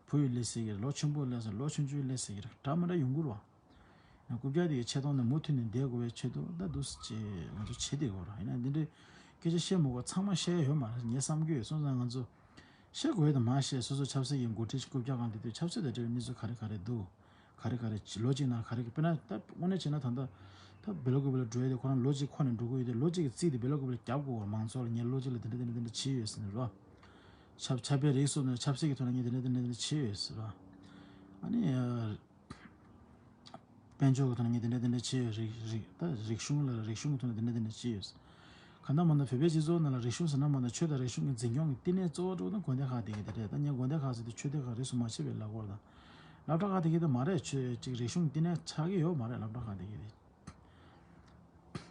ཀྱི་རེད། བུ་ཡིས་སླེབས་སྲིད་ཀྱི་རེད། ལོ་ཆུང་བུ་སླེབས་སྲིད། ལོ་ཆུང་ཆུང་སླེབས་སྲིད་ཀྱི་རེད། འདྲ་མི་འདྲ་ཡོང་གི་རེད་བ། ཡང་རྐུབ་བཀྱག་དེ་གི་ཆེ་མཐོང་དེ་མུ་མཐུད་ནས་བསྡད་དགོས་པའི་ཆེད་དུ་ད་འདུག་སེ་ཅིག་ང་ཚོ་བྱེད་བསྡད་དགོས་རེད། ཡིན་ན་འདི་འདྲའི་སྐད་ཆ་བཤད་མི་དགོས། ཚང་མ་བཤད་ཡ་ཡོད་མ་རེད། ངས་བསམ་གྱི་ཡོད། སོང་ཙང་ང་ཚོ་བཤད་དགོས་ཡ་དེ་མར་བཤད། སོ་སོ་ཆབ་སྲིད་ཀྱི་འགོ་ཁྲིད་རྐུབ་བཀྱག་སྒང་དེ་དུས་ཆབ་སྲིད་དང་འབྲེལ་བའི་གནས་ཚུལ་ག་རེ་ག་རེ་འདུག་ག་རེ་ག་རེ་ལོ་གཅིག་ནང་ག་རེ་ག་དཔེར་ན་ད་དངོས་གནས་བྱས་ན་ད་ལྟ་ད་བེ་ལོ་ཀུ་པེ་ལ་འགྲོ་ཡ་དེ་ཁོ་རང་ལོ་གཅིག་འཁོར་ནས་འགྲོ་གི་ཡོད་དེ། ལོ་གཅིག་གི་རྩིས་དེ་བེ་ལོ་ཀུ་པེ་ལ་རྒྱབ་དགོས་པ། མང་ཚོགས་ལ་ངས་ལོ་གཅིག་ལ་དེ་འདྲ་དེ་འདྲ་དེ་འདྲ་བྱས་ཡོད་ཟེར་ནས་རོ། ཆབ་ཆབ་དཔལ་རིག་གསུམ་ནས་ཆབ་སྲིད་ཀྱི་ཐོག་ནས་ངས་དེ་འདྲ་དེ་འདྲ་དེ་འདྲ་བྱས་ཡོད་ཟེར་རོ། ཨ་ནི། དཔལ་འབྱོར་གྱི་ཐོག་ནས་ངས་དེ་འདྲ་དེ་འདྲ་བྱས་ཡོད། རིག་རིག་ད་རིག་གཞུང་ལ་རིག་གཞུང་གི་ཐོག་ནས་དེ་འདྲ་དེ་འདྲ་བྱས་ཡོད། གང་ལྟར་མ་ལྟར་བོད་པའི་སྤྱི་ཚོགས་ནང་ལ་རིག་གཞུང་ཟེར་ན་མ་ལྟར་ཆོས་དང་རིག་གཞུང་གི་འཛིན་སྐྱོང་གི་བསྟི་གནས་གཙོ་བོ་འགྲོ་ན་དགོན་སྡེ་ཁག་དེ་གི་དེ་རེད། ད་ངས་དགོན་སྡེ་ཁག་ཟེར་དུས་ཆོས་སྡེ་ཁག་རིས་སུ་མ་ཆད་པའི་ལབ་དགོས་རེད། ད་སློབ་གྲྭ་ཁག་དེ་གི་དེ་མ་རེད། ཆོས་ཅིག་རིག་གཞུང་གི་བསྟི་གནས་ཆགས་ཀྱི་ཡོད་མ་རེད། སློབ་གྲྭ་ཁག་དེ་གི་དེ།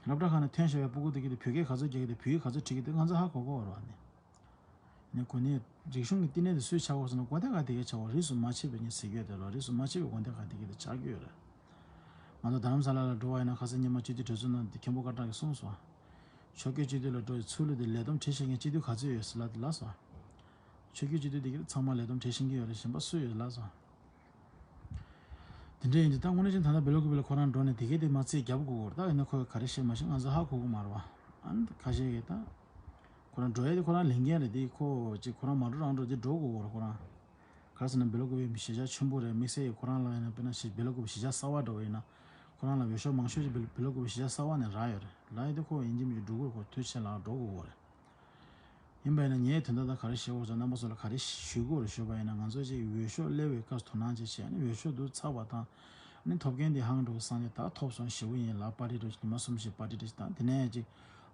སློབ་གྲྭ་ཁག་ནས་ཐོན་བཞག་པའི་སྤུ་གུ་དེ་གི་དེ་བོད་སྐད་ག་ཚོད་རྒྱག་གི་དེ་བོད་ཡིག་ག་ཚོད་འབྲི་གི་དེ་ང་ཚོ་ཧ་གོ་གོ་རེད་བ། ནི་ནས་གོ་ནས་རིག་གཞུང་གི་བསྟི་གནས་དེ་སུས་ཆགས་པ་ཟེར་ན་དགོན་སྡེ་ཁག་དེ་གས་ཆགས་པ། རིས་སུ་མ་ཆད་པའི་ངས་ཟེར་གྱི་ཡོད་དེ་ལ། རིས་སུ་མ་ཆད་པའི་དགོན་སྡེ་ཁག་དེ་གས་དེ་ཆགས་ཀྱི་ཡོད་རེད། ང་ཚོ་རྡ་རམ་ས་ལ་ལ་འགྲོ་བ་ཡིན་ན་ཁ་སང་ཉི་མ་སྤྱི་འཐུས་གྲོས་ཚོགས་ནང་དེ་མཁན་པོ་སྐད་གྲགས་ཀྱིས་གསུངས་སོང་། ཆོས་སྐྱིད་སྤྱི་འཐུས་ལ་འགྲོ་ཡི་ཚུལ་ལུགས་དེ་ལས་བསྡོམས་བྲིས་ཤེས་མཁན་སྤྱི་འཐུས་ག་ཚོད་ཡོད་ཟེར་ལ་དེ་ལབ་སོང་། ཆོས་སྐྱིད་སྤྱི་འཐུས་དེ་གས་ཚང་མ་ལས་བསྡོམས་བྲིས་ཤེས་ཀྱི་ཡོད་རེད། གཞན་པ་སུ་ཡོད་ལབ་སོང་། དེ་འདྲ་ཡིན་དུས་ད་དངོས་གནས་ཅན་ད་ལྟ་བེ་ལོ་ཀུ་པེ་ལ་ཁོ་རང་འགྲོ་ནས་དེ་གས་དེ་མ་རྩིས་རྒྱབ་དགོས་གོ་རེད། ད་ཡིན་ན་ཁོས་ག་རེ་བཤད་མ་ཤེས། ང་ཚོ་ཧ་གོ་གི་མ་རེད་བ། ཨ་ནི་ཁ་ཤས་ཀྱིས་ད། ཁོ་རང་འགྲོ་ཡ་དེ་ཁོ་རང་ལས་འགན་རེད་དེ། ཁོ་ཅིག་ཁོ་རང་མ་འགྲོ་རང་འགྲོ་དེ་འགྲོ་དགོས་གོ་རེད་ཁོ་རང་། ག་རེ་ཟེར་ན་བེ་ལོ་ཀུ་པེ་གཞིས་ཆགས་ཆེན་པོ་རེད། དམིགས་བསལ་གྱིས་ཁོ་རང་ལ་ཡིན་ན་དཔེར་ན་ཞིག་བེ་ལོ་ཀུ་པེ་གཞིས་ཆགས་གསར་པ་འགྲོ་བ་ཡིན་ན། ཁོ་རང་ལ་འོས་ཤོག་མང་ཤོས་ཅིག་བེ་བེ་ལོ་ཀུ་པེ་གཞིས་ཆགས་གསར་པ་ནས་རག་ཡོད་རེད། རག་ཡོད་དེ་ཁོ་ཡིན་གཅིག་མིན་གཅིག་འགྲོ་དགོས་རེད། ཁོ་དུས་ཆེན་ལ་འགྲོ་དགོས་གོ་རེད། ཡིན་པ་ཡིན་ན་ངས་དོན་དག་ད་ག་རེ་ཞུ་དགོས་ཟེར། རྣམ་པ་ཚོ་ལ་ག་རེ་ཞུ་དགོས་རེད་ཞུས་པ་ཡིན་ན། ང་ཚོ་ཅིག་འོས་ཤོག་སླེབས་པའི་སྐབས་སུ་དོ་སྣང་ཅིག་བྱས་ནས་འོས་ཤོག་འདུག་ཚར་བ་དང་། ཨ་ནི་ཐོབ་མཁན་དེ་ཧང་འགྲོ་སང་ནས་ད་ཐོབ་སོང་ཞེ་པོ་ཡིན་ལ་པར་ཊི་འགྲོ་ཞིག་ཉི་མ་གསུམ་ཞིག་པར་ཊི་འགྲོ་ཞིག་དང་། དེ་ནས་ཅིག་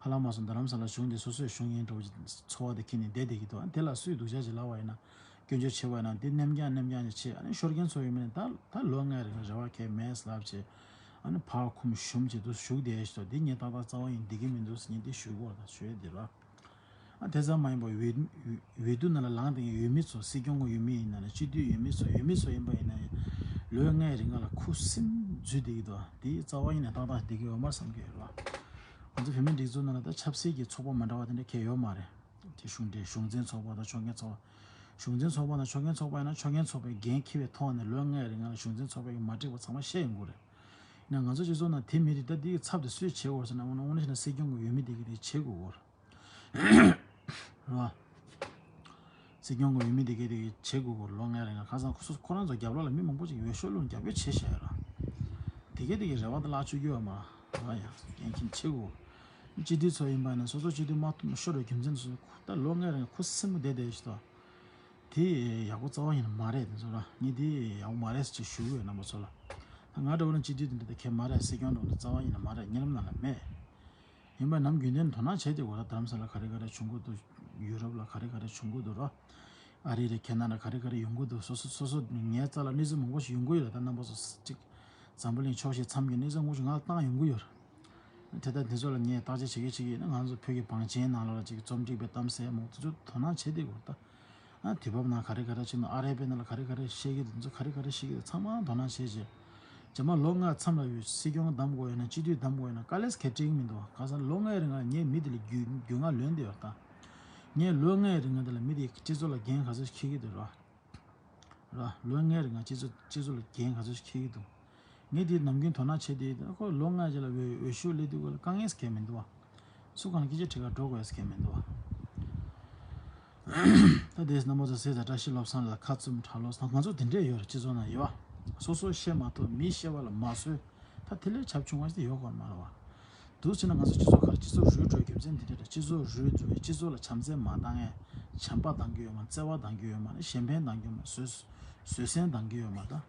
ཧ་ལམ་མ་སོང་རྡ་རམ་ས་ལ་གཞུང་དེ་སོ་སོའི་གཞུང་ཡིན་འགྲོ་ཚོར་བ་དེ་ཁྱེར་ནས་བསྡད་བསྡད་ཀྱི་འདུག་ཨ་ནི་དེ་ལ་སུས་སྡུག་ཅག་ཅིག་ལབ་པ་ཡིན་ན། སྐྱོན་བརྗོད་བྱས་པ་ཡིན་ན་དེ་ནེམ་རྐྱང་ནེམ་རྐྱང་ཅིག་བྱས། ཨ་ནི་ཤོར་མཁན་ཚོ་ཡིན་མིན་ད་ད་ལོ་ལྔའི་རིང་རེ་བ་གས་མེད་ལབ་བྱས། ཨ་ནི་ཕར་ཁུམ་ཞུམ་བྱས་འདུག་བཞུགས་བསྡད་ཤག་འདི་ངས་ཏག་ཏག་རྩ་བ་ཡིན་བསྡད་ཀྱི་མི་འདུག་ཟེར་ངས་འདི་ཞུ་དགོས་རེད་ཞུ་ཡས་འདི་རེད། ཨ་དེ་ཙམ་མ་ཡིན་པར་འོས་འོས་བསྡུ་ནང་ལ་ལངས་བསྡད་མཁན་འོས་མི་ཚོ་སྲིད་སྐྱོང་གི་འོས་མི་ཡིན་ན་ལ་སྤྱི་འཐུས་འོས་མི་ཚོ་འོས་མི་ཚོ་ཡིན་པ་ཡིན་ན་ཡང་ལོ་ལྔའི་རིང་ལ་ཁུ་སིམ་འཛུལ་བསྡད་ཀྱི་འདུག་འདི་རྩ་བ་ཡིན་ནས་ཏག་ཏག་བསྡད་ཀྱི་ཡོད་མ་རེད་བསམ་གྱི་ཡོད་རེད། ང་ཚོ་བོད་མིའི་སྒྲིག་འཛུགས་ནང་ལ་ད་ཆབ་སྲིད་ཀྱི་ཚོགས་པ་མ་འདྲ་བ་དེ་འདྲ་གང་ཡང་ཡོད་མ་རེད། དེ་གཞུང་འབྲེལ་གཞུང་འཛིན་ཚོགས་པ་དང་ཕྱོགས་འགལ་ཚོགས་པ། གཞུང་འཛིན་ཚོགས་པ་དང་ཕྱོགས་འགལ་ཚོགས་པ་ཡིན་ན་ཕྱོགས་འགལ་ཚོགས་པའི་འགན་འཁྱེར་བའི་ཐོག་ནས་ལོ་ལྔའི་རིང་ལ་གཞུང་འཛིན་ཚོགས་པའི་མ་འགྲིག་པ་ཚང་མ་བཤད་ཡོང་གི་རེད། ཡིན་ན་ང་ཚོ་སྤྱི་ཚོགས་ནང་དེ་མི་རིགས་ད་འདིའི་ཚབ་དེ་སུས་བྱེད་དགོས་ཟེར་ན། དངོས་གནས་བྱས་ན་སྲིད་སྐྱོང་གི་འོས་མི་དེ་གིས་དེ་བྱེད་དགོས་གོ་རེད་བ། སྲིད་སྐྱོང་གི་འོས་མི་དེ་གིས་དེ་གིས་བྱེད་དགོས་གོ་རེད། ལོ་ལྔའི་རིང་ལ་ཁ་སང་ཁོ་ཚོ་ཁོ་རང་ཚོ་རྒྱབ་ལོགས་ལ་མི་མང་པོ་ཅིག་འོས་ཤོག་བླུགས་རྒྱབ་སྐྱོར་བྱས་བཞག་ཡོད་ར། དེ་གས་དེ་གིས་རེ་བ་དེ་བརླག་བཅུག་རྒྱུ་ཡོད་མ་རེད། ཡ་ཡ་འགན་འཁྱེར་བྱེད་དགོས། སྤྱི་འཐུས་ཚོ་ཡིན་པ་ཡིན་ན་སོ་སོ་སྤྱི་འཐུས་མ་ཐོབ་ནས་ཤོར་བའི་རྒྱུ་མཚན་དེ་ཚོ་ད་ལོ་ལྔའི་རིང་ཁུ་སིམ་པོ་བསྡད་བསྡད་ཤི་ཏོ། དེ་ཡག་པོ་རྩ་བ་ཉིད་ནས་མ་རེད། དེ་ཚོ་ལ་ངས་དེ་ཡག་པོ་མ་རེད་ཟེར་ཅིག་ཞུ་གི་ཡོད་རྣམ་པ་ཚོ་ལ། ད་ང་འདྲ་བོ་ན་སྤྱི་འཐུས་དེ་འདྲ་གལ་མ་རེད། སྲིད་སྐྱོང་འདྲ་བོ་ན་རྩ་བ་ཉིད་ནས་མ་རེད། གཉིད་ལམ་ནང་ལ་མེད། ཡིན་པ་ནམ་རྒྱུན་ལྡན་དོ་སྣང་བྱས་ཏེ་འོ་ད་རྡ་རམ་ས་ལ་ག་རེ་ག་རེ་བྱུང་གི་འདུག་ཡུ་རོབ་ལ་ག་རེ་ག་རེ་བྱུང་གི་འདུག་ར། ཨ་རི་རེད། ཁེ་ན་ཌ་ག་རེ་ག་རེ་ཡོང་གི་འདུག་སོ་སོ་སོ་སོ་ངའི་རྩ་ལ་གནས་ཚུལ་མང་པོ་ཞིག་ཡོང་གི་ཡོད་རེད། ད་རྣམ་པ་ཚོ་གཅིག་འཛམ་བུ་གླིང་ཕྱོགས་བཞི་མཚམས་ཀྱི་གནས་ཚུལ་མང་པོ་ཞིག་ང་ལ་བཏང་ཡོང་གི་ཡོད་རེད། དེ་ལྟར་འདི་ཚོ་ལ་ངས་བརྟག་དཔྱད་བྱེད་ཀྱི་བྱེད་ཀྱི་ཡིན་ན། ང་ཚོ་བོད་ཀྱི་བང་ཆེན་ནང་ལོགས་ལ་ཅིག་རྩོམ་སྒྲིག་པའི་གཏམ་གསལ་མང་པོ་དེ་ཚོ་དོ་སྣང་བྱེད་བསྡད་དགོས་རེད་ད། ཨ་དུས་བབ་ནང་ག་རེ་ག་རེ་བྱས་ནས། ཨ་རི་པའི་ནང་ལ་ག་རེ་ག་རེ་བཤད་ཀྱི་འདུག་འདི་ཚོ་ག་རེ་ག་རེ་བཤད་ཀྱི་འདུག་ཚང་མ་དོ་སྣང་བྱས་རྗེས། རྗེས་མ་ལོ་ལྔ་མཚམས་ལ་ཡོད། སྲིད་སྐྱོང་བདམས་དགོས་ཡོད་ན་སྤྱི་འཐུས་བདམས་དགོས་ཡོད་ན་དཀའ་ལས་ཁག་འཕྲད་ཀྱི་མི་འདུག་ག་ས་ལོ་ལྔའི་རིང་ལ་ངས་མི་དེ་ལ་རྒྱུས་རྒྱུས་མངའ་ལོན་བསྡད་ཡོད་ད། ངས་ལོ་ལྔའི་རིང་ལ་དེ་ལ་མི་དེ་སྤྱི་ཚོགས་ལ་འགན་ག་ཚོད་འཁྱེར་གྱི་འདུག་ར། ར། ལོ་ལྔའི་རིང་ལ་སྤྱི་ཚོགས་སྤྱི་ཚོགས་ལ་འགན་ག་ཚོད་འཁྱེར་གྱི་འདུག་ངས་དེ་ནམ་རྒྱུན་དོ་སྣང་བྱས་ཏེ། ཁོ་ལོ་ལྔ་རྗེས་ལ་འོས་འོས་ཤོག་སླེབས་དུས་སྐབས་ལ་དཀའ་ངལ་གང་ཡང་མི་འདུག་བ། སུ་གང་ལ་སྐད་ཆ་དྲི་ག་འགྲོ་དགོས་ཡ་གང་ཡང་མི་འདུག་བ། ད་དེས་རྣམ་པ་ཚོ་ཟས་དང་བཀྲ་ཤིས་བློ་བཟང་ལ་ཁ་བཙུམ་གྲྭ་ལོག་ད་ང་ཚོ་དེ་འདྲས་ཡོད་རེད། སྤྱི་ཚོགས་ནང་ཡོད་བ། སོ་སོ་བཤད་མ་ཐུབ། མི་བཤད་པ་ལ་མ་བཟོད། ད་དེ་ལས་ཁྱབ་ཆུང་བ་ཞིག་ཡོད་དགོས་མ་རེད་བ། འདུག་བྱས་ན་ང་ཚོ་སྤྱི་ཚོགས་ག་རེ་སྤྱི་ཚོགས་རུལ་འགྲོ་རྒྱུ་མཚན་དེ་འདྲ་རེད། སྤྱི་ཚོགས་རུལ་འགྲོ་བའི་སྤྱི་ཚོགས་ལ་བྱམས་བརྩེ་མ་བཏང་ཡས། བྱམས་པ་གཏང་གི་ཡོད་མ་རེད། བརྩེ་བ་གཏང་གི་ཡོད་མ་རེད། གཞན་ཕན་གཏང་གི་ཡོད་མ་རེད། བཟོད་བཟོད་བསྲན་གཏང་གི་ཡོད་མ་རེད་ད།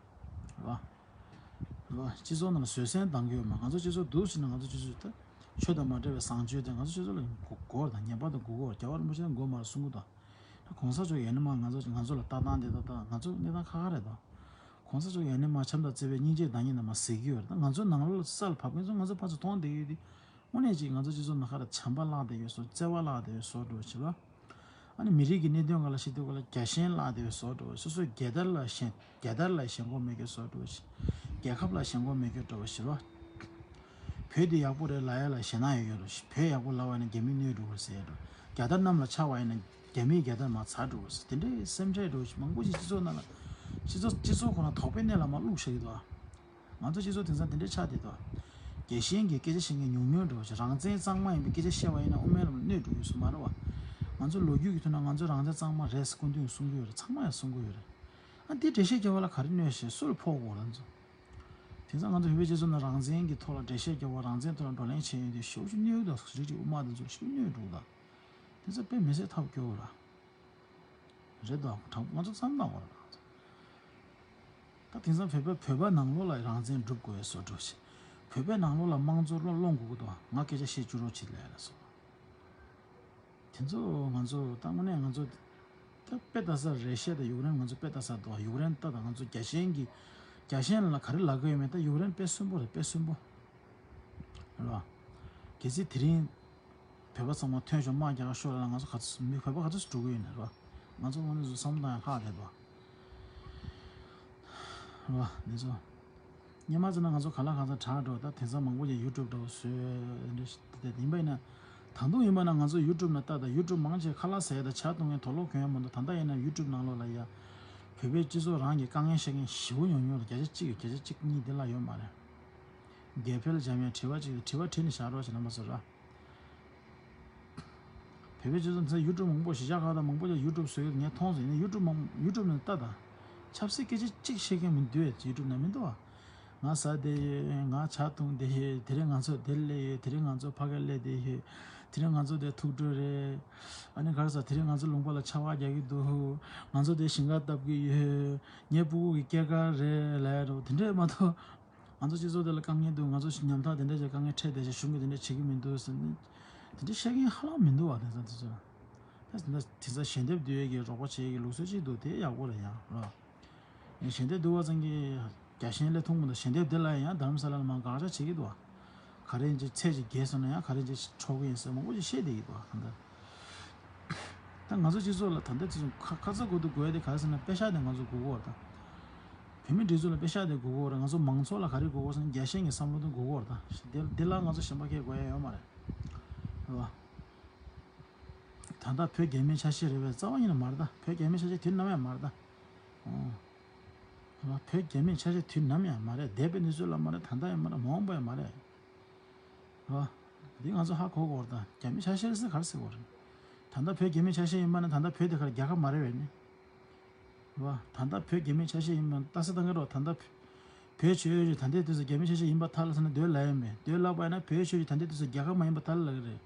རེད་བ། རེད་བ། སྤྱི་ཚོགས་ནང་ལ་བཟོད་བསྲན་གཏང་གི་ཡོད་མ་རེད། ང་ཚོ་སྤྱི་ཚོགས་འདུག་བྱས་ན་ང་ཚོ་སྤྱི་ཚོགས་ད་ཆོས་དང་མ་འབྲེལ་བའི་བཟང་སྤྱོད་དེ་ང་ཚོ་སྤྱི་ཚོགས་ལ་དགོས་དགོས་དང་ངེས་པར་དུ་དགོས་དགོས། རྒྱལ་བ་རིན་པོ་ཆེ་དགོས་མ་རེད་གསུང་གི་འདུག་ད་གོང་ས་མཆོག་ཡང་ནས་མར་ང་ཚོ་ང་ཚོ་ལ་ལྟ་སྟངས་དེ་ད་ད་ང་ཚོ་གནས་སྟངས་ཁག་ཁག་རེད་ད། གོང་ས་མཆོག་ཡང་ནས་མར་བྱམས་དང་བརྩེ་བའི་སྙིང་རྗེའི་བདག་ཉིད་རྣམས་ཟེར་གྱི་ཡོད་རེད། ད་ང་ཚོ་ནང་ལོགས་ལ་ས་ལ་བབས་མཁན་ཚོ་ང་ཚོ་ཕར་ཚུར་མཐོང་བསྡད་ཡོད་དེ། དངོས་གནས་ཅིག་ང་ཚོ་སྤྱི་ཚོགས་ནང་ཁ་ལ་བྱམས་པ་བརླག་བསྡད་ཡོད་བཟོ། བརྩེ་བ་བརླག་བསྡད་ཡོད་བཟོ་འདྲ་བོ་ཞིག་ལ། ཨ་ནི་མི་རིགས་ཀྱི་གནད་དོན་སྒང་ལ་བཤད་དུས་སྒང་ལ་རྒྱལ་ཞེན་བརླག་བསྡད་ཡོད་བཟོ་འདྲ་བོ་ཞིག་སོ་སོའི་རྒྱལ་དར་ལ་ཞེན་རྒྱལ་དར་ལ་ཞེན་ཁོག་མེད་མཁན་བཟོ་འདྲ་བོ་ཞིག་རྒྱལ་ཁབ་ལ་ཞེན་ཁོག་མེད་མཁན་འདྲ་བོ་ཞིག་ལ། བོད་འདི་ཡག་པོ་རེད་ལབ་ཡ་ལ་ཞེད་སྣང་ཡོད་ཡོད་རེད། བོད་ཡག་པོ་ལབ་པ་ཡིན་ན་རྒྱ་མིས་གནོད་འགྲོ་གི་རེད་ཟེར་ཡ་འདྲ། རྒྱལ་དར་གནམ་ལ་འཕྱར་བ་ཡིན་ན་རྒྱ་མིས་རྒྱལ་དར་མར་ཚར་འགྲོ་གི་རེད་ཟེར། དེ་འདྲའི་སེམས་ཁྲལ་འདྲ་བོ་ཞིག་མང་པོ་ཞིག་སྤྱི་ཚོགས་ནང་ལ། སྤྱི་ཚོགས་སྤྱི་ཚོགས་ཁོ་ན་དོགས་པའི་གནས་ལ་མར་བླུགས་བཞག་གི་འདུག་ང་ཚོ་སྤྱི་ཚོགས་དེང་སང་དེ་འདྲའི་ཆགས་བསྡད་འདུག་རྒྱལ་ཞེན་གྱི་སྐད་ཆ་བཤད་མཁན་ཉུང་ཉུང་འདྲ་བོ་ཞིག་རང་བཙན་གཙང་མ་ཡིན་པའི་སྐད་ཆ་བཤད་པ་ཡིན་ན་དབུ་མའི་ལམ་ལ་གནོད་འགྲོ་གི་ཡོད་ས་མ་རེད་བ། ང་ཚོ་ལོ་རྒྱུས་ཀྱི་ཐོག་ན་ང་ཚོ་རང་བཙན་གཙང་མ་རེད་ཟེར་སྐུ་མདུན་གསུང་གི་ཡོད་རེད། ཚང་མ་ཡང་གསུང་གི་ཡོད་རེད། ཨ་འདི་འགྲེལ་བཤད་རྒྱབ་པ་ལ་ག་རེ་གནོད་ཞེས་སུ་ལ་ཕོག་དགོས་རེད་ཚོ། དེང་སང་ང་ཚོ་བོད་པའི་སྤྱི་ཚོགས་ནང་རང་བཙན་གྱི་ཐོག་ལ་འགྲེལ་བཤད་རྒྱབ་པ། རང་བཙན་ཐོག་ལ་བགྲོ་གླེང་བྱས་ཡོད་དུས་ཞེ་པོ་ཅིག་གནོད་འདུག་རིགས་ཀྱི་དབུ་མ་དེ་ཚོ་ཞེ་པོ་གནོད་འདུག་ད་དེ་ཚོ་དཔེ་མི་སྲིད་ཐབས་སྐྱོ་བོ་ར། རེད་དོ། དྲང་པོ་ང་ཚོ་བསམ་བློ་བཏང་དགོས་རེད། ད་དེང་སང་བོད་པ་བོད་པ་ནང་ལོགས་ལ་རང་བཙན་སྒྲུབ་དགོས་བཟོ་འདྲ་ཞིག་བོད་པའི་ནང་ལོགས་ལ་དམངས་གཙོ་སློབ་སློང་དགོས་ཀྱི་འདུག་ང་སྐད་ཆ་བཤད་བཅུག་རོགས་བྱེད་ལས་ལ་སོ། དེ་ཚོ་ང་ཚོ་ད་དངོས་གནས་ང་ཚོ་ད་དཔེ་ལྟ་ས་རེད་ཤག་ད་ཡུཀ་རེན་ང་ཚོ་དཔེ་ལྟ་ས་འདུག་ཡུཀ་རེན་ད་ད་ང་ཚོ་རྒྱལ་ཞེན་གྱི་རྒྱལ་ཞེན་ལ་ག་རེ་ལབ་ཀྱི་ཡོད་མེད། ད་ཡུཀ་རེན་དཔེ་གསོན་པོ་རེད། དཔེ་གསོན་པོ་རེད་བ། གལ་སྲིད་དེ་རིང་བོད་པ་ཚང་མ་ཐོན་ཤོག་དམག་རྒྱག་ཤོག་ལབ་ན་ང་ཚོ་ག་ཚོད་མི་བོད་པ་ག་ཚོད་འགྲོ་གི་ཡོད་ན་རེད་བ། ང་ཚོ་དངོས་གནས་སུ་བསམ་བློ་བཏང་ཡང་ལྷག་བསྡད་འདུག་རེད་བ། འདི་ཚོ་སྔོན་མ་ཚོ་ན་ང་ཚོ་ག་ལ་གང་འཚམ་དྲག་འགྲོ། ད་དེང་སང་མང་པོ་ཅིག་ཡུ་ཊུབ་འདྲ་བོ་བཟོས་འདྲ་ཞིག་དེ་ཡིན་པ་ཡིན་ན། ད་དུང་ཡིན་པ་ན་ང་ཚོ་ཡུ་ཊུབ་ན་ལྟ་དང་ཡུ་ཊུབ་མང་ཆེ་ཁ་ལག་ཟ་ཡ་དང་ཇ་འཐུང་ཡ་དུག་ལོག་གྱོན་ཡ་མ་གཏོགས། ད་ལྟ་ཡིན་ན་ཡུ་ཊུབ་ནང་ལོགས་ལ་ཡ་བོད་པའི་སྤྱི་ཚོགས་རང་གི་དཀའ་ངལ་བཤད་མཁན་ཞེ་པོ་ཉུང་ཉུང་རེད། བརྒྱ་ཆ་གཅིག་གི་བརྒྱ་ཆ་གཅིག་གཉིས་དེ་ལ་ཡོད་མ་རེད། དགེ་འཕེལ་འཇམ་དབྱངས་དྲི་བ་གཅིག་དྲི་བ་དྲིས་ནས་བཞག་རོགས་བྱེད་རྣམ་པ་ཚོ་ར། བོད་པའི་སྤྱི་ཚོགས་འདི་ཚོ་ཡུ་ཊུབ་མང་པོ་གཞིས་ཆགས་ཁག་དང་མང་པོ་ཅིག་ཡུ་ཊུབ་བཟོས་ཡོད། ངས་མཐོང་སོང་། ཡིན་ནའི་ཡུ་ཊུབ་མང་ཡུ་ཊུབ་ནས་ལྟ་དང་། ཆབ་སྲིད་སྐད་ཆ་གཅིག་བཤད་མཁན་མི་འདུག་ཨེ། ཡུ་ཊུབ་ནང་མི་འདུག་ཨ། ང་ཟ་བསྡད་ཡོད། ང་ཇ་འཐུང་བསྡད་ཡོད། དེ་རིང་ང་ཚོ་འདིར་སླེབས་ཡོད། དེ་རིང་ང་ཚོ་ཕ་གིར་སླེབས་བསྡད་ཡོད། དེ་རིང་ང་ཚོ་འདིར་ཐུག་འགྲོ་རེད། ཨ་ནི་ག་རེ་ཟ། དེ་རིང་ང་ཚོ་ལུང་པ་ལ་ཆར་པ་རྒྱག་གི་འདུག་ང་ཚོ་འདིར་ཞིང་ཁ་བཏབ་ཀྱི་ཡོད། ངའི་ཕྲུ་གུ་གི་སྐྱེས་སྐར་རེད་ལབ་ཡ་འདྲ་བོ་དེ་འདྲས་མ་གཏོགས། ང་ཚོ་སྤྱི་ཚོགས་དེ་ལ་དཀའ་ངལ་འདུག་ང་ཚོ་ཉམ་ཐག་དེ་འདྲ་ཞིག་དཀའ་ངལ་འཕྲད་བསྡད་ཤག་གཞུང་གིས་དེ་འདྲ་བྱེད་ཀྱི་མི་འདུག་ཟེར་ནས། དེ་འདྲ་བཤད་མཁན་ཧ་ལམ་མི་འདུག་བ། དེང་སང་དེ་ཚོ་ད་དེང་སང་ཞལ་འདེབས་བསྡུ་ཡས་ཀྱི་རོགས་པ་བྱེད་ཡས་ཀྱི་ལུགས་སྲོལ་ཅིག་འདུག་དེ་ཡག་པོ་རེད་ཡ་ར། ཞལ་འདེབས་བསྡུ་བ་ཙམ་གྱིས་རྒྱལ་ཞེན་སླེབས་ཐུབ་མི་འདུག་ཞལ་འདེབས་དེ་ལ་ཡང་དྷ་རམ་ས་ལ་ལ་མར་དགག་བྱ་བྱེད་ཀྱི་འདུག་བ། ག་རེ་ཡིན་ཅིག་ཚད་ཅིག་བརྒལ་སོང་ན་ཡང་ག་རེ་ཡིན་ཅིག་འཕྲོག་གི་ཡིན་ཟེར་མང་པོ་ཅིག་བཤད་བསྡད་ཀྱི་འདུག་བ། གང་ལྟར། ད་ང་ཚོ་སྤྱི་ཚོགས་ལ་ད་ལྟ་ཅི་བྱུང་ཁ་ཁ་ཚ་དགོས་འདུག་དགོས་ཡ་དེ་ག་རེ་ཟེར་ན་པེ་ཤག་དེ་ང་ཚོ་དགོས་ཀྱི་ཡོད་རེད་ད། བོད་མི་སྒྲིག་འཛུགས་ལ་པེ་ཤག་དེ་དགོས་ཀྱི་ཡོད་རེད། ང་ཚོ་མང་ཚོགས་ལ་ག་རེ་དགོས་ཀྱི་ཡོད་ཟེར་ན་རྒྱལ་ཞེན་གྱི་བསམ་བློ་དེ་དགོས་ཀྱི་ཡོད་རེད་ད། དེ་དེ་ལ་ང་ཚོ་གཞན་པ་སྐད་དགོས་ཡ་ཡོད་མ་རེད། རེད་བ། ད་ལྟ་བོད་རྒྱ་མིའི་ཆ་ཤས་རེད་པས་རྩ་བ་ཉིད་ནས་མ་རེད་ད། བོད་རྒྱ་མིའི་ཆ་ཤས་དུས་ནམ་ཡང་མ་རེད་ད། ཨོ། རེད་བ། བོད་རྒྱ་མིའི་ཆ་ཤས་དུས་ནམ་ཡང་མ་རེད། འདས་པའི་གནས་ཚུལ་ལ་མ་རེད། ད་ལྟ་ཡང་མ་རེད། མ་འོངས་པ་ཡང་མ་རེད། རེད་བ། འདི་ང་ཚོ་ཧ་གོ་དགོས་རེད་ད། རྒྱ་མི་ཆ་ཤས་ཟེར་ག་རེ་ཟེར་དགོས་རེད། ད་ལྟ་བོད་རྒྱ་མི་ཆ་ཤས་ཡིན་པ་ན་ད་ལྟ་བོད་དེ་ག་རེ་རྒྱལ་ཁབ་མ་རེད་པས་ནི། རེད་བ། ད་ལྟ་བོད་རྒྱ་མི་ཆ་ཤས་ཡིན་པ་ན་ལྟ་ས་ལྟ་གི་རོགས། ད་ལྟ་བོད་ཆོལ་ཡོད་ད་ལྟའི་དུས་སུ་རྒྱ་མི་ཆ་ཤས་ཡིན་པ་ཐལ་ལ་ཟེར་ན་འདོད་ལབ་ཡིན་པས། འདོད་ལབ་པ་ཡིན་ན་བོད་ཆོལ་ད་ལྟའི་དུས་སུ་རྒྱལ་ཁབ་མ་ཡིན་པ་ཐལ་ལབ་ཀྱི་རེད།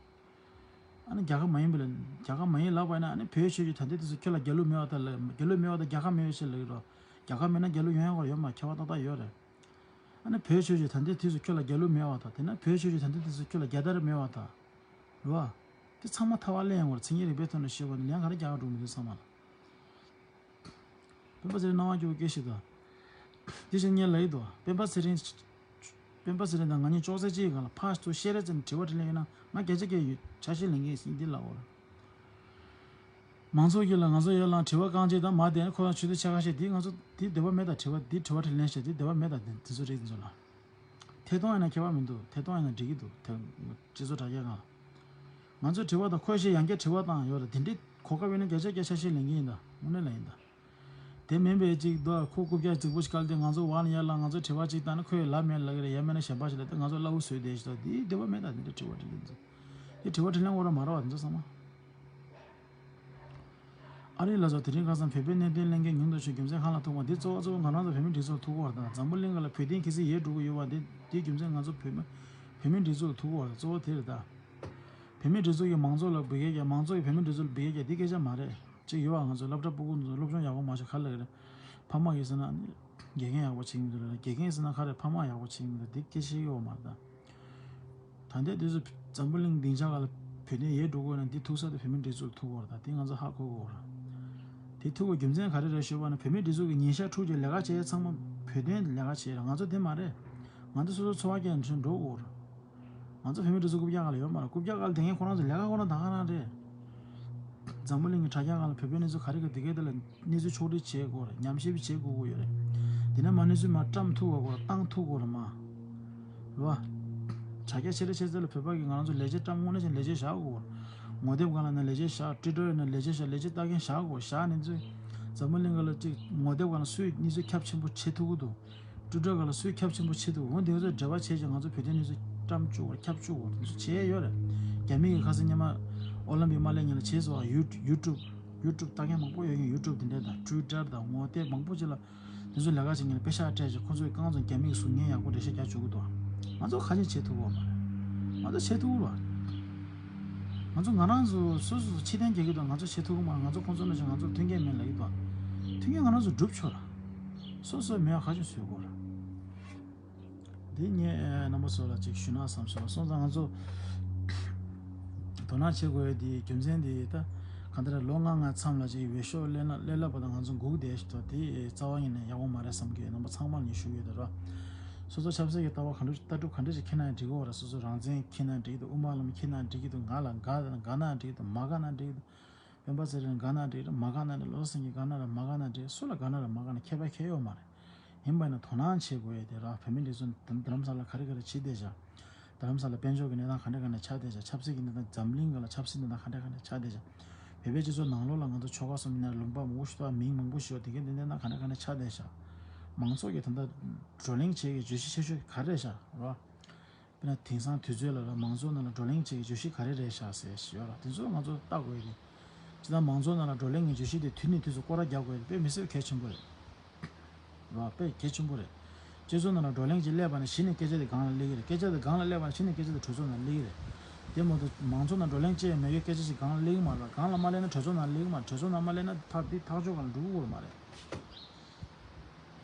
ཨ་ནི་རྒྱལ་ཁབ་མ་ཡིན་པ་ལ་རྒྱལ་ཁབ་མ་ཡིན་ལབ་པ་ཡིན་ན་ཨ་ནི་བོད་ཆོལ་ད་ལྟའི་དུས་སུ་ཁྱོད་ལ་རྒྱལ་གླུ་མེད་པ་ཐལ་ལབ། རྒྱལ་གླུ་མེད་པ་ད་རྒྱལ་ཁབ་མེད་པའི་ཕྱིར་ལབ་ཀྱི་རོགས། རྒྱལ་ཁབ་མེད་ན་རྒྱལ་གླུ་ཡོང་ཡ་ཁོ་རང་ཡོད་མ་རེད། ཁྱད་པར་ཏག་ཏག་ཡོད་རེད། ཨ་ནི་བོད་ཆོལ་ཆོལ་ད་ལྟའི་དུས་སུ་ཁྱོད་ལ་རྒྱལ་གླུ་མེད་པ་དང་། དེ་ན་བོད་ཆོལ་ཆོལ་ད་ལྟའི་དུས་སུ་ཁྱོད་ལ་རྒྱལ་དར་མེད་པ་དང་། རེད་བ། དེ་ཚང་མ་ཐལ་བ་གླེང་ཡོང་བར་མཚན་ཉིད་རིག་པའི་ཐོག་ནས་ཤེས་པ་ནི་ལན་ག་རེ་རྒྱག་འགྲོ་མི་འདུག་ཚང་མ་ལ། སྤེན་པ་ཚེ་རིང་སྣང་བ་སྐྱིད་པོ་སྐད་ཞིག་དང་། དེ་བཞིན་ངས་ལབ་ཡི་འདུག་སྤེན་པ་ཚེ་རིང་། སྤེན་པ་ཚེ་རིང་དང་ང་གཉིས་ཅོག་ཙེ་གཅིག་སྒང་ལ་ཕར་ཚུར་བཤད་རེས་བྱས་ནས་དྲི་བ་དྲིས་ལན་ཡོད་ན་ང་སྐད་ཆ་སྐད་ཡོད་ཆ་ཤས་ལེན་གྱི་ཡིན་འདི་ལབ་འོར། མང་ཚོགས་ཀྱིས་ལ་ང་ཚོ་ཡོད་ལ་དྲི་བ་རྐང་གཅིག་དང་མ་བསྡད་ན་ཁོ་རང་ཆུ་ཚོད་ཕྱེད་ཀ་བཤད་འདི་ང་ཚོ་འདི་འདོད་པ་མེད་ད། དྲི་བ་འདི་དྲི་བ་དྲིས་ལན་བཤད་འདི་འདོད་པ་མེད་ད། འདི་འདི་ཚོ་རིགས་འདི་ཚོ་ལ། ཐད་གཏོང་ཡིན་ན་ཁྱད་པར་མི་འདུག་ཐད་གཏོང་ཡིན་ན་འགྲིག་གི་འདུག་དེ་སྤྱི་ཚོགས་དྲ་རྒྱ་སྒང་ལ། ང་ཚོས་དྲི་བ་དང་ཁོས་ཞེས་ཡང་བསྐྱར་དྲི་བ་བཏང་ཡོད་རེད། དེ་འདྲའི་གོ་སྐབས་ཡོད་ན་བརྒྱ་ཆ་བརྒྱ་ཆ་ཤས་ལེན་གྱི་ཡིན་ད། དངོས་གནས་ལ་ཡིན་ད། དེ་མིན་པའི་ཅིག་ད་ཁོ་རྐུབ་བཀྱག་རྫིག་པོ་ཞིག་བཀལ་ཏེ་ང་ཚོ་བར་ན་ཡར་ལ་ང་ཚོ་དྲི་བ་ཅིག་བཏང་ན་ཁོས་ལབ་མེད་ལབ་ཀྱི་རེད། ཡང་མིན་ན་གཞན་པ་ཞིག་ལབ་ཏེ་ང་ཚོ་སླ་བོ་བཟོས་བསྡད་ཞིག་ད། དེའི་འདོད་པ་མེད་ད། དེ་འདྲའི་དྲི་བ་དྲིས་ལན་ཚོ། དེ་དྲི་བ་དྲིས་ལན་འོ་ར་མ་ར་བ་དེ་ཚོ་ཚང་མ། ཨ་རི་ལ་སོགས་དེ་རིང་ཁ་སང་བོད་པའི་གནད་དོན་གླེང་མཁན་ཉུང་དུ་ཕྱིན་རྒྱུ་མཚན་ཧ་ལས་ཐུག་པ་འདི་གཙོ་བོ་གཙོ་བོ་ང་རང་ཚོ་བོད་མི་སྒྲིག་འཛུགས་ལ་ཐུག་པ་རེད་ད། འཛམ་བུ་གླིང་ག་ལ་བོད་དོན་གལ་སྲིད་ཡལ་འགྲོ་གི་ཡོད་པ་འདི་འདིའི་རྒྱུ་མཚན་ང་ཚོ་བོད་མི་བོད་མི་སྒྲིག་འཛུགས་ལ་ཐུག་པ་རེད། གཙོ་བོ་དེ་རེད་ད། བོད་མི་སྒྲིག་འཛུགས་ཀྱིས་མང་ཚོགས་ལ་འབོད་སྐད་རྒྱག་མང་ཚོགས་ཀྱིས་བོད་མི་སྒྲིག་འཛུགས་ལ་འབོད་སྐད་རྒྱག་འདི་སྐད་ཆ་མ་རེད། གཅིག་ཡོད་པ་ང་ཚོ་སློབ་གྲྭ་ཕྲུ་གུ་ཚོ་སློབ་སྦྱོང་ཡག་པོ་མ་ཤེས་ག་ལ་རེད། ཕ་མ་གིས་ཟེར་ན་དགེ་རྒན་ཡག་པོ་བྱེད་ཀྱི་མི་འདུག་ལ། དགེ་རྒན་ཟེར་ན་ག་རེ་ཕ་མ་ཡག་པོ་བྱེད་ཀྱི་མི་འདུག་འདི་སྐད་ཆ་ཡོད་མ་རེད་ད། ད་ལྟའི་དུས་སུ་འཛམ་བུ་གླིང་སྡིངས་ཆ་ཁག་ལ་བོད་དོན་ཡལ་འགྲོ་དགོས་ན་འདི་ཐུག་ས་དེ་བོད་མི་སྒྲིག་འཛུགས་ལ་ཐུག་དགོས་རེད་ད། འདི་ང་ཚོ་ཧ་གོ་དགོས་རེད། དེ་ཐུག་པའི་རྒྱུ་མཚན་ག་རེ་རེད་ཞུས་པ་ན་བོད་མི་སྒྲིག་འཛུགས་ཀྱི་ཉིན་ཞག་དྲུག་ཅུ་ལས་ཀ་བྱས་ཚང་མ་བོད་དོན་ལས་ཀ་བྱས་རེད། ང་ཚོ་དེ་མ་རེད། ང་ཚོ་སོ་སོ་འཚོ་བ་སྐྱེལ་ནས་འགྲོ་དགོས་རེད། ང་ཚོ་བོད་མི་སྒྲིག་འཛུགས་རྐུབ་བཀྱག་སྒང་ལ་ཡོད་མ་རེད། རྐུབ་བཀྱག་སྒང་ལ་བསྡད་མཁན་ཁོ་རང་ཚོ་ལས་ཀ་ཁོ་རང་ད་ག་རང་རེད། འཛམ་བུ་གླིང་གི་དྲ་རྒྱ་སྒང་ལ་བོད་པའི་གནས་ཚུལ་ག་རེ་ག་འདི་གའི་དེ་ལ་གནས་ཚུལ་ཕྱོགས་སྒྲིག་བྱེད་དགོས་རེད། ཉམས་ཞིབ་བྱེད་དགོས་ཀྱི་ཡོད་རེད། དེ་ནས་མ་གནས་ཚུལ་མ་བཀྲམ་ཐུབ་དགོས་རེད། བཏང་ཐུབ་དགོས་རེད་མ། རེད་བ། དྲ་རྒྱ་ཆེ་རེ་ཆེ་ཚེ་ལ་བོད་པ་གིས་ང་རང་ཚོ་ལས་བྱེད་བཀྲམ་དངོས་གནས་ཅན་ལས་བྱེད་བཞག་དགོས་རེད། ངོ་དེབ་སྒང་ལ་ན་ལས་བྱེད་བཞག་ཊུའི་ཊར་ན་ལས་བྱེད་བཞག་ལས་བྱེད་ལྟ་མཁན་བཞག་དགོས་བཞག་ནས་ཚུལ། འཛམ་བུ་གླིང་ག་ལ་ཅིག་ངོ་དེབ་སྒང་ལ་སུས་གནས་ཚུལ་ཁྱབ་ཆེན་པོ་བྱེད་ཐུབ་ཀྱི་འདུག་ཊུའི་ཊར་སྒང་ལ་སུས་ཁྱབ་ཆེན་པོ་བྱེད་ཐུབ། འོ་དེ་ཚོ་འབྲེལ་བ་བྱས་ཀྱང་ང་ཚོ་བོད་དོན་གནས་ཚུལ་བཀྲམ་བཅུག་པར་ཁྱབ་བཅུག་པར་དེ་ཚོ་བྱས་ཡོད་རེད། རྒྱ་མི་གིས་ཁ་སང་སྔོན་མ་ཨོ་ལིམ་པིག་མ་སླེབས་སྔོན་ལ་བྱས་སོང་། ཡུ་ཡུ་ཊུབ་ཡུ་ཊུབ་ལྟ་མཁན་མང་པོ་ཡོད་མཁན། ཡུ་ཊུབ་དེ་འདྲ་དང་ཊུའི་ཊར་དང་ངོ་དེབ་མང་པོ་ཅིག་ལ་དེ་ཚོ་ལས་ཀ་བྱེད་མཁན་ལ་པེ་ཤག་སྤྲད་བྱས་ཁོ་ཚོས་རྐང་བཙུགས་རྒྱ་མི་གིས་ཟུར་ཉན་ཡག་པོ་འགྲེལ་བཤད་རྒྱག་བཅུག་གི་འདུག་ང་ཚོ་ཁ་ཆེ་བྱེད་ཐུབ་ཀྱི་ཡོད་མ་རེད། ང་ཚོ་བྱེད་ཐུབ་ཀྱི་རེད། ང་ཚོ་ང་རང་ཚོ་སོ་སོ་ཕྱིར་འཐེན་རྒྱག་གི་འདུག་ང་ཚོ་བྱེད་ཐུབ་ཀྱི་མ་རེད། ང་ཚོ་ཁོང་ཚོ་ནང་བཞིན་ང་ཚོར་མཐུན་རྐྱེན་མེད་ལབ་ཀྱི་འདུག་མཐུན་རྐྱེན་ང་རང་ཚོ་སྒྲུབ་ཆོག་ར། སོ་སོའི་མེད་ཁ་ཆུ་བཟོས་དགོས་ར། འདི་ངས་རྣམ་པ་ཚོ་ལ་ཅིག་ཞུ་ན་བསམ་སོང་། སོང་ཙང་ང་ཚོ་དོ་སྣང་བྱེད་དགོས་ཡ་འདི་རྒྱུ་མཚན་འདི་ད་གང་ལྟར་ལོ་ལྔ་ལྔ་མཚམས་ལ་ཅིག་འོས་ཤོག་སླེབས་ན་སླེབས་སླེབས་པ་དང་ང་ཚོ་སྒུག་བསྡད་ཤག་ད་དེ་རྩ་བ་ཉིད་ནས་ཡག་པོ་མ་རེད་བསམ་གི། རྣམ་པ་ཚང་མར་ངས་ཞུ་གི་ཡོད་ད་ར། སོ་སོ་ཆབ་སྲིད་ཀྱི་ལྟ་བ་ག་འདྲ་ལྟ་གྲུབ་ག་འདྲ་ཞིག་འཁྱེར་ན་ཡང་འགྲིག་གི་རེད། སོ་སོ་རང་བཙན་འཁྱེར་ན་འགྲིག་འདུག་དབུ་མ་ལམ་འཁྱེར་ན་འགྲིག་གི་འདུག་ང་ལ་དགའ་དང་དགའ་ན་འགྲིག་གི་འདུག་མ་དགའ་ན་འགྲིག་གི་འདུག་སྤེན་པ་ཚེ་རིང་དགའ་ན་འགྲིག་རེད། མ་དགའ་ན་འགྲིག་ལོ་སེང་གེ་དགའ་ན་རེད། མ་དགའ་ན་འགྲིག་སུ་ལ་དགའ་ན་རེད། མ་དགའ་ན་ཁྱད་པར་ཁྱད་ཡོད་མ་རེད། ཡིན་པ་ཡིན་ན་དོ་སྣང་བྱེད་དགོས་ཡ་དེ་ར། བོད་མི་འདི་ཚོ་རྡ་རམ་ས་ལ་ག་རེ་ག་རེ་བྱེད་བསྡད་བཞག་རྡ་རམ་ས་ལ་དཔལ་འབྱོར་གྱི་གནས་སྟངས་ག་འདྲ་ག་འདྲ་ཆགས་བསྡད་བཞག་ཆབ་སྲིད་ཀྱི་གནས་སྟངས་འཛམ་གླིང་ག་ལ་ཆབ་སྲིད་གནས་སྟངས་ག་འདྲ་ག་འདྲ་ཆགས་བསྡད་བཞག་བོད་པའི་སྤྱི་ཚོགས་ནང་ལོགས་ལ་ང་ཚོ་ཆོལ་ཁ་གསུམ་ཡིན་ན་ལུང་པ་མང་པོ་ཞིག་འདུག་མིང་མང་པོ་ཞིག་ཡོད། དེ་གའི་གནས་སྟངས་ག་འདྲ་ག་འདྲ་ཆགས་བསྡད་བཞག་མང་ཚོགས་ཀྱི་ད་ལྟ་བགྲོ་གླེང་བྱེད་ཀྱི་བརྗོད་གཞི་ཆེ་ཤོས་ག་རེ་རེད་བཞག་ར། དཔེར་ན་དེང་སང་དུས་ཚོད་ལ་ལ་མང་ཚོགས་ནང་ལ་བགྲོ་གླེང་བྱེད་ཀྱི་བརྗོད་གཞི་ག་རེ་རེད་ཤག་ཟེར་ཞིག་ཡོད་ལ། དེ་ཚོ་ང་ཚོ་ལྟ་དགོས་ཡོད་རེད། ཇི་ལྟར་མང་ཚོགས་ནང་ལ་བགྲོ་གླེང་གི་བརྗོད་གཞི་དེ་དུས་ནས་དུས་སུ་སྐོར་ར་རྒྱག་དགོས་ཡོད་རེད། དཔེ་མི་སྲིད་གལ་ཆེན་པོ་རེད། རེད་བ། དཔེ་གལ་ཆེན་པོ་རེད། སྤྱི་ཚོགས་ནང་ལ་བགྲོ་གླེང་ཅིག་སླེབས་པ་ནས་གཞི་ནས་སྐད་ཆ་དེ་སྒང་ལ་སླེབས་ཀྱི་རེད། སྐད་ཆ་དེ་སྒང་ལ་སླེབས་པ་ནས་གཞི་ནས་སྐད་ཆ་དེ་གྲོས་ཚོགས་ནང་སླེབས་ཀྱི་རེད། དེ་མ་གཏོགས་མང་ཚོགས་ནང་བགྲོ་གླེང་བྱས་མེད་པའི་སྐད་ཆ་ཞིག་སྒང་ལ་སླེབས་ཀྱི་མ་རེད། སྒང་ལ་མ་སླེབས་ན་གྲོས་ཚོགས་ནང་སླེབས་ཀྱི་མ་རེད། གྲོས་ཚོགས་ནང་མ་སླེབས་ན་ཐག་འདི་ཐག་ཆོད་སྒང་ལ་འགྲོ་གི་ཡོད་མ་རེད།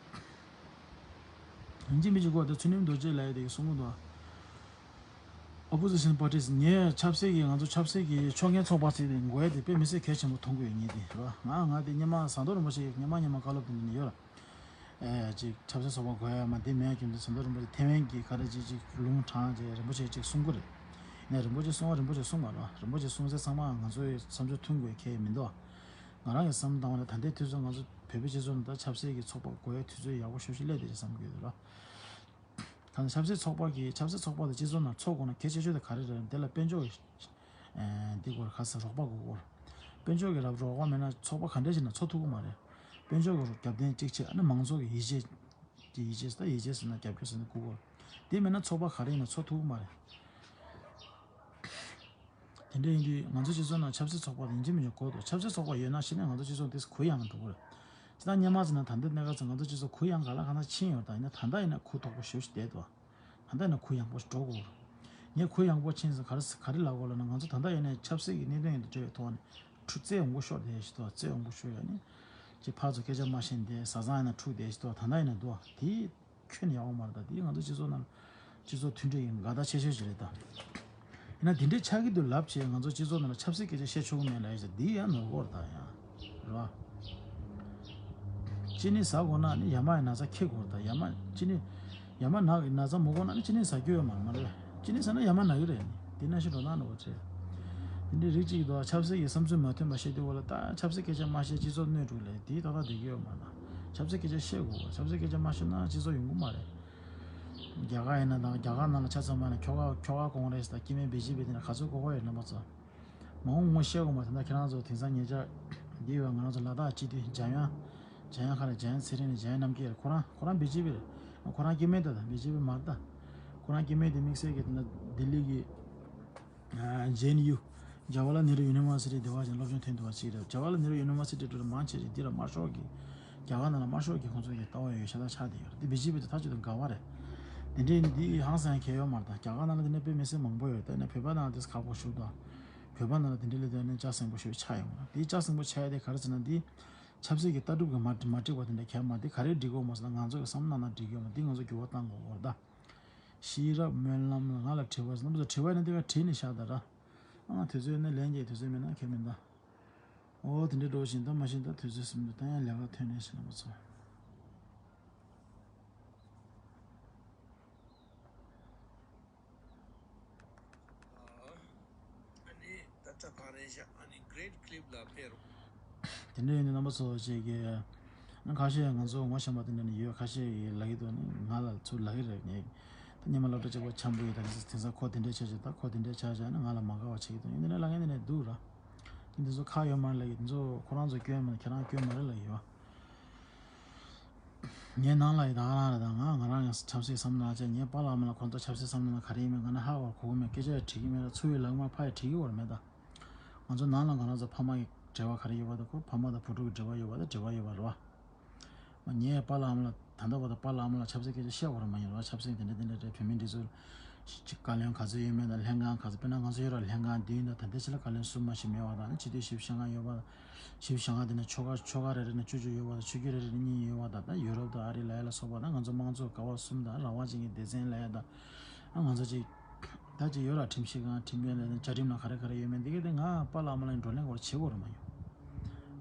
ཡིན་གཅིག་མིན་གཅིག་གོ་དེ་ཚུལ་ཁྲིམས་རྡོ་རྗེ་ལགས་དེ་གསུང་གི་འདུག Opposition parties ངས་ཆབ་སྲིད་ཀྱི་ང་ཚོ་ཆབ་སྲིད་ཀྱི་ཕྱོགས་འགལ་ཚོགས་པ་ཞིག་དེ་དགོས་ཡ་དེ་དཔེ་མི་སྲིད་གལ་ཆེན་པོ་མཐོང་གི་ཡོད། ངས་དེ་རེད་བ། ང་ང་དེ་སྔོན་མ་ཟམ་གདོང་རིན་པོ་ཆེ་སྔོན་མ་སྔོན་མ་བཀའ་སློབ་དེ་འདི་ནས་ཡོད་ལ། ཨེ་ཅིག་ཆབ་སྲིད་ཚོགས་པ་དགོས་ཡ་མ་དེ་མེད་རྒྱུ་མཚན་ཟམ་གདོང་རིན་པོ་ཆེ་ཐེ་ཝན་གྱི་ག་རེ་ཅིག་ཅིག་ལུང་དྲངས་རྗེས་རིན་པོ་ཆེ་ཅིག་གསུང་གི་རེད། ཡིན་ན་རིན་པོ་ཆེ་གསུང་བ་རིན་པོ་ཆེ་གསུང་བ་རེད་བ། རིན་པོ་ཆེ་གསུང་ཚེ་ཚང་མ་ང་ཚོའི་བསམ་ཚུལ་མཐུན་དགོས་ཁེལ་མི་འདུག་ང་རང་གི་བསམ་བློ་བཏང་བ་ན་ད་ལྟའི་དུས་ཚོད་ང་ཚོ་བོད་པའི་སྤྱི་ཚོགས་ནང་ད་ཆབ་སྲིད་ཀྱི་ཚོགས་པ་དགོས་ཡ་དུས་ཚོད་ཡག་པོ་ཞེ་པོ་ཅིག་སླེབས་བསྡད་ཅེས་བསམ་གྱི་ཡོད་རེད་བ། ད་ནི་ཆབ་སྲིད་ཚོགས་པ་གིས་ཆབ་སྲིད་ཚོགས་པ་དང་སྤྱི་ཚོགས་ནང་འཚོ་དགོས་ན་གལ་ཆེ་ཤོས་དེ་ག་རེ་རེད། དེ་ལ་དཔལ་འབྱོར་གྱི་ཨེ་འདི་སྐོར་ཁ་གསལ་རོགས་པ་དགོས་སྐོར། དཔལ་འབྱོར་གྱི་རོགས་པ་མེད་ན་ཚོགས་པ་ག་འདྲ་ཞིག་ན་འཚོ་ཐུབ་ཀྱི་མ་རེད། དཔལ་འབྱོར་གྱི་རྒྱབ་རྟེན་གཅིག་བྱས། ཨ་ནི་མང་ཚོགས་ཀྱི་ཡིད་ཆེས་ཀྱི་ཡིད་ཆེས་ད་ཡིད་ཆེས་ཟེར་ན་རྒྱབ་སྐྱོར་ཟེར་ན་དགོས་སྐོར། དེ་མེད་ན་ཚོགས་པ་ག་རེ་ཡིན་ན་འཚོ་ཐུབ་ཀྱི་མ་རེད། དེ་འདྲ་ཡིན་དུས་ང་ཚོ་སྤྱི་ཚོགས་ནང་ཆབ་སྲིད་ཚོགས་པ་དེ་ཡིན་གཅིག་མིན་གཅིག་དགོས་འདུག་ཆབ་སྲིད་ཚོགས་པ་ཡོད་ན་ཤི་ནས་ང་ཚོ་སྤྱི་ཚོགས་དེ་གུ་ཡངས་འགྲོ་གི་རེད། ཇི་ལྟར་སྔོན་མ་ཟེར་ན་ད་ལྟའི་གནས་སྐབས་སུ་ང་ཚོ་སྤྱི་ཚོགས་གུ་ཡངས་ག་ལ་ག་ན་ཕྱིན་ཡོད། ད་ཡིན་ན་ད་ལྟ་ཡིན་ན་གུ་དོག་པོ་ཞེ་པོ་ཞིག་བསྡད་འདུག་ད་ལྟ་ཡིན་ན་གུ་ཡངས་པོ་ཞིག་འགྲོ་དགོས་རེད། ངས་གུ་ཡངས་པོ་ཕྱིན་ཟེར་ག་རེ་ག་རེ་ལབ་དགོས་ལབ་ན། ང་ཚོ་ད་ལྟ་ཡིན་ནའི་ཆབ་སྲིད་ཀྱི་གནད་དོན་ཡིན་དུ་འབྲེལ་བའི་ཐོག་ནས་འཁྲུག་རྩེད་ཡོང་གི་ཤོར་བསྡད་ཞིག་འདུག་རྩེད་ཡོང་གི་ཤོར་ཡོད་ནི། ཅིག་ཕར་ཚུར་སྐད་ཆ་མ་བཤད་བསྡད། བཟའ་ཚང་ཡིན་ན་འཁྲུག་བསྡད་ཞིག་འདུག་ད་ལྟ་ཡིན་ན་འདུག་དེ། ཁྱོན་ནས་ཡག་པོ་མ་རེད། ད་འདི་ང་ཚོ་སྤྱི་ཚོགས་ནང་སྤྱི་ཚོགས་མཐུན་སྒྲིལ་གྱི་འགལ་ཟླ་ཆེ་ཤོས་ཅིག་རེད་ད། ཡིན་ན་འདི་འདྲའི་ཆགས་ཀྱི་འདུག་ལབ་བྱས་ང་ཚོ་སྤྱི་ཚོགས་ནང་ལ་ཆབ་སྲིད་སྐད་ཆ་བཤད་ཆོག་གི་མེད་ལབ་ཡ་ཅིག་འདི་ཡང་ནོར་གོ་རེད་ད་ཡང་། རེད་བ། ཅི་ནས་ཟ་དགོས་ན་ནི་ཡ་མ་ཡི་ན་ཚ་འཁྱེར་དགོས་རེད་ད། ཡ་མ་ཅི་ནས་ཡ་མ་ནག་གི་ན་ཚ་མ་དགོས་ན་ནི་ཅི་ནས་ཟ་རྒྱུ་ཡོད་མ་རེད། མ་རེད། ཅི་ནས་ཟ་ན་ཡ་མ་ན་གི་རེད། དེ་ན་ཤི་འགྲོ་སྟངས་འགྲོ་བ་བྱས། དེ་འདྲའི་རིགས་གཅིག་འདུག་ཆབ་སྲིད་ཀྱི་བསམ་ཚུལ་མ་མཐུན་པ་བཤད་དུས་བ་ལ་ད་ཆབ་སྲིད་སྐད་ཆ་མ་བཤད་སྤྱི་ཚོགས་གནོད་འགྲོ་ལས་དེའི་ཏག་ཏག་བསྡད་ཀྱི་ཡོད་མ་རེད། ཆབ་སྲིད་སྐད་ཆ་བཤད་དགོས། ཆབ་སྲིད་སྐད་ཆ་མ་བཤད་ན་སྤྱི་ཚོགས་ཡོང་གི་མ་རེད། རྒྱ་གར་ཡིན་ན་དང་རྒྱ་གར་ནང་ལ་ཆ་ཚང་མ་ནས་ཁྱོ་ག་ཁྱོ་ག་ཀོང་རེས་དང་སྐྱེ་དམན་བི་ཇེ་པི་དེ་འདྲ་ག་ཚོད་གོ་གོ་ཡོད་རྣམ་པ་ཚོ། མ་འོངས་ངོ་ཤེས་དགོས་མ་རེད། ད་ལྟ་ཁྱེད་རང་ཚོ་དེང་སང་ཉེ་ཆར་འདི་ཡོད། ང་རང་ཚོ་ལ་དྭགས་སྤྱི་འཐུས་འཇམ་དབྱངས་འཇམ་དབྱངས་ཁ་རེད། འཇམ་དབྱངས་ཚེ་རིང་ནས་འཇམ་དབྱངས་རྣམ་རྒྱལ་རེད། ཁོ་རང་ཁོ་རང་བི་ཇེ་པི་རེད། ཁོ་རང་སྐྱེ་དམན་ད་ད་བི་ཇེ་པི་མ་རེད་ད། ཁོ་རང་སྐྱེ་དམན་དེ་དམིགས་བསལ་གྱི་དེ་འདྲ་ལྡི་ལི་གི་ཇེ་ཨེན་ཡུ་ཇ་ཝ་ལ་ནེ་རུ་ཡུ་ནི་ཝར་སི་ཊི་བདེ་བ་ཅན་སློབ་སྦྱོང་ཐོན་ཐུབ་པ་ཞིག་རེད། ཇ་ཝ་ལ་ནེ་རུ་ཡུ་ནི་ཝར་སི་ཊི་འདྲ་མང་ཆེ་ཞིག་འདི་ལ་དམར་ཤོག་གི་རྒྱ་གར་ནང་ལ་དམར་ཤོག་གི་ཁོང་ཚོ་གི་ལྟ་བ་ཡོད་ཤ་སྟག་ཆགས་བསྡད་ཡོད་རེད། འདི་བི་ཇེ་པི་དེ་ཐག་ཆོད་དུ་དགའ་བ་རེད། དེ་འདྲའི་འདི་ཧང་སང་གལ་ཡོད་མ་རེད་ད། རྒྱ་གར་ནང་ལ་དེ་འདྲ་དཔེ་མི་སྲིད་མང་པོ་ཡོད། ད་ནི་བོད་པ་ནང་དེ་ཁག་པོ་ཞུགས་དང་། བོད་པ་ནང་ལ་དེ་འདྲ་ལས་དོན་ནི་ལྕགས་སྲིན་པོ་ཞེ་པོ་ཆགས་ཡོང་གི་རེད། དེ་ལྕགས་སྲིན་པོ་ཆགས་ཡ་དེ་ག་རེ་ཟེར་ན། འདི་ཆབ་སྲིད་ཀྱི་ལྟ་གྲུབ་ཀྱི་མ་མ་འགྲིག་པ་དེ་འདྲ་གལ་མ། དེ་ག་རེ་འགྲིག་གི་ཡོད་མ་ཟེར་ན་ང་ཚོ་གི་བསམ་བློ་ནང་འགྲིག་གི་ཡོད་མ། འདི་ང་ཚོ་འགྱུར་བ་གཏང་དགོས་སྐོར་ད། ཤེས་རབ་སྨོན་ལམ་ལ་ང་ལ་དྲི་བ་ཟེར་ན། དྲི་བ་ཡིན་ན་དེ་ག་བྲིས་ནས་བཞག་ད་ར། ཨང་དུས་ཚོད་ནི་ལན་རྒྱག་དུས་ཚོད་མེད་ན་ཁྱད་མེད་ད། ཨོ་དེ་འདྲའི་འགྲོ་བཞིན་ད་མ་བཞིན་ད་དུས་ཚོད་ཟིན་འདུག་ད་ཡང་ལས་ཀ་ཐོན་ནས་ཟིན་པ་ཚོ། ཨ་ནི་ད་ལྟ་ག་རེ་བཞག་ཨ་ནི་great clip ལ་ཕེབས་རོགས། དེ་འདྲ་ཡིན་དུས་རྣམ་པ་ཚོ་བཅས་ཀྱི་ཁ་ཤས་ང་ཚོ་ངོ་ཤེས་པ་དེ་འདྲ་ནི་ཡོད། ཁ་ཤས་ཀྱིས་ལབ་ཀྱི་འདུག་ནི་ང་ལ་ཚུར་ལབ་ཀྱི་རེད། ངས་ད་སྔོན་མ་སློབ་གྲྭ་གཅིག་པ་འཆམ་པོ་ཡོད། ད་དེང་སང་ཁོ་དེ་འདྲ་ཆགས་ཆགས། ད་ཁོ་དེ་འདྲ་ཆགས་ཆགས་ནི་ང་ལ་མ་དགའ་བ་བྱེད་ཀྱི་འདུག་ཡིན་དེ་འདྲ་ལབ་མཁན་དེ་འདྲ་འདུག་ར། དེ་འདི་ཚོ་ཁག་ཡོད་མ་རེད་ལབ་ཀྱི། འདི་ཚོ་ཁོ་རང་ཚོ་སྐྱོན་མ་རེད། ཁྱེད་རང་སྐྱོན་མ་རེད་ལབ་ཀྱི་ཡོད། ངའི་ནང་ལ་ཡི་ད་ག་རང་རེད། ད་ང་ང་རང་ཡང་ཆབ་སྲིད་བསམ་ན་ཆ། ངའི་པཱ་ལགས་ཨ་མ་ལགས་ཁོང་ཚོ་ཆབ་སྲིད་བསམ་ན་ག་རེ་ཡིན་མིན་ང་ནི་ཧ་གོ་གོ་གི་མེད། སྐད་ཆ་ཡང་དྲིས་ཀྱི་མེད་ལ། ཚུར་ཡི་ལག་མ་ཕར་ཡང་དྲིས་ཀྱི་ཡོད་མེད་ད། ང་ཚོ་ནང་ལ་ང་རང་ཚོ་ཕ་མ་གི་འབྲེལ་བ་ག་རེ་ཡོད་པ་དང་། ཁོ་ཕ་མ་དང་བུ་ཕྲུག་གི་འབྲེལ་བ་ཡོད་པ་དང་འབྲེལ་བ་ཡོད་པ་རེད་བ། ངའི་པཱ་ལགས་ཨ་མ་ལགས་ད་ལྟ་བར་དུ་པཱ་ལགས་ཨ་མ་ལགས་ཆབ་སྲིད་སྐད་ཆ་བཤད་དགོས་རེད་མ་ཡིན་ར། ཆབ་སྲིད་དེ་འདྲ་དེ་འདྲ་རེད། བོད་མི་འདི་ཚོ་ ཅིག་བཀའ་བློན་ག་ཚོད་ཡོད་མེད་དང་། ལྷན་ཁང་ག་ཚོད། དཔེར་ན་ང་ཚོ་ཡོད་ར་ལྷན་ཁང་བདུན་དང་། ད་ལྟའི་ཆ་ལ་བཀའ་བློན་གསུམ་མ་ཞིག་མེད་པ་དང་། སྤྱི་འཐུས་བཞི་བཅུ་ཞེ་ལྔ་ཡོད་པ་དང་། བཞི་བཅུ་ཞེ་ལྔ་དེ་ནས་ཆོལ་ཁ་ཆོལ་ཁ་རེ་རེ་ནས་བཅུ་བཅུ་ཡོད་པ་དང་། ཆོས་བརྒྱུད་རེ་རེ་ནས་གཉིས་ཡོད་པ་དང་། ད་ཡུ་རོབ་དང་ཨ་རི་ལབ་ཡ་ལ་སོགས་པ་དང་། ང་ཚོ་དམངས་གཙོ་ཀ་བ་གསུམ་དང་། རང་དབང་ཅན་གྱི་སྡེ་ཚན་ལབ་ཡ་དང་། ཨ་ང་ཚོ་ཅིག་ད་ཅིག་ཡོད་ར་ཁྲིམས་ཞིབ་ཁང་། ཁྲིམས་དཔོན་ལ་བཅའ་ཁྲིམས་ནང་ག་རེ་ག་རེ་ཡོད་མེད་འདི་ག་དེ་ང་པཱ་ལགས་ཨ་མ་ལགས་ཀྱི་བགྲོ་གླེང་སྐོར་བྱེད་དགོས་ར་མ་ཡོང་།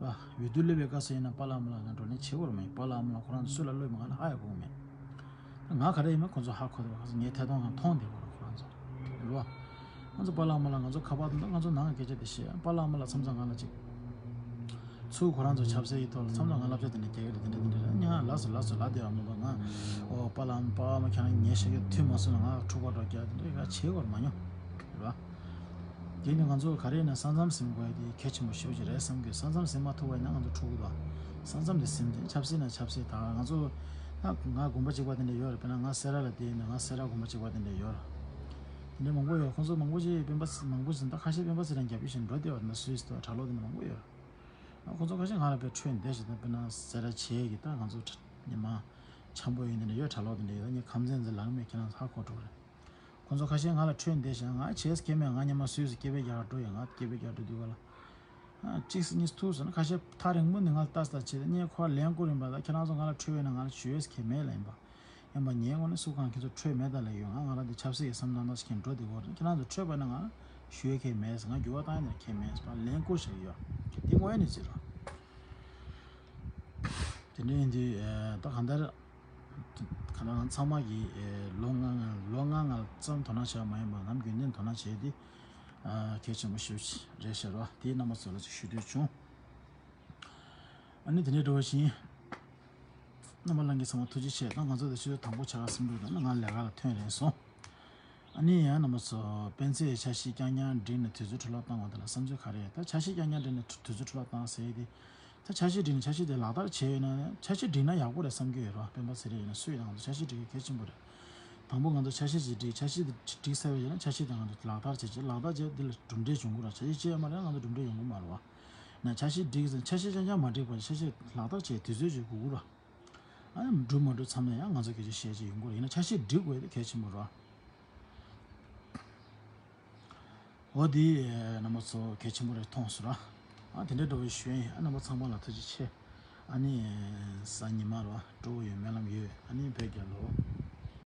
འོས་བསྡུ་སླེབས་པའི་སྐབས་སུ་ཡིན་ན་པཱ་ལགས་ཨ་མ་ལགས་ང་བགྲོ་གླེང་བྱེད་དགོས་ར་མ་ཡོང་། པཱ་ལགས་ཨ་མ་ལགས་ཁོ་རང་ཚོ་སུ་ལ་བློ་ཡོད་མེད་ང་ལ་ཧ་ཡ་གོ་གི་མེད། ང་ག་རེ་ཡིན་མིན་ཁོ་ཚོ་ཧ་གོ་བསྡད་པ། ཁོ་ཚོ་ངའི་ཐད་གཏོང་ཁང་མཐོང་བསྡད་པ་ར་ཁོ་རང་ཚོ་རེད་བ། ང་ཚོ་པཱ་ལགས་ཨ་མ་ལགས་ང་ཚོ་ཁ་པར་དང་། ང་ཚོ་ནང་གི་སྐད་ཆ་དེ་བཤད། པཱ་ལགས་ཨ་མ་ལགས་མཚམས་མཚམས་ང་ལ་ཅིག་ཚུར་ཁོ་རང་ཚོ་ཆབ་སྲིད་ཀྱི་ཐོག་ལ་མཚམས་མཚམས་ང་བསླབ་བྱ་དེ་འདྲ་རྒྱག་གི་རེད། དེ་འདྲ་དེ་འདྲ་རེད། ང་ལགས་སོ་ལགས་སོ་ལབ་བསྡད་པ་མ་གཏོགས། ང་ཨོ་པཱ་ལགས་ཨ་མ་པཱ་ཨ་མ་ཁྱེད་རང་ངའི་བཤད་རྒྱུ་ཐོས་མ་སོང་ན་ང་འཁྲུག་པ་འགྲོ་རྒྱུ་དེ་འདྲ་ག་བྱེད་དགོས་མ་མྱོང་རེད་བ། དེ་ནི་ང་ཚོ་ག་རེ་ཡིན་ན་ས་མཚམས་ཟིན་དགོས་ཡ་དེ་གལ་ཆེན་པོ་ཞེ་པོ་ཅིག་རེད་བསམ་གི། ས་མཚམས་ཟིན་མ་ཐུབ་པ་ཡིན་ན་ང་ཚོ་འཁྲུག་གི་འདུག། ས་མཚམས་དེ་ཟིན་ཏེ་ཆབ་སྲིད་ན་ཆབ་སྲིད། ད་ང་ཚོ་ད་ང་དགོན་པ་གཅིག་པ་དེ་འདྲ་ཡོད་རེད། དཔེར་ན་ང་སེ་ར་ལ་བསྡད་ཡིན་ན་ང་སེ་ར་དགོན་པ་གཅིག་པ་དེ་འདྲ་ཡོད་རེད། དེ་འདྲ་མང་པོ་ཡོད། ཁོང་ཚོ་མང་པོ་ཅིག་སྤེན་པ་མང་པོ་ཅིག་ད་ཁ་ཤས་སྤེན་པ་ཚེ་རིང་རྒྱབ་ཀྱི་བཞིན་འགྲོ་བསྡད་པ་དེ་འདྲ་སུད་སི་དང་གྲྭ་ལོག་དེ་འདྲ་མང་པོ་ཡོད་རེད། ཁོང་ཚོ་ཁ་ཤས་ང་ལ་དཔེ་ཁྲོས་བསྡད་བཞིན། ད་དཔེར་ན་སེ་ར་བྱེས་ཀྱི་ད་ང་ཚོ་ཉི་མ་འཆམ་པོ་ཡིན་དེ་འདྲ་ཡོད། གྲྭ་ལོག་དེ་འདྲ་ཡོད། ད་ངས་ཁམས་ཚན་ཚེ་ལག་མེད་ཁྱེད་རང་ཚོ་ཧ་གོ་འགྲོ་རེད། ཁོང་ཚོ་ཁ་ཤས་ང་ལ་ཁྲོས་བསྡད་ཤག། ང་བྱེས་སུ་སྐྱེས་མེད། ང་སྔོན་མ་སུད་སི་སྐྱེས་པའི་རྒྱ་གར་འགྲོ་ཡོད། ང་སྐྱེས་པའི་རྒྱ་གར་འགྲོ་དུས་ག་ལ་ཨ་གཅིག་སེ་གཉིས་སེ་ཐུག་སོང་ན། ཁ་ཤས་ཐག་རིང་པོ་ནས་ང་ལ་ལྟ་ས་ལྟ་བྱས་ཏེ། ངས་ཁོ་ལ་ལན་བསྐུར་ཡིན་པ། ད་ཁྱེད་རང་ཚོ་ང་ལ་ཁྲོས་ཡོད་ན་ང་ལ་ཞུ་ཡས་ཁེ་མེད་ལབ་ཡིན་པ། ཡིན་པ་ངས་དངོས་གནས་སུ་གང་ཁྱེད་ཚོ་ཁྲོས་མེད་ད་ལབ་ཡོད། ང་ང་རང་འདི་ཆབ་སྲིད་ཀྱི་བསམ་བློ་བཏང་ས་ཞིག་འགྲོ་བསྡད་ཡོད་རེད། ཁྱེད་རང་ཚོ་ཁྲོས་པ་ན་ང་ལ་ཞུ་ཡས་ཁེ་མེད་ཟེར། ང་འགྱུར་བ་བཏང་ཡས་ནས་ཁེ་མེད་ཟེར་བ་ལན་བསྐུར་བཞག་ཡོད། དེ་དངོས་གནས་ཅིག་རེད། དེ་འདྲ་ཡིན་དུས་ད་གང་ལྟར། ཁ་ནང་ཚང་མ་གིས་ཨེ་ལོ་ལྔ་ལྔ་ལོ་ལྔ་ལྔ་ལ་ཙམ་དོ་སྣང་བྱས་པ་མ་ཡིན་པར་ནམ་རྒྱུན་ལྡན་དོ་སྣང་བྱས་ཏེ། ཨ་གལ་ཆེན་པོ་ཞེ་པོ་ཅིག་རེད་ཤག་ར། དེ་རྣམ་པ་ཚོ་ལ་ཅིག་ཞུ་འདོད་བྱུང་། ཨ་ནི་དེ་འདྲའི་འགྲོ་བ་བཞིན། རྣམ་པ་ལྷན་རྒྱས་ཚང་མ་ཐུགས་རྗེ་ཆེ། ད་ང་ཚོ་དེ་ཆུ་ཚོད་དང་པོ་ཆ་ག་སེམས་འགྲོ་དང་ང་ལས་ཀ་ལ་ཐོན་རན་སོང་། ཨ་ནི་ཡང་རྣམ་པ་ཚོ་སྤེན་ཚེས་འཆར་གཞི་རྐྱང་རྐྱང་བསྒྲིགས་ནས་དུས་ཚོད་འཕྲོ་བརླག་བཏང་བ་དེ་ལ་བསམ་ཚུལ་ག་རེ། ད་འཆར་གཞི་རྐྱང་རྐྱང་བསྒྲིགས་ནས་དུས་ཚོད་འཕྲོ་བརླག་བཏང་ཟེར་ཡས་དེ། ད་འཆར་གཞི་བསྒྲིགས་ནས་འཆར་གཞི་དེ་ལག་བསྟར་བྱས་ཡོད་ན། འཆར་གཞི་བསྒྲིགས་ན་ཡག་པོ་རེད་བསམ་གྱི་ཡོད་ར། སྤེན་པ་ཚེ་རིང་ཡིན་ན་སུ་ཡིན་ན་ང་ཚོ་འཆར་གཞི་བསྒྲིགས་ཡས་གལ་ཆེན་པོ་རེད། དང་པོ་ང་ཚོ་འཆར་གཞི་ཅིག་བསྒྲིགས། འཆར་གཞི་དེ་བསྒྲིགས་ཚར་བ་ཡིན་ན་འཆར་གཞི་དེ་ང་ཚོ་ལག་བསྟར་བྱེད་ཀྱི། ལག་བསྟར་བྱས་འདི་ལ་གྲུབ་འབྲས་འབྱུང་གི་ར། འཆར་གཞི་བཅས་མ་རེད་ང་ཚོ་གྲུབ་འབྲས་ཡོང་གི་མ་རེད་བ། ན་འཆར་གཞི་བསྒྲིགས་ཟིན། འཆར་གཞི་རྐྱང་རྐྱང་མ་བསྒྲིགས་པར་འཆར་གཞི་ལག་བསྟར་བྱས་དུས་ཚོད་ཅིག་དགོས་ཀྱི་ར། ཨ་ནི་འགྲུབ་མ་འགྲུབ་མཚམས་ནས་ཡང་ང་ཚོ་སྐད་ཆ་བཤད་ཀྱི་ཡོང་གི་རེད། ཡིན་ན་འཆར་གཞི་སྒྲིག་དགོས་དེ་གལ་ཆེན་པོ་རེད། འོ་དེ་རྣམ་པ་ཚོ་གལ་ཆེན་པོ་རེད་མཐོང་སོང་ར། ཨ་དེ་འདྲའི་འགྲོ་བའི་ཞུ་ཡིན། ཨ་རྣམ་པ་ཚང་མ་ལ་ཐུགས་རྗེ་ཆེ། ཨ་ནི་གཟའ་ཉི་མ་ར་སྤྲོ་བོ་ཡོད། སྨོན་ལམ་ཡོད། ཨ་ནི་བོད་རྒྱལ་ལོ།